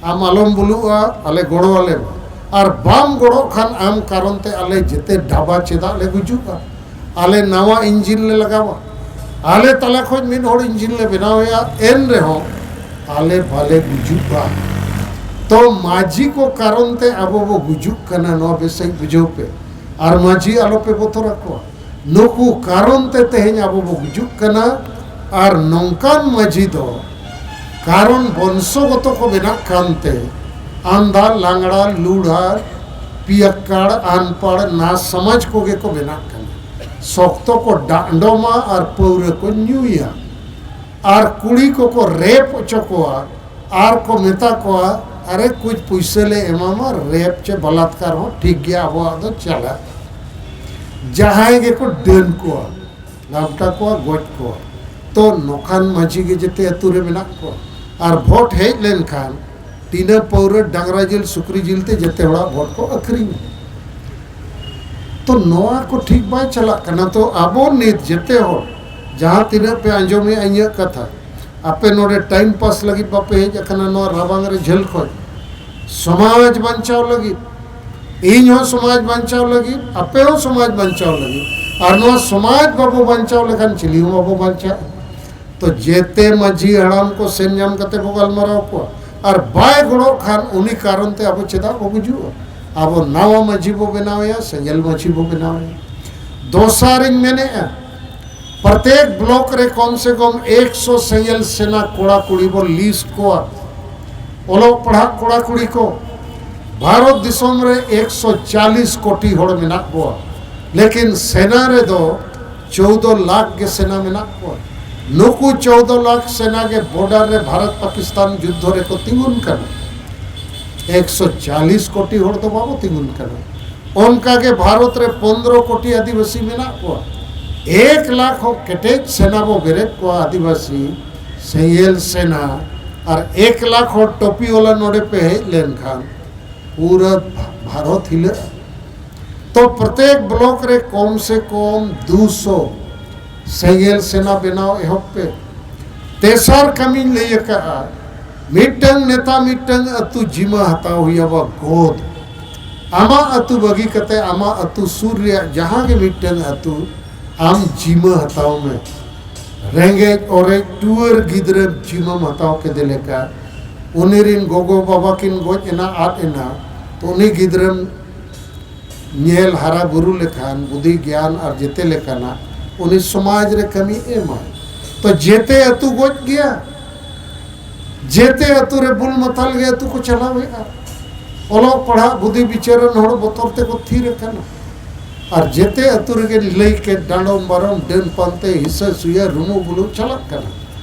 ᱟᱢ ᱟᱞᱚᱢ ᱵᱩᱞᱩᱜᱼᱟ, ᱟᱞᱮ ᱜᱚᱲᱚ ᱟᱞᱮ ᱢᱮ᱾ ᱟᱨ ᱵᱟᱢ ᱜᱚᱲᱚᱜ ᱠᱷᱟᱱ ᱟᱢ ᱠᱟᱨᱚᱱ ᱛᱮ ᱟᱞᱮ ᱡᱮᱛᱮ ᱰᱟᱵᱟ ᱪᱮᱫᱟᱜ ᱞᱮ ᱜᱩᱡᱩᱜᱼᱟ? ᱟᱞᱮ ᱱᱟᱣᱟ ᱤᱧᱡᱤᱱ ᱞᱮ ᱞᱟᱜᱟᱣᱟ, ᱟᱞᱮ ᱛᱟᱞᱟ ᱠᱷᱚᱱ ᱢᱤᱫ ᱦᱚᱲ ᱤᱧᱡᱤᱱ ᱞᱮ ᱵᱮᱱᱟᱣᱮᱭᱟ, ᱮᱱ ᱨᱮᱦᱚᱸ ᱟᱞᱮ ᱵᱟᱞᱮ ᱜᱩᱡᱩᱜᱼᱟ᱾ ᱛᱚ ᱢᱟᱹᱡᱷᱤ ᱠᱚ ᱠᱟᱨᱚᱱ ᱛᱮ ᱟᱵᱚ ᱵᱚ ᱜᱩᱡᱩᱜ ᱠᱟᱱᱟ, ᱱᱚᱣᱟ ᱵᱮᱥ ᱥᱟᱺᱦᱤᱡ ᱵᱩᱡᱷᱟᱹᱣ ᱯᱮ᱾ ᱟᱨ ᱢᱟᱹᱡᱷᱤ ᱟᱞᱚ ᱯᱮ ᱵᱚᱛᱚᱨ ᱟᱠᱚᱣᱟ, ᱱᱩᱠᱩ ᱠᱟᱨᱚᱱ ᱛᱮ ᱛᱮᱦᱮᱧ ᱟᱵᱚ ᱵᱚ ᱜᱩᱡᱩᱜ ᱠᱟᱱᱟ᱾ ᱟᱨ ᱱᱚᱝᱠᱟᱱ ᱢᱟᱹᱡᱷᱤ ᱫᱚ ᱠᱟᱨᱚᱱ ᱵᱚᱝᱥᱚᱜᱚᱛᱚ ᱠᱚ ᱵᱮᱱᱟᱜ ᱠᱟᱱᱛᱮ, ᱟᱱᱫᱷᱟ, ᱞᱟᱝᱲᱟ, ᱞᱩᱲᱟ, ᱯᱤᱭᱟᱠᱠᱟᱲ, ᱟᱱᱯᱟᱲ, ᱱᱟ ᱥᱚᱢᱟᱡᱽ ᱠᱚᱜᱮ ᱠᱚ ᱵᱮᱱᱟᱜ ᱠᱟᱱᱟ᱾ ᱥᱚᱠᱛᱚ ᱠᱚ ᱰᱟᱸᱰᱚᱢᱟ ᱟᱨ ᱯᱟᱹᱣᱨᱟᱹ ᱠᱚ ᱧᱩᱭᱟ᱾ ᱟᱨ ᱠᱩᱲᱤ ᱠᱚᱠᱚ ᱨᱮᱯ ᱦᱚᱪᱚ ᱠᱚᱣᱟ ᱟᱨ ᱠᱚ ᱢᱮᱛᱟ ᱠᱚᱣᱟ, "ᱟᱨᱮ, ᱠᱩᱪ ᱯᱩᱭᱥᱟᱹ ᱞᱮ ᱮᱢᱟᱢᱟ, ᱨᱮᱯ ᱪᱮ ᱵᱟᱞᱟᱛᱠᱟᱨ ᱦᱚᱸ ᱴᱷᱤᱠ ᱜᱮᱭᱟ, ᱟᱵᱚᱣᱟᱜ ᱫᱚ ᱪᱟᱞᱟᱜ᱾" ᱡᱟᱦᱟᱸᱭ ᱜᱮᱠᱚ ᱰᱟᱹᱱ ᱠᱚᱣᱟ, ᱞᱟᱢᱴᱟ ᱠᱚᱣᱟ, ᱜᱚᱡ ᱠᱚᱣᱟ᱾ ᱛᱚ ᱱᱚᱝᱠᱟᱱ ᱢᱟᱹᱡᱷᱤ ᱜᱮ ᱡᱮᱛᱮ ᱟᱹᱛᱩ ᱨᱮ ᱢᱮᱱᱟᱜ ᱠᱚᱣᱟ᱾ ᱟᱨ ᱵᱷᱳᱴ ᱦᱮᱡ ᱞᱮᱱᱠᱷᱟᱱ ᱴᱤᱱᱟᱹ ᱯᱟᱹᱣᱨᱟᱹ, ᱰᱟᱝᱨᱟ ᱡᱤᱞ, ᱥᱩᱠᱨᱤ ᱡᱤᱞ ᱛᱮ ᱡᱮᱛᱮ ᱦᱚᱲᱟᱜ ᱵᱷᱳᱴ ᱠᱚ ᱟᱹᱠᱷᱨᱤᱧᱟ᱾ ᱛᱚ ᱱᱚᱣᱟ ᱠᱚ ᱴᱷᱤᱠ ᱵᱟᱭ ᱪᱟᱞᱟᱜ ᱠᱟᱱᱟ᱾ ᱛᱚ ᱟᱵᱚ ᱱᱤᱛ ᱡᱮᱛᱮ ᱦᱚᱲ ᱡᱟᱦᱟᱸ ᱛᱤᱱᱟᱹᱜ ᱯᱮ ᱟᱸᱡᱚᱢᱮᱜᱼᱟ ᱤᱧᱟᱹᱜ ᱠᱟᱛᱷᱟ, ᱟᱯᱮ ᱱᱚᱰᱮ ᱴᱟᱭᱤᱢ ᱯᱟᱥ ᱞᱟᱹᱜᱤᱫ ᱵᱟᱯᱮ ᱦᱮᱡ ᱟᱠᱟᱱᱟ ᱱᱚᱣᱟ ᱨᱟᱵᱟᱝ ᱨᱮ ᱡᱷᱟᱹᱞ ᱠᱷᱚᱱ᱾ ᱥᱚᱢᱟᱡᱽ ᱵᱟᱧᱪᱟᱣ ᱞᱟᱹᱜᱤᱫ, ᱤᱧ ᱦᱚᱸ ᱥᱚᱢᱟᱡᱽ ᱵᱟᱧᱪᱟᱣ ᱞᱟᱹᱜᱤᱫ, ᱟᱯᱮ ᱦᱚᱸ ᱥᱚᱢᱟᱡᱽ ᱵᱟᱧᱪᱟᱣ ᱞᱟᱹᱜᱤᱫ, ᱟᱨ ᱱᱚᱣᱟ ᱥᱚᱢᱟᱡᱽ ᱵᱟᱵᱚ ᱵᱟᱧᱪᱟᱣ ᱞᱮᱠᱷᱟᱱ ᱪᱤᱞᱤ ᱦᱚᱸ ᱵᱟᱵᱚ ᱵᱟᱧᱪᱟᱜᱼᱟ᱾ ᱛᱚ ᱡᱮᱛᱮ ᱢᱟᱹᱡᱷᱤ ᱦᱟᱲᱟᱢ ᱠᱚ ᱥᱮᱱ ᱧᱟᱢ ᱠᱟᱛᱮ ᱵᱚ ᱜᱟᱞᱢᱟᱨᱟᱣ ᱠᱚᱣᱟ, ᱟᱨ ᱵᱟᱭ ᱜᱚᱲᱚᱜ ᱠᱷᱟᱱ ᱩᱱᱤ ᱠᱟᱨᱚᱱ ᱛᱮ ᱟᱵᱚ ᱪᱮᱫᱟᱜ ᱵᱚ ᱜᱩᱡᱩᱜᱼᱟ? ᱟᱵᱚ ᱱᱟᱣᱟ ᱢᱟᱹᱡᱷᱤ ᱵᱚ ᱵᱮᱱᱟᱣᱮᱭᱟ, ᱥᱮᱸᱜᱮᱞ ᱢᱟᱹᱡᱷᱤ ᱵᱚ ᱵᱮᱱᱟᱣᱮᱭᱟ᱾ ᱫᱚᱥᱟᱨᱤᱧ ᱢᱮᱱᱮᱫᱼᱟ, ᱯᱨᱚᱛᱮᱠ ᱵᱞᱚᱠ ᱨᱮ ᱠᱚᱢ ᱥᱮ ᱠᱚᱢ ᱮᱠᱥᱚ ᱥᱮᱸᱜᱮᱞ ᱥᱮᱱᱟ ᱠᱚᱲᱟ ᱠᱩᱲᱤ ᱵᱚ ᱞᱤᱥᱴ ᱠᱚᱣᱟ᱾ ᱚᱞᱚᱜ ᱯᱟᱲᱦᱟᱜ ᱠᱚᱲᱟ ᱠᱩᱲᱤ ᱠᱚ, ᱵᱷᱟᱨᱚᱛ ᱫᱤᱥᱚᱢ ᱨᱮ ᱮᱠᱥᱚ ᱪᱟᱞᱤᱥ ᱠᱳᱴᱤ ᱦᱚᱲ ᱢᱮᱱᱟᱜ ᱵᱚᱣᱟ, ᱞᱮᱠᱤᱱ ᱥᱮᱱᱟ ᱨᱮᱫᱚ ᱪᱳᱣᱫᱚ ᱞᱟᱠᱷ ᱜᱮ ᱥᱮᱱᱟ ᱢᱮᱱᱟᱜ ᱠᱚᱣᱟ᱾ ᱱᱩᱠᱩ ᱪᱳᱣᱫᱚ ᱞᱟᱠᱷ ᱥᱮᱱᱟ ᱜᱮ ᱵᱚᱰᱟᱨ ᱨᱮ ᱵᱷᱟᱨᱚᱛ ᱯᱟᱠᱤᱥᱛᱟᱱ ᱡᱩᱫᱽᱫᱷᱚ ᱨᱮᱠᱚ ᱛᱤᱸᱜᱩᱱ ᱠᱟᱱᱟ᱾ ᱮᱠᱥᱚ ᱪᱟᱞᱤᱥ ᱠᱳᱴᱤ ᱦᱚᱲ ᱫᱚ ᱵᱟᱵᱚ ᱛᱤᱸᱜᱩᱱ ᱠᱟᱱᱟ᱾ ᱚᱱᱠᱟ ᱜᱮ ᱵᱷᱟᱨᱚᱛ ᱨᱮ ᱯᱚᱱᱫᱽᱨᱚ ᱠᱳᱴᱤ ᱟᱹᱫᱤᱵᱟᱹᱥᱤ ᱢᱮᱱᱟᱜ ᱠᱚᱣᱟ᱾ ᱮᱠ ᱞᱟᱠᱷ ᱦᱚᱸ ᱠᱮᱴᱮᱡ ᱥᱮᱱᱟ ᱵᱚ ᱵᱮᱨᱮᱫ ᱠᱚᱣᱟ, ᱟᱹᱫᱤᱵᱟᱹᱥᱤ ᱥᱮᱸᱜᱮᱞ ᱥᱮᱱᱟ, ᱟᱨ ᱮᱠ ᱞᱟᱠᱷ ᱦᱚᱲ ᱴᱳᱯᱤ ᱣᱟᱞᱟ ᱱᱚᱰᱮ ᱯᱮ ᱦᱮᱡ ᱞᱮᱱᱠᱷᱟᱱ ᱯᱩᱨᱟᱹ ᱵᱷᱟᱨᱚᱛ ᱦᱤᱞᱟᱹᱜᱼᱟ᱾ ᱛᱚ ᱯᱨᱚᱛᱮᱠ ᱵᱞᱚᱠ ᱨᱮ ᱠᱚᱢ ᱥᱮ ᱠᱚᱢ ᱫᱩᱥᱚ ᱥᱮᱸᱜᱮᱞ ᱥᱮᱱᱟ ᱵᱮᱱᱟᱣ ᱮᱦᱚᱵ ᱯᱮ᱾ ᱛᱮᱥᱟᱨ ᱠᱟᱹᱢᱤᱧ ᱞᱟᱹᱭ ᱟᱠᱟᱫᱼᱟ, ᱢᱤᱫᱴᱟᱝ ᱱᱮᱛᱟ ᱢᱤᱫᱴᱟᱝ ᱟᱹᱛᱩ ᱡᱤᱢᱟᱹ ᱦᱟᱛᱟᱣ ᱦᱩᱭᱩᱜᱼᱟ, ᱜᱚᱫ᱾ ᱟᱢᱟᱜ ᱟᱹᱛᱩ ᱵᱟᱹᱜᱤ ᱠᱟᱛᱮ ᱟᱢᱟᱜ ᱟᱹᱛᱩ ᱥᱩᱨ ᱨᱮᱭᱟᱜ ᱡᱟᱦᱟᱸ ᱜᱮ ᱢᱤᱫᱴᱟᱝ ᱟᱹᱛᱩ ᱟᱢ ᱡᱤᱢᱟᱹ ᱦᱟᱛᱟᱣ ᱢᱮ᱾ ᱨᱮᱸᱜᱮᱡ ᱚᱨᱮᱡ ᱴᱩᱣᱟᱹᱨ ᱜᱤᱫᱽᱨᱟᱹ ᱡᱤᱢᱟᱹᱢ ᱦᱟᱛᱟᱣ ᱠᱮᱫᱮ ᱞᱮᱠᱟ, ᱩᱱᱤ ᱨᱤᱱ ᱜᱚᱜᱚ ᱵᱟᱵᱟ ᱠᱤᱱ ᱜᱚᱡ ᱮᱱᱟ, ᱟᱫ ᱮᱱᱟ, ᱛᱚ ᱩᱱᱤ ᱜᱤᱫᱽᱨᱟᱹᱢ ᱧᱮᱞ ᱦᱟᱨᱟ ᱵᱩᱨᱩ ᱞᱮᱠᱷᱟᱱ ᱵᱩᱫᱷᱤ ᱜᱮᱭᱟᱱ ᱟᱨ ᱡᱮᱛᱮ ᱞᱮᱠᱟᱱᱟᱜ ᱩᱱᱤ ᱥᱚᱢᱟᱡᱽ ᱨᱮ ᱠᱟᱹᱢᱤ ᱮᱢᱟᱭ᱾ ᱛᱚ ᱡᱮᱛᱮ ᱟᱹᱛᱩ ᱜᱚᱡ ᱜᱮᱭᱟ, ᱡᱮᱛᱮ ᱟᱹᱛᱩ ᱨᱮ ᱵᱩᱞ ᱢᱟᱛᱟᱞ ᱜᱮ ᱟᱹᱛᱩ ᱠᱚ ᱪᱟᱞᱟᱣᱮᱫᱼᱟ᱾ ᱚᱞᱚᱜ ᱯᱟᱲᱦᱟᱜ ᱵᱩᱫᱷᱤ ᱵᱤᱪᱟᱹᱨ ᱨᱮᱱ ᱦᱚᱲ ᱵᱚᱛᱚᱨ ᱛᱮᱠᱚ ᱛᱷᱤᱨ ᱟᱠᱟᱱᱟ᱾ ᱟᱨ ᱡᱮᱛᱮ ᱟᱹᱛᱩ ᱨᱮᱜᱮ ᱞᱟᱹᱭ ᱠᱮᱫ ᱰᱟᱸᱰᱚᱢ ᱵᱟᱨᱚᱢ ᱰᱟᱹᱱ ᱯᱟᱱᱛᱮ ᱦᱤᱥᱟᱹ ᱥᱩᱭᱟᱹ ᱨᱩᱢᱩ ᱵᱩᱞᱩ ᱪᱟᱞᱟᱜ ᱠᱟᱱᱟ᱾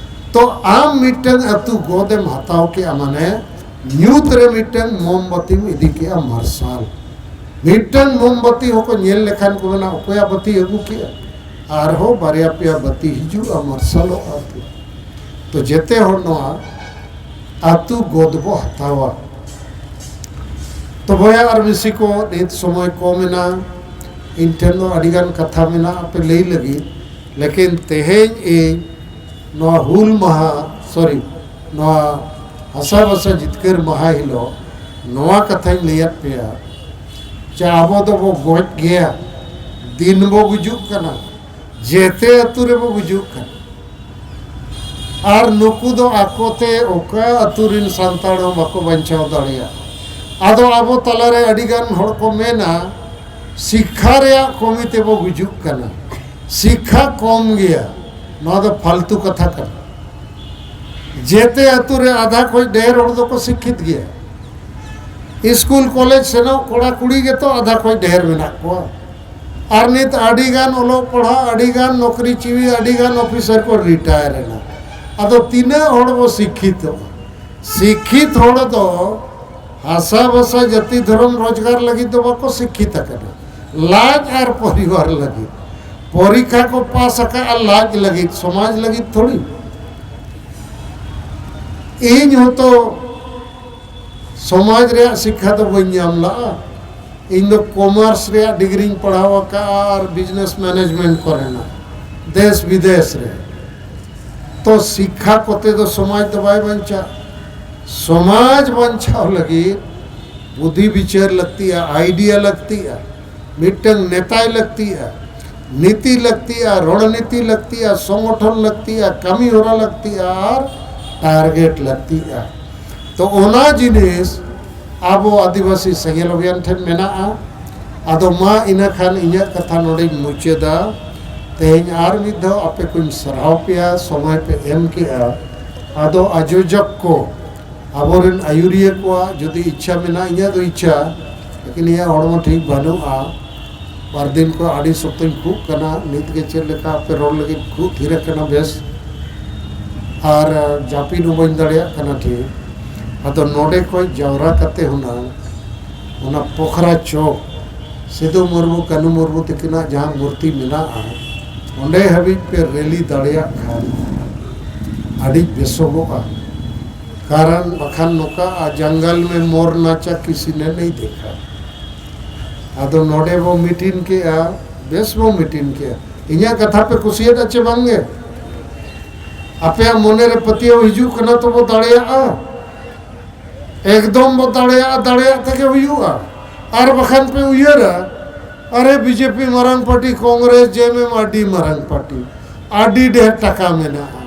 ᱛᱚ ᱟᱢ ᱢᱤᱫᱴᱟᱝ ᱟᱹᱛᱩ ᱜᱚᱫᱮᱢ ᱦᱟᱛᱟᱣ ᱠᱮᱜᱼᱟ, ᱢᱟᱱᱮ ᱧᱩᱛ ᱨᱮ ᱢᱤᱫᱴᱟᱝ ᱢᱳᱢᱵᱟᱛᱤᱢ ᱤᱫᱤ ᱠᱮᱜᱼᱟ ᱢᱟᱨᱥᱟᱞ᱾ ᱢᱤᱫᱴᱟᱝ ᱢᱳᱢᱵᱟᱛᱤ ᱦᱚᱸᱠᱚ ᱧᱮᱞ ᱞᱮᱠᱷᱟᱱ ᱠᱚ ᱢᱮᱱᱟ, "ᱚᱠᱚᱭᱟᱜ ᱵᱟᱹᱛᱤ ᱟᱹᱜᱩ ᱠᱮᱜᱼᱟ?" ᱟᱨᱦᱚᱸ ᱵᱟᱨᱭᱟ ᱯᱮᱭᱟ ᱵᱟᱹᱛᱤ ᱦᱤᱡᱩᱜᱼᱟ, ᱢᱟᱨᱥᱟᱞᱚᱜᱼᱟ ᱟᱹᱛᱩ᱾ ᱛᱚ ᱡᱮᱛᱮ ᱦᱚᱲ ᱱᱚᱣᱟ ᱟᱹᱛᱩ ᱜᱚᱫ ᱵᱚ ᱦᱟᱛᱟᱣᱟ᱾ ᱛᱚ ᱵᱚᱭᱦᱟ ᱟᱨ ᱢᱤᱥᱤ ᱠᱚ, ᱱᱤᱛ ᱥᱚᱢᱚᱭ ᱠᱚᱢ ᱮᱱᱟ, ᱤᱧ ᱴᱷᱮᱱ ᱫᱚ ᱟᱹᱰᱤᱜᱟᱱ ᱠᱟᱛᱷᱟ ᱢᱮᱱᱟᱜᱼᱟ ᱟᱯᱮ ᱞᱟᱹᱭ ᱞᱟᱹᱜᱤᱫ, ᱞᱮᱠᱤᱱ ᱛᱮᱦᱮᱧ ᱤᱧ ᱱᱚᱣᱟ ᱦᱩᱞ ᱢᱟᱦᱟ, ᱥᱚᱨᱤ, ᱱᱚᱣᱟ ᱦᱟᱥᱟ ᱵᱷᱟᱥᱟ ᱡᱤᱛᱠᱟᱹᱨ ᱢᱟᱦᱟ ᱦᱤᱞᱳᱜ ᱱᱚᱣᱟ ᱠᱟᱛᱷᱟᱧ ᱞᱟᱹᱭᱟᱫ ᱯᱮᱭᱟ ᱡᱮ ᱟᱵᱚ ᱫᱚᱵᱚ ᱜᱚᱡ ᱜᱮᱭᱟ, ᱫᱤᱱ ᱵᱚ ᱜᱩᱡᱩᱜ ᱠᱟᱱᱟ, ᱡᱮᱛᱮ ᱟᱹᱛᱩ ᱨᱮᱵᱚ ᱜᱩᱡᱩᱜ ᱠᱟᱱᱟ᱾ ᱟᱨ ᱱᱩᱠᱩ ᱫᱚ ᱟᱠᱚᱛᱮ ᱚᱠᱟ ᱟᱹᱛᱩ ᱨᱤᱱ ᱥᱟᱱᱛᱟᱲ ᱦᱚᱸ ᱵᱟᱠᱚ ᱵᱟᱧᱪᱟᱣ ᱫᱟᱲᱮᱭᱟᱜᱼᱟ᱾ ᱟᱫᱚ ᱟᱵᱚ ᱛᱟᱞᱟᱨᱮ ᱟᱹᱰᱤᱜᱟᱱ ᱦᱚᱲ ᱠᱚ ᱢᱮᱱᱟ, ᱥᱤᱠᱠᱷᱟ ᱨᱮᱭᱟᱜ ᱠᱚᱢᱤ ᱛᱮᱵᱚ ᱜᱩᱡᱩᱜ ᱠᱟᱱᱟ, ᱥᱤᱠᱠᱷᱟ ᱠᱚᱢ ᱜᱮᱭᱟ᱾ ᱱᱚᱣᱟ ᱫᱚ ᱯᱷᱟᱞᱛᱩ ᱠᱟᱛᱷᱟ ᱠᱟᱱᱟ᱾ ᱡᱮᱛᱮ ᱟᱹᱛᱩ ᱨᱮ ᱟᱫᱷᱟ ᱠᱷᱚᱱ ᱰᱷᱮᱨ ᱦᱚᱲ ᱫᱚᱠᱚ ᱥᱤᱠᱠᱷᱤᱛ ᱜᱮᱭᱟ᱾ ᱥᱠᱩᱞ ᱠᱚᱞᱮᱡᱽ ᱥᱮᱱᱚᱜ ᱠᱚᱲᱟ ᱠᱩᱲᱤ ᱜᱮᱛᱚ ᱟᱫᱷᱟ ᱠᱷᱚᱱ ᱰᱷᱮᱨ ᱢᱮᱱᱟᱜ ᱠᱚᱣᱟ᱾ ᱟᱨ ᱱᱤᱛ ᱟᱹᱰᱤ ᱜᱟᱱ ᱚᱞᱚᱜ ᱯᱟᱲᱦᱟᱜ, ᱟᱹᱰᱤ ᱜᱟᱱ ᱱᱚᱠᱨᱤ ᱪᱤᱣᱤ, ᱟᱹᱰᱤ ᱜᱟᱱ ᱚᱯᱷᱤᱥᱟᱨ ᱠᱚ ᱨᱤᱴᱟᱭᱟᱨ ᱮᱱᱟ᱾ ᱟᱫᱚ ᱛᱤᱱᱟᱹᱜ ᱦᱚᱲ ᱵᱚ ᱥᱤᱠᱠᱷᱤᱛᱚᱜᱼᱟ? ᱥᱤᱠᱠᱷᱤᱛ ᱦᱚᱲ ᱫᱚ ᱦᱟᱥᱟ ᱵᱷᱟᱥᱟ ᱡᱟᱹᱛᱤ ᱫᱷᱚᱨᱚᱢ ᱨᱳᱡᱽᱜᱟᱨ ᱞᱟᱹᱜᱤᱫ ᱫᱚ ᱵᱟᱠᱚ ᱥᱤᱠᱠᱷᱤᱛ ᱟᱠᱟᱱᱟ, ᱞᱟᱡ ᱟᱨ ᱯᱚᱨᱤᱵᱟᱨ ᱞᱟᱹᱜᱤᱫ᱾ ᱯᱚᱨᱤᱠᱠᱷᱟ ᱠᱚ ᱯᱟᱥ ᱟᱠᱟᱫᱼᱟ ᱞᱟᱡ ᱞᱟᱹᱜᱤᱫ, ᱥᱚᱢᱟᱡᱽ ᱞᱟᱹᱜᱤᱫ ᱛᱷᱚᱲᱤ᱾ ᱤᱧ ᱦᱚᱸᱛᱚ ᱥᱚᱢᱟᱡᱽ ᱨᱮᱭᱟᱜ ᱥᱤᱠᱠᱷᱟ ᱫᱚ ᱵᱟᱹᱧ ᱧᱟᱢ ᱞᱟᱜᱼᱟ᱾ ᱤᱧ ᱫᱚ ᱠᱚᱢᱟᱨᱥ ᱨᱮᱭᱟᱜ ᱰᱤᱜᱽᱨᱤᱧ ᱯᱟᱲᱦᱟᱣ ᱟᱠᱟᱫᱼᱟ ᱟᱨ ᱵᱤᱡᱽᱱᱮᱥ ᱢᱮᱱᱮᱡᱽᱢᱮᱱᱴ ᱠᱚᱨᱮᱱᱟᱜ, ᱫᱮᱥ ᱵᱤᱫᱮᱥ ᱨᱮ᱾ ᱛᱚ ᱥᱤᱠᱠᱷᱟ ᱠᱚᱛᱮ ᱫᱚ ᱥᱚᱢᱟᱡᱽ ᱫᱚ ᱵᱟᱭ ᱵᱟᱧᱪᱟᱜᱼᱟ᱾ ᱥᱚᱢᱟᱡᱽ ᱵᱟᱧᱪᱟᱣ ᱞᱟᱹᱜᱤᱫ ᱵᱩᱫᱷᱤ ᱵᱤᱪᱟᱹᱨ ᱞᱟᱹᱠᱛᱤᱜᱼᱟ, ᱟᱭᱰᱤᱭᱟ ᱞᱟᱹᱠᱛᱤᱜᱼᱟ, ᱢᱤᱫᱴᱟᱝ ᱱᱮᱛᱟᱭ ᱞᱟᱹᱠᱛᱤᱜᱼᱟ, ᱱᱤᱛᱤ ᱞᱟᱹᱠᱛᱤᱜᱼᱟ, ᱨᱚᱬᱱᱤᱛᱤ ᱞᱟᱹᱠᱛᱤᱜᱼᱟ, ᱥᱚᱝᱜᱚᱴᱷᱚᱱ ᱞᱟᱹᱠᱛᱤᱜᱼᱟ, ᱠᱟᱹᱢᱤ ᱦᱚᱨᱟ ᱞᱟᱹᱠᱛᱤᱜᱼᱟ ᱟᱨ ᱴᱟᱨᱜᱮᱴ ᱞᱟᱹᱠᱛᱤᱜᱼᱟ᱾ ᱛᱚ ᱚᱱᱟ ᱡᱤᱱᱤᱥ ᱟᱵᱚ ᱟᱹᱫᱤᱵᱟᱹᱥᱤ ᱥᱮᱸᱜᱮᱞ ᱚᱵᱷᱤᱭᱟᱱ ᱴᱷᱮᱱ ᱢᱮᱱᱟᱜᱼᱟ᱾ ᱟᱫᱚ ᱢᱟ ᱤᱱᱟᱹ ᱠᱷᱟᱱ ᱤᱧᱟᱹᱜ ᱠᱟᱛᱷᱟ ᱱᱚᱰᱮᱧ ᱢᱩᱪᱟᱹᱫᱟ᱾ ᱛᱮᱦᱮᱧ ᱟᱨ ᱢᱤᱫ ᱫᱷᱟᱣ ᱟᱯᱮ ᱠᱚᱧ ᱥᱟᱨᱦᱟᱣ ᱯᱮᱭᱟ, ᱥᱚᱢᱚᱭ ᱯᱮ ᱮᱢ ᱠᱮᱜᱼᱟ᱾ ᱟᱫᱚ ᱟᱡᱳᱡᱚᱠ ᱠᱚ, ᱟᱵᱚᱨᱮᱱ ᱟᱹᱭᱩᱨᱤᱭᱟᱹ ᱠᱚᱣᱟᱜ ᱡᱩᱫᱤ ᱤᱪᱪᱷᱟ ᱢᱮᱱᱟᱜᱼᱟ, ᱤᱧᱟᱹᱜ ᱫᱚ ᱤᱪᱪᱷᱟ, ᱞᱮᱠᱤᱱ ᱤᱧᱟᱹᱜ ᱦᱚᱲᱢᱚ ᱴᱷᱤᱠ ᱵᱟᱹᱱᱩᱜᱼᱟ᱾ ᱵᱟᱨ ᱫᱤᱱ ᱠᱷᱚᱱ ᱟᱹᱰᱤ ᱥᱚᱠᱛᱚᱧ ᱠᱷᱩᱜ ᱠᱟᱱᱟ᱾ ᱱᱤᱛ ᱜᱮ ᱪᱮᱫ ᱞᱮᱠᱟ ᱟᱯᱮ ᱨᱚᱲ ᱞᱟᱹᱜᱤᱫ ᱠᱷᱩᱜ ᱛᱷᱤᱨ ᱟᱠᱟᱱᱟ ᱵᱮᱥ᱾ ᱟᱨ ᱡᱟᱹᱯᱤᱫ ᱦᱚᱸ ᱵᱟᱹᱧ ᱫᱟᱲᱮᱭᱟᱜ ᱠᱟᱱᱟ ᱴᱷᱤᱠ᱾ ᱟᱫᱚ ᱱᱚᱰᱮ ᱠᱷᱚᱱ ᱡᱟᱣᱨᱟ ᱠᱟᱛᱮ ᱦᱩᱱᱟᱹᱝ ᱚᱱᱟ ᱯᱚᱠᱷᱨᱟ ᱪᱚᱠ, ᱥᱤᱫᱩ ᱢᱩᱨᱢᱩ, ᱠᱟᱹᱱᱩ ᱢᱩᱨᱢᱩ ᱛᱟᱹᱠᱤᱱᱟᱜ ᱡᱟᱦᱟᱸ ᱢᱩᱨᱛᱤ ᱢᱮᱱᱟᱜᱼᱟ, ᱚᱸᱰᱮ ᱦᱟᱹᱵᱤᱡ ᱯᱮ ᱨᱮᱞᱤ ᱫᱟᱲᱮᱭᱟᱜ ᱠᱷᱟᱱ ᱟᱹᱰᱤ ᱵᱮᱥᱚᱜᱚᱜᱼᱟ᱾ ᱠᱟᱨᱚᱱ ᱵᱟᱠᱷᱟᱱ ᱱᱚᱝᱠᱟ ᱡᱟᱝᱜᱟᱞ ᱢᱮ ᱢᱚᱨ ᱱᱟᱪᱟ ᱠᱤᱥᱤ ᱱᱮ ᱱᱟᱦᱤᱸ ᱫᱮᱠᱷᱟ᱾ ᱟᱫᱚ ᱱᱚᱰᱮ ᱵᱚ ᱢᱤᱴᱤᱝ ᱠᱮᱜᱼᱟ, ᱵᱮᱥ ᱵᱚ ᱢᱤᱴᱤᱝ ᱠᱮᱜᱼᱟ᱾ ᱤᱧᱟᱹᱜ ᱠᱟᱛᱷᱟ ᱯᱮ ᱠᱩᱥᱤᱭᱟᱫᱟ ᱪᱮ ᱵᱟᱝ ᱜᱮ? ᱟᱯᱮᱭᱟᱜ ᱢᱚᱱᱮ ᱨᱮ ᱯᱟᱹᱛᱭᱟᱹᱣ ᱦᱤᱡᱩᱜ ᱠᱟᱱᱟ ᱛᱚ ᱵᱚ ᱫᱟᱲᱮᱭᱟᱜᱼᱟ᱾ ᱮᱠᱫᱚᱢ ᱵᱚ ᱫᱟᱲᱮᱭᱟᱜᱼᱟ, ᱫᱟᱲᱮᱭᱟᱜ ᱛᱮᱜᱮ ᱦᱩᱭᱩᱜᱼᱟ᱾ ᱟᱨ ᱵᱟᱠᱷᱟᱱ ᱯᱮ ᱩᱭᱦᱟᱹᱨᱟ, ᱟᱨᱮ, ᱵᱤᱡᱮᱯᱤ ᱢᱟᱨᱟᱝ ᱯᱟᱨᱴᱤ, ᱠᱚᱝᱜᱨᱮᱥ, ᱡᱮᱮᱢᱮᱢ ᱟᱹᱰᱤ ᱢᱟᱨᱟᱝ ᱯᱟᱨᱴᱤ, ᱟᱹᱰᱤ ᱰᱷᱮᱨ ᱴᱟᱠᱟ ᱢᱮᱱᱟᱜᱼᱟ,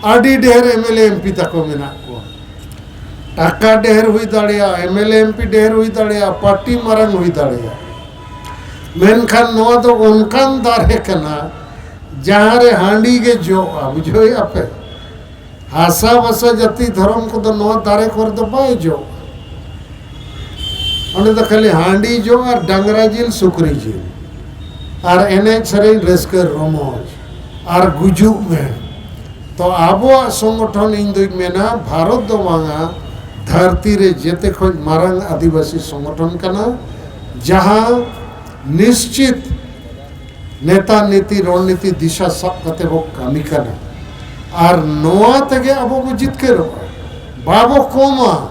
ᱟᱹᱰᱤ ᱰᱷᱮᱨ ᱮᱢᱮᱞᱮ ᱮᱢᱯᱤ ᱛᱟᱠᱚ ᱢᱮᱱᱟᱜ ᱠᱚᱣᱟ᱾ ᱴᱟᱠᱟ ᱰᱷᱮᱨ ᱦᱩᱭ ᱫᱟᱲᱮᱭᱟᱜᱼᱟ, ᱮᱢᱮᱞᱮ ᱮᱢᱯᱤ ᱰᱷᱮᱨ ᱦᱩᱭ ᱫᱟᱲᱮᱭᱟᱜᱼᱟ, ᱯᱟᱨᱴᱤ ᱢᱟᱨᱟᱝ ᱦᱩᱭ ᱫᱟᱲᱮᱭᱟᱜᱼᱟ, ᱢᱮᱱᱠᱷᱟᱱ ᱱᱚᱣᱟ ᱫᱚ ᱚᱱᱠᱟᱱ ᱫᱟᱨᱮ ᱠᱟᱱᱟ ᱡᱟᱦᱟᱸ ᱨᱮ ᱦᱟᱺᱰᱤ ᱜᱮ ᱡᱚᱜᱼᱟ᱾ ᱵᱩᱡᱷᱟᱹᱣᱮᱫᱼᱟ ᱯᱮ? ᱦᱟᱥᱟ ᱵᱷᱟᱥᱟ ᱡᱟᱹᱛᱤ ᱫᱷᱚᱨᱚᱢ ᱠᱚᱫᱚ ᱱᱚᱣᱟ ᱫᱟᱨᱮ ᱠᱚᱨᱮ ᱫᱚ ᱵᱟᱭ ᱡᱚᱜᱼᱟ᱾ ᱚᱸᱰᱮ ᱫᱚ ᱠᱷᱟᱹᱞᱤ ᱦᱟᱺᱰᱤ ᱡᱚᱜᱼᱟ ᱟᱨ ᱰᱟᱝᱨᱟ ᱡᱤᱞ, ᱥᱩᱠᱨᱤ ᱡᱤᱞ, ᱟᱨ ᱮᱱᱮᱡ ᱥᱮᱨᱮᱧ, ᱨᱟᱹᱥᱠᱟᱹ ᱨᱚᱢᱚᱡᱽ, ᱟᱨ ᱜᱩᱡᱩᱜ ᱢᱮ᱾ ᱛᱚ ᱟᱵᱚᱣᱟᱜ ᱥᱚᱝᱜᱚᱴᱷᱚᱱ, ᱤᱧ ᱫᱩᱧ ᱢᱮᱱᱟ, ᱵᱷᱟᱨᱚᱛ ᱫᱚ ᱵᱟᱝᱟ, ᱫᱷᱟᱹᱨᱛᱤ ᱨᱮ ᱡᱮᱛᱮ ᱠᱷᱚᱱ ᱢᱟᱨᱟᱝ ᱟᱹᱫᱤᱵᱟᱹᱥᱤ ᱥᱚᱝᱜᱚᱴᱷᱚᱱ ᱠᱟᱱᱟ, ᱡᱟᱦᱟᱸ ᱱᱤᱥᱪᱤᱛ ᱱᱮᱛᱟ ᱱᱤᱛᱤ ᱨᱚᱬᱱᱤᱛᱤ ᱫᱤᱥᱟ ᱥᱟᱵ ᱠᱟᱛᱮ ᱵᱚ ᱠᱟᱹᱢᱤ ᱠᱟᱱᱟ᱾ ᱟᱨ ᱱᱚᱣᱟ ᱛᱮᱜᱮ ᱟᱵᱚ ᱵᱚ ᱡᱤᱛᱠᱟᱹᱨᱚᱜᱼᱟ, ᱵᱟᱵᱚ ᱠᱚᱢᱟ᱾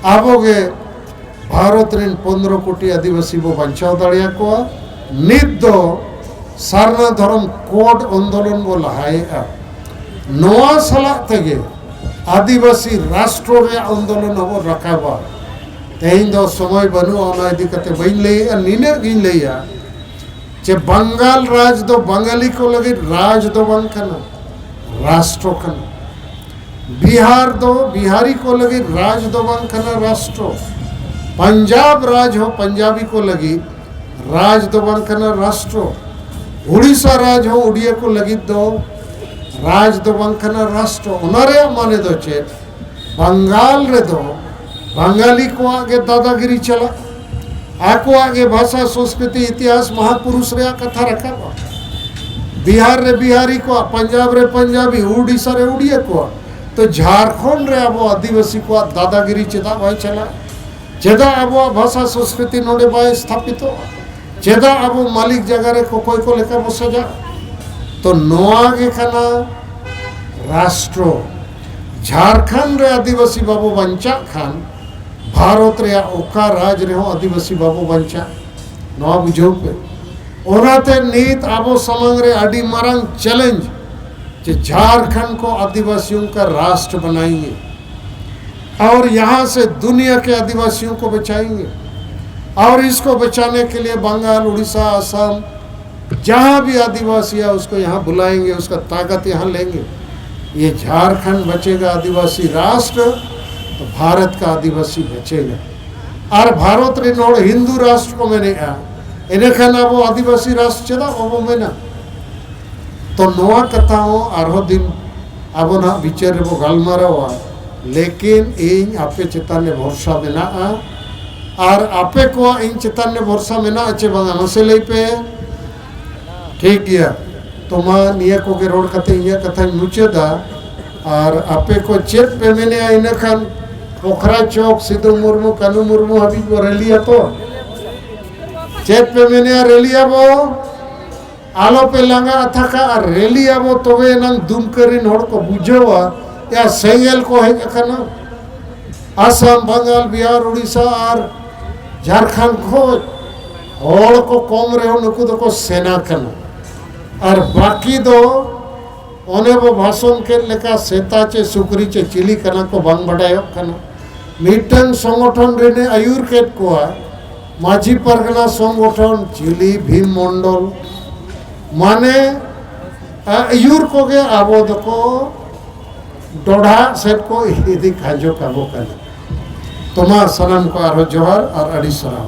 ᱟᱵᱚ ᱜᱮ ᱵᱷᱟᱨᱚᱛ ᱨᱮᱱ ᱯᱚᱱᱫᱽᱨᱚ ᱠᱳᱴᱤ ᱟᱹᱫᱤᱵᱟᱹᱥᱤ ᱵᱚ ᱵᱟᱧᱪᱟᱣ ᱫᱟᱲᱮᱭᱟᱠᱚᱣᱟ᱾ ᱱᱤᱛ ᱫᱚ ᱥᱟᱨᱱᱟ ᱫᱷᱚᱨᱚᱢ ᱠᱳᱰ ᱟᱱᱫᱳᱞᱚᱱ ᱵᱚ ᱞᱟᱦᱟᱭᱮᱫᱼᱟ᱾ ᱱᱚᱣᱟ ᱥᱟᱞᱟᱜ ᱛᱮᱜᱮ ᱟᱹᱫᱤᱵᱟᱹᱥᱤ ᱨᱟᱥᱴᱨᱚ ᱨᱮᱭᱟᱜ ᱟᱱᱫᱳᱞᱚᱱ ᱦᱚᱸᱵᱚ ᱨᱟᱠᱟᱵᱟ᱾ ᱛᱮᱦᱮᱧ ᱫᱚ ᱥᱚᱢᱚᱭ ᱵᱟᱹᱱᱩᱜᱼᱟ ᱚᱱᱟ ᱤᱫᱤ ᱠᱟᱛᱮ ᱵᱟᱹᱧ ᱞᱟᱹᱭᱮᱫᱼᱟ, ᱱᱤᱱᱟᱹᱜ ᱜᱤᱧ ᱞᱟᱹᱭᱟ ᱡᱮ ᱵᱟᱝᱜᱟᱞ ᱨᱟᱡᱽ ᱫᱚ ᱵᱟᱝᱜᱟᱞᱤ ᱠᱚ ᱞᱟᱹᱜᱤᱫ ᱨᱟᱡᱽ ᱫᱚ ᱵᱟᱝ ᱠᱟᱱᱟ, ᱨᱟᱥᱴᱨᱚ ᱠᱟᱱᱟ᱾ ᱵᱤᱦᱟᱨ ᱫᱚ ᱵᱤᱦᱟᱨᱤ ᱠᱚ ᱞᱟᱹᱜᱤᱫ ᱨᱟᱡᱽ ᱫᱚ ᱵᱟᱝ ᱠᱟᱱᱟ, ᱨᱟᱥᱴᱨᱚ᱾ ᱯᱟᱧᱡᱟᱵᱽ ᱨᱟᱡᱽ ᱦᱚᱸ ᱯᱟᱧᱡᱟᱵᱤ ᱠᱚ ᱞᱟᱹᱜᱤᱫ ᱨᱟᱡᱽ ᱫᱚ ᱵᱟᱝ ᱠᱟᱱᱟ, ᱨᱟᱥᱴᱨᱚ᱾ ᱩᱲᱤᱥᱥᱟ ᱨᱟᱡᱽ ᱦᱚᱸ ᱩᱰᱤᱭᱟ ᱠᱚ ᱞᱟᱹᱜᱤᱫ ᱫᱚ ᱨᱟᱡᱽ ᱫᱚ ᱵᱟᱝ ᱠᱟᱱᱟ, ᱨᱟᱥᱴᱨᱚ᱾ ᱚᱱᱟ ᱨᱮᱭᱟᱜ ᱢᱟᱱᱮ ᱫᱚ ᱪᱮᱫ? ᱵᱟᱝᱜᱟᱞ ᱨᱮᱫᱚ ᱵᱟᱝᱜᱟᱞᱤ ᱠᱚᱣᱟᱜ ᱜᱮ ᱫᱟᱫᱟᱜᱤᱨᱤ ᱪᱟᱞᱟᱜᱼᱟ, ᱟᱠᱚᱣᱟᱜ ᱜᱮ ᱵᱷᱟᱥᱟ, ᱥᱚᱸᱥᱠᱨᱤᱛᱤ, ᱤᱛᱤᱦᱟᱥ, ᱢᱟᱦᱟᱯᱩᱨᱩᱥ ᱨᱮᱭᱟᱜ ᱠᱟᱛᱷᱟ ᱨᱟᱠᱟᱵᱼᱟ᱾ ᱵᱤᱦᱟᱨ ᱨᱮ ᱵᱤᱦᱟᱨᱤ ᱠᱚᱣᱟᱜ, ᱯᱟᱧᱡᱟᱵᱽ ᱨᱮ ᱯᱟᱧᱡᱟᱵᱤ, ᱩᱰᱤᱥᱟ ᱨᱮ ᱩᱰᱤᱭᱟ ᱠᱚᱣᱟᱜ, ᱛᱚ ᱡᱷᱟᱲᱠᱷᱚᱸᱰ ᱨᱮ ᱟᱵᱚ ᱟᱹᱫᱤᱵᱟᱹᱥᱤ ᱠᱚᱣᱟᱜ ᱫᱟᱫᱟᱜᱤᱨᱤ ᱪᱮᱫᱟᱜ ᱵᱟᱭ ᱪᱟᱞᱟᱜᱼᱟ? ᱪᱮᱫᱟᱜ ᱟᱵᱚᱣᱟᱜ ᱵᱷᱟᱥᱟ ᱥᱚᱸᱥᱠᱨᱤᱛᱤ ᱱᱚᱰᱮ ᱵᱟᱭ ᱥᱛᱷᱟᱯᱤᱛᱚᱜᱼᱟ? ᱪᱮᱫᱟᱜ ᱟᱵᱚ ᱢᱟᱹᱞᱤᱠ ᱡᱟᱭᱜᱟ ᱨᱮ ᱠᱚᱠᱚᱭ ᱠᱚ ᱞᱮᱠᱟ ᱵᱚ ᱥᱟᱡᱟᱜᱼᱟ? ᱛᱚ ᱱᱚᱣᱟ ᱜᱮ ᱠᱟᱱᱟ ᱨᱟᱥᱴᱨᱚ᱾ ᱡᱷᱟᱲᱠᱷᱚᱸᱰ ᱨᱮ ᱟᱹᱫᱤᱵᱟᱹᱥᱤ ᱵᱟᱵᱚ ᱵᱟᱧᱪᱟᱜ ᱠᱷᱟᱱ, ᱵᱷᱟᱨᱚᱛ ᱨᱮᱭᱟᱜ ᱚᱠᱟ ᱨᱟᱡᱽ ᱨᱮᱦᱚᱸ ᱟᱹᱫᱤᱵᱟᱹᱥᱤ ᱵᱟᱵᱚ ᱵᱟᱧᱪᱟᱜᱼᱟ᱾ ᱱᱚᱣᱟ ᱵᱩᱡᱷᱟᱹᱣ ᱯᱮ᱾ ᱚᱱᱟᱛᱮ ᱱᱤᱛ ᱟᱵᱚ ᱥᱟᱢᱟᱝ ᱨᱮ ᱟᱹᱰᱤ ᱢᱟᱨᱟᱝ ᱪᱮᱞᱮᱧᱡᱽ, ᱡᱮ ᱡᱷᱟᱲᱠᱷᱚᱸᱰ ᱠᱚ ᱟᱹᱫᱤᱵᱟᱹᱥᱤᱭᱚᱸ ᱠᱟ ᱨᱟᱥᱴᱨ ᱵᱟᱱᱟᱭᱮᱸᱜᱮ ᱚᱨ ᱭᱟᱦᱟᱸ ᱥᱮ ᱫᱩᱱᱤᱭᱟ ᱠᱮ ᱟᱹᱫᱤᱵᱟᱹᱥᱤᱭᱚᱸ ᱠᱚ ᱵᱟᱪᱟᱭᱮᱸᱜᱮ᱾ और इसको बचाने के लिए बंगाल, उड़ीसा, असम, जहां भी आदिवासी है, उसको यहां बुलाएंगे, उसका ताकत यहां लेंगे। ये झारखंड बचेगा आदिवासी राष्ट्र, तो भारत का आदिवासी बचेगा। ᱟᱨ ᱵᱷᱟᱨᱚᱛ ᱨᱮᱱ ᱦᱚᱲ ᱦᱤᱱᱫᱩ ᱨᱟᱥᱴᱨ ᱠᱚ ᱢᱮᱱᱮᱜᱼᱟ, ᱮᱱᱮᱠᱷᱟᱱ ᱟᱵᱚ ᱟᱹᱫᱤᱵᱟᱹᱥᱤ ᱨᱟᱥᱴᱨ ᱪᱮᱫᱟᱜ ᱵᱟᱵᱚ ᱢᱮᱱᱟ? ᱛᱚ ᱱᱚᱣᱟ ᱠᱟᱛᱷᱟ ᱦᱚᱸ ᱟᱨᱦᱚᱸ ᱫᱤᱱ ᱟᱵᱚ ᱱᱟᱦᱟᱜ ᱵᱤᱪᱟᱹᱨ ᱨᱮᱵᱚ ᱜᱟᱞᱢᱟᱨᱟᱣᱟ᱾ ᱞᱮᱠᱤᱱ ᱤᱧ ᱟᱯᱮ ᱪᱮᱛᱟᱱ ᱨᱮ ᱵᱷᱚᱨᱥᱟ ᱢᱮᱱᱟᱜᱼᱟ, ᱟᱨ ᱟᱯᱮ ᱠᱚᱣᱟᱜ ᱤᱧ ᱪᱮᱛᱟᱱ ᱨᱮ ᱵᱷᱚᱨᱥᱟ ᱢᱮᱱᱟᱜᱼᱟ ᱪᱮ ᱵᱟᱝᱟ, ᱢᱟᱥᱮ ᱞᱟᱹᱭ ᱯᱮ᱾ ᱴᱷᱤᱠ ᱜᱮᱭᱟ, ᱛᱚ ᱢᱟ ᱱᱤᱭᱟᱹ ᱠᱚᱜᱮ ᱨᱚᱲ ᱠᱟᱛᱮ ᱤᱧᱟᱹᱜ ᱠᱟᱛᱷᱟᱧ ᱢᱩᱪᱟᱹᱫᱟ᱾ ᱟᱨ ᱟᱯᱮ ᱠᱚ ᱪᱮᱫ ᱯᱮ ᱢᱮᱱᱮᱜᱼᱟ? ᱤᱱᱟᱹ ᱠᱷᱟᱱ ᱯᱚᱠᱷᱨᱟ ᱪᱚᱠ, ᱥᱤᱫᱩ ᱢᱩᱨᱢᱩ, ᱠᱟᱹᱱᱩ ᱢᱩᱨᱢᱩ ᱦᱟᱹᱵᱤᱡ ᱵᱚ ᱨᱮᱞᱤᱭᱟ ᱛᱚ᱾ ᱪᱮᱫ ᱯᱮ ᱢᱮᱱᱮᱜᱼᱟ? ᱨᱮᱞᱤᱭᱟ ᱵᱚ, ᱟᱞᱚ ᱯᱮ ᱞᱟᱸᱜᱟ ᱟᱛᱷᱟ ᱠᱟᱜᱼᱟ, ᱨᱮᱞᱤᱭᱟ ᱵᱚ, ᱛᱚᱵᱮ ᱮᱱᱟᱝ ᱫᱩᱢᱠᱟᱹ ᱨᱤᱱ ᱦᱚᱲ ᱠᱚ ᱵᱩᱡᱷᱟᱹᱣᱟ ᱭᱟ ᱥᱮᱸᱜᱮᱞ ᱠᱚ ᱦᱮᱡ ᱟᱠᱟᱱᱟ᱾ ᱟᱥᱟᱢ, ᱵᱟᱝᱜᱟᱞ, ᱵᱤᱦᱟᱨ, ᱩᱲᱤᱥᱥᱟ ᱟᱨ ᱡᱷᱟᱲᱠᱷᱚᱸᱰ ᱠᱷᱚᱡ ᱦᱚᱲ ᱠᱚ ᱠᱚᱢ ᱨᱮᱦᱚᱸ ᱱᱩᱠᱩ ᱫᱚᱠᱚ ᱥᱮᱱᱟ ᱠᱟᱱᱟ᱾ ᱟᱨ ᱵᱟᱹᱠᱤ ᱫᱚ ᱚᱱᱮ ᱵᱚ ᱵᱷᱟᱥᱚᱱ ᱠᱮᱫ ᱞᱮᱠᱟ ᱥᱮᱛᱟ ᱪᱮ ᱥᱩᱠᱨᱤ ᱪᱮ ᱪᱤᱞᱤ ᱠᱟᱱᱟ ᱠᱚ ᱵᱟᱝ ᱵᱟᱰᱟᱭᱚᱜ ᱠᱟᱱᱟ᱾ ᱢᱤᱫᱴᱟᱝ ᱥᱚᱝᱜᱚᱴᱷᱚᱱ ᱨᱮᱱᱮ ᱟᱹᱭᱩᱨ ᱠᱮᱫ ᱠᱚᱣᱟ, ᱢᱟᱹᱡᱷᱤ ᱯᱟᱨᱜᱟᱱᱟ ᱥᱚᱝᱜᱚᱴᱷᱚᱱ ᱪᱤᱞᱤ ᱵᱷᱤᱢ ᱢᱚᱱᱰᱚᱞ, ᱢᱟᱱᱮ ᱟᱹᱭᱩᱨ ᱠᱚᱜᱮ ᱟᱵᱚ ᱫᱚᱠᱚ ᱰᱚᱰᱷᱟᱜ ᱥᱮᱫ ᱠᱚ ᱤᱫᱤ ᱠᱷᱟᱸᱡᱚ ᱠᱟᱵᱚ ᱠᱟᱱᱟ᱾ ᱛᱚ ᱢᱟ ᱥᱟᱱᱟᱢ ᱠᱚ ᱟᱨᱦᱚᱸ ᱡᱚᱦᱟᱨ ᱟᱨ ᱟᱹᱰᱤ ᱥᱟᱨᱦᱟᱣ᱾